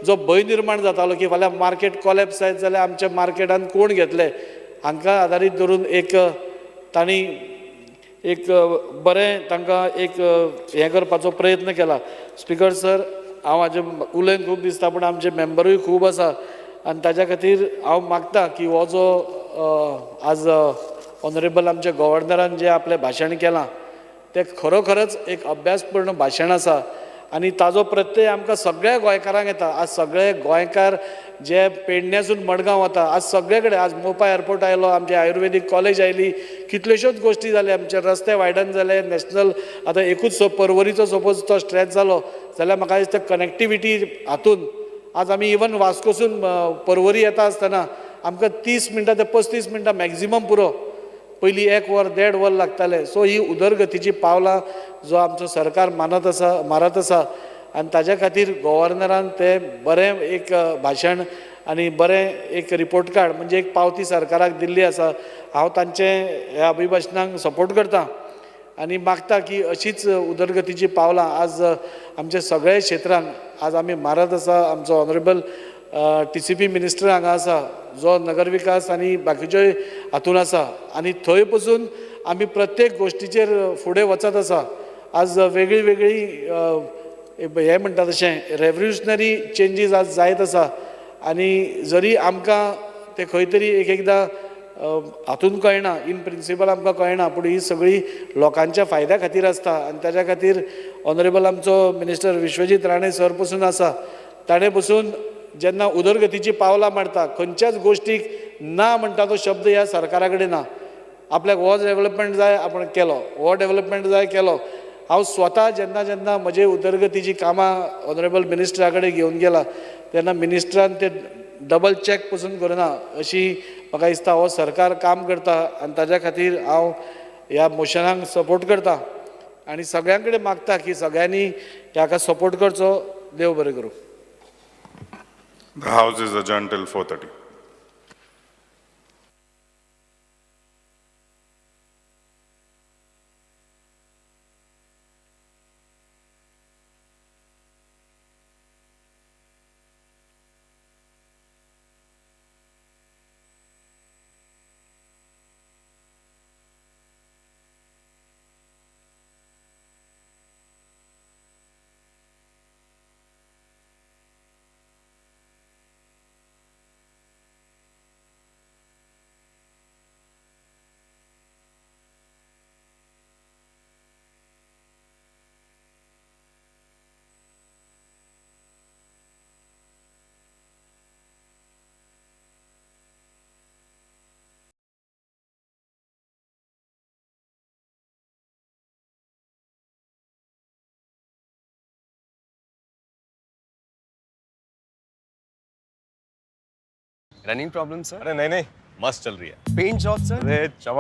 जो भंय निर्माण जातालो की फाल्यां मार्केट कॉलेप्स जायत जाल्यार आमच्या मार्केटान कोण घेतले, हांकां आदारीत धरून एक तांणी एक बरें तांकां एक हें करपाचो प्रयत्न केला. स्पिकर सर, हांव हाजें उलयन खूब दिसता पूण आमचे मेंबरूय खूब आसा आनी ताज्या खातीर हांव मागता की हो जो आज ऑनरेबल आमच्या गव्हर्नरान जें आपलें भाशण केलां तें खरोखरच एक अभ्यासपूर्ण भाशण आसा आनी ताजो प्रत्यय आमकां सगळ्या गोंयकारांक येता. आज सगळे गोंयकार जे पेडण्यासून मडगांव वता, आज सगळे कडेन, आज मोपा एअरपोर्ट आयलो, आमचे आयुर्वेदीक कॉलेज आयली, कितल्योश्योच गोश्टी जाले, आमचे रस्ते वायडन जाले, नॅशनल आतां एकूच पर्वरीचो सपोज तो स्ट्रेच जालो जाल्यार म्हाका दिसता कनेक्टिविटी हातून आज आमी इवन वास्कोसून पर्वरी येता आसतना आमकां 30 मिनटां ते 35 मिनटां मॅक्झिमम पुरो, पयलीं 1 वर 1.5 वर लागतालें. सो ही उदरगतीची पावलां जो आमचो सरकार मानत आसा, मारत आसा आनी ताज्या खातीर गव्हर्नरान तें बरें एक भाशण आनी बरें एक रिपोर्ट कार्ड म्हणजे एक पावती सरकाराक दिल्ली आसा. हांव तांचें ह्या अभिभाशणाक सपोर्ट करता आनी मागता की अशीच उदरगतीची पावलां आज आमच्या सगळ्या क्षेत्रांत आज आमी मारत आसा. आमचो ऑनरेबल TCP minister हांगा आसा जो नगर विकास आनी बाकीच्योय हातून आसा आनी थंय पसून आमी प्रत्येक गोश्टीचेर फुडें वचत आसा. आज वेगळी वेगळी हें म्हणटा तशें रेवल्युशनरी चेंजीस आज जायत आसा आनी जरी आमकां ते खंय तरी एक एकदां हातून कळना, इन प्रिंसिपल आमकां कळना, पूण ही सगळी लोकांच्या फायद्या खातीर आसता आनी ताज्या खातीर ऑनरेबल आमचो मिनिस्टर विश्वजीत राणे सर पसून आसा, ताणें पसून जेन्ना उदरगतीची पावलां मारता खंयच्याच गोश्टीक ना म्हणटा तो शब्द ह्या सरकारा कडेन ना. आपल्याक हो डेवलपमेंट जाय आपण केलो, हो डेवलपमेंट जाय केलो. हांव स्वता जेन्ना जेन्ना म्हजे उदरगतीची कामां ऑनरेबल मिनिस्टरा कडेन घेवन गेला तेन्ना मिनिस्टरान ते डबल चॅक पसून करना अशी म्हाका दिसता हो सरकार काम करता आनी ताज्या खातीर हांव ह्या मोशनाक सपोर्ट करता आनी सगळ्यां कडेन मागता की सगळ्यांनी हाका सपोर्ट करचो. देव बरें करूं. The House is adjourned till 4:30. Running problem sir? अरे नहीं नहीं, मस्त चल रही है। Paint job sir? अरे चमक।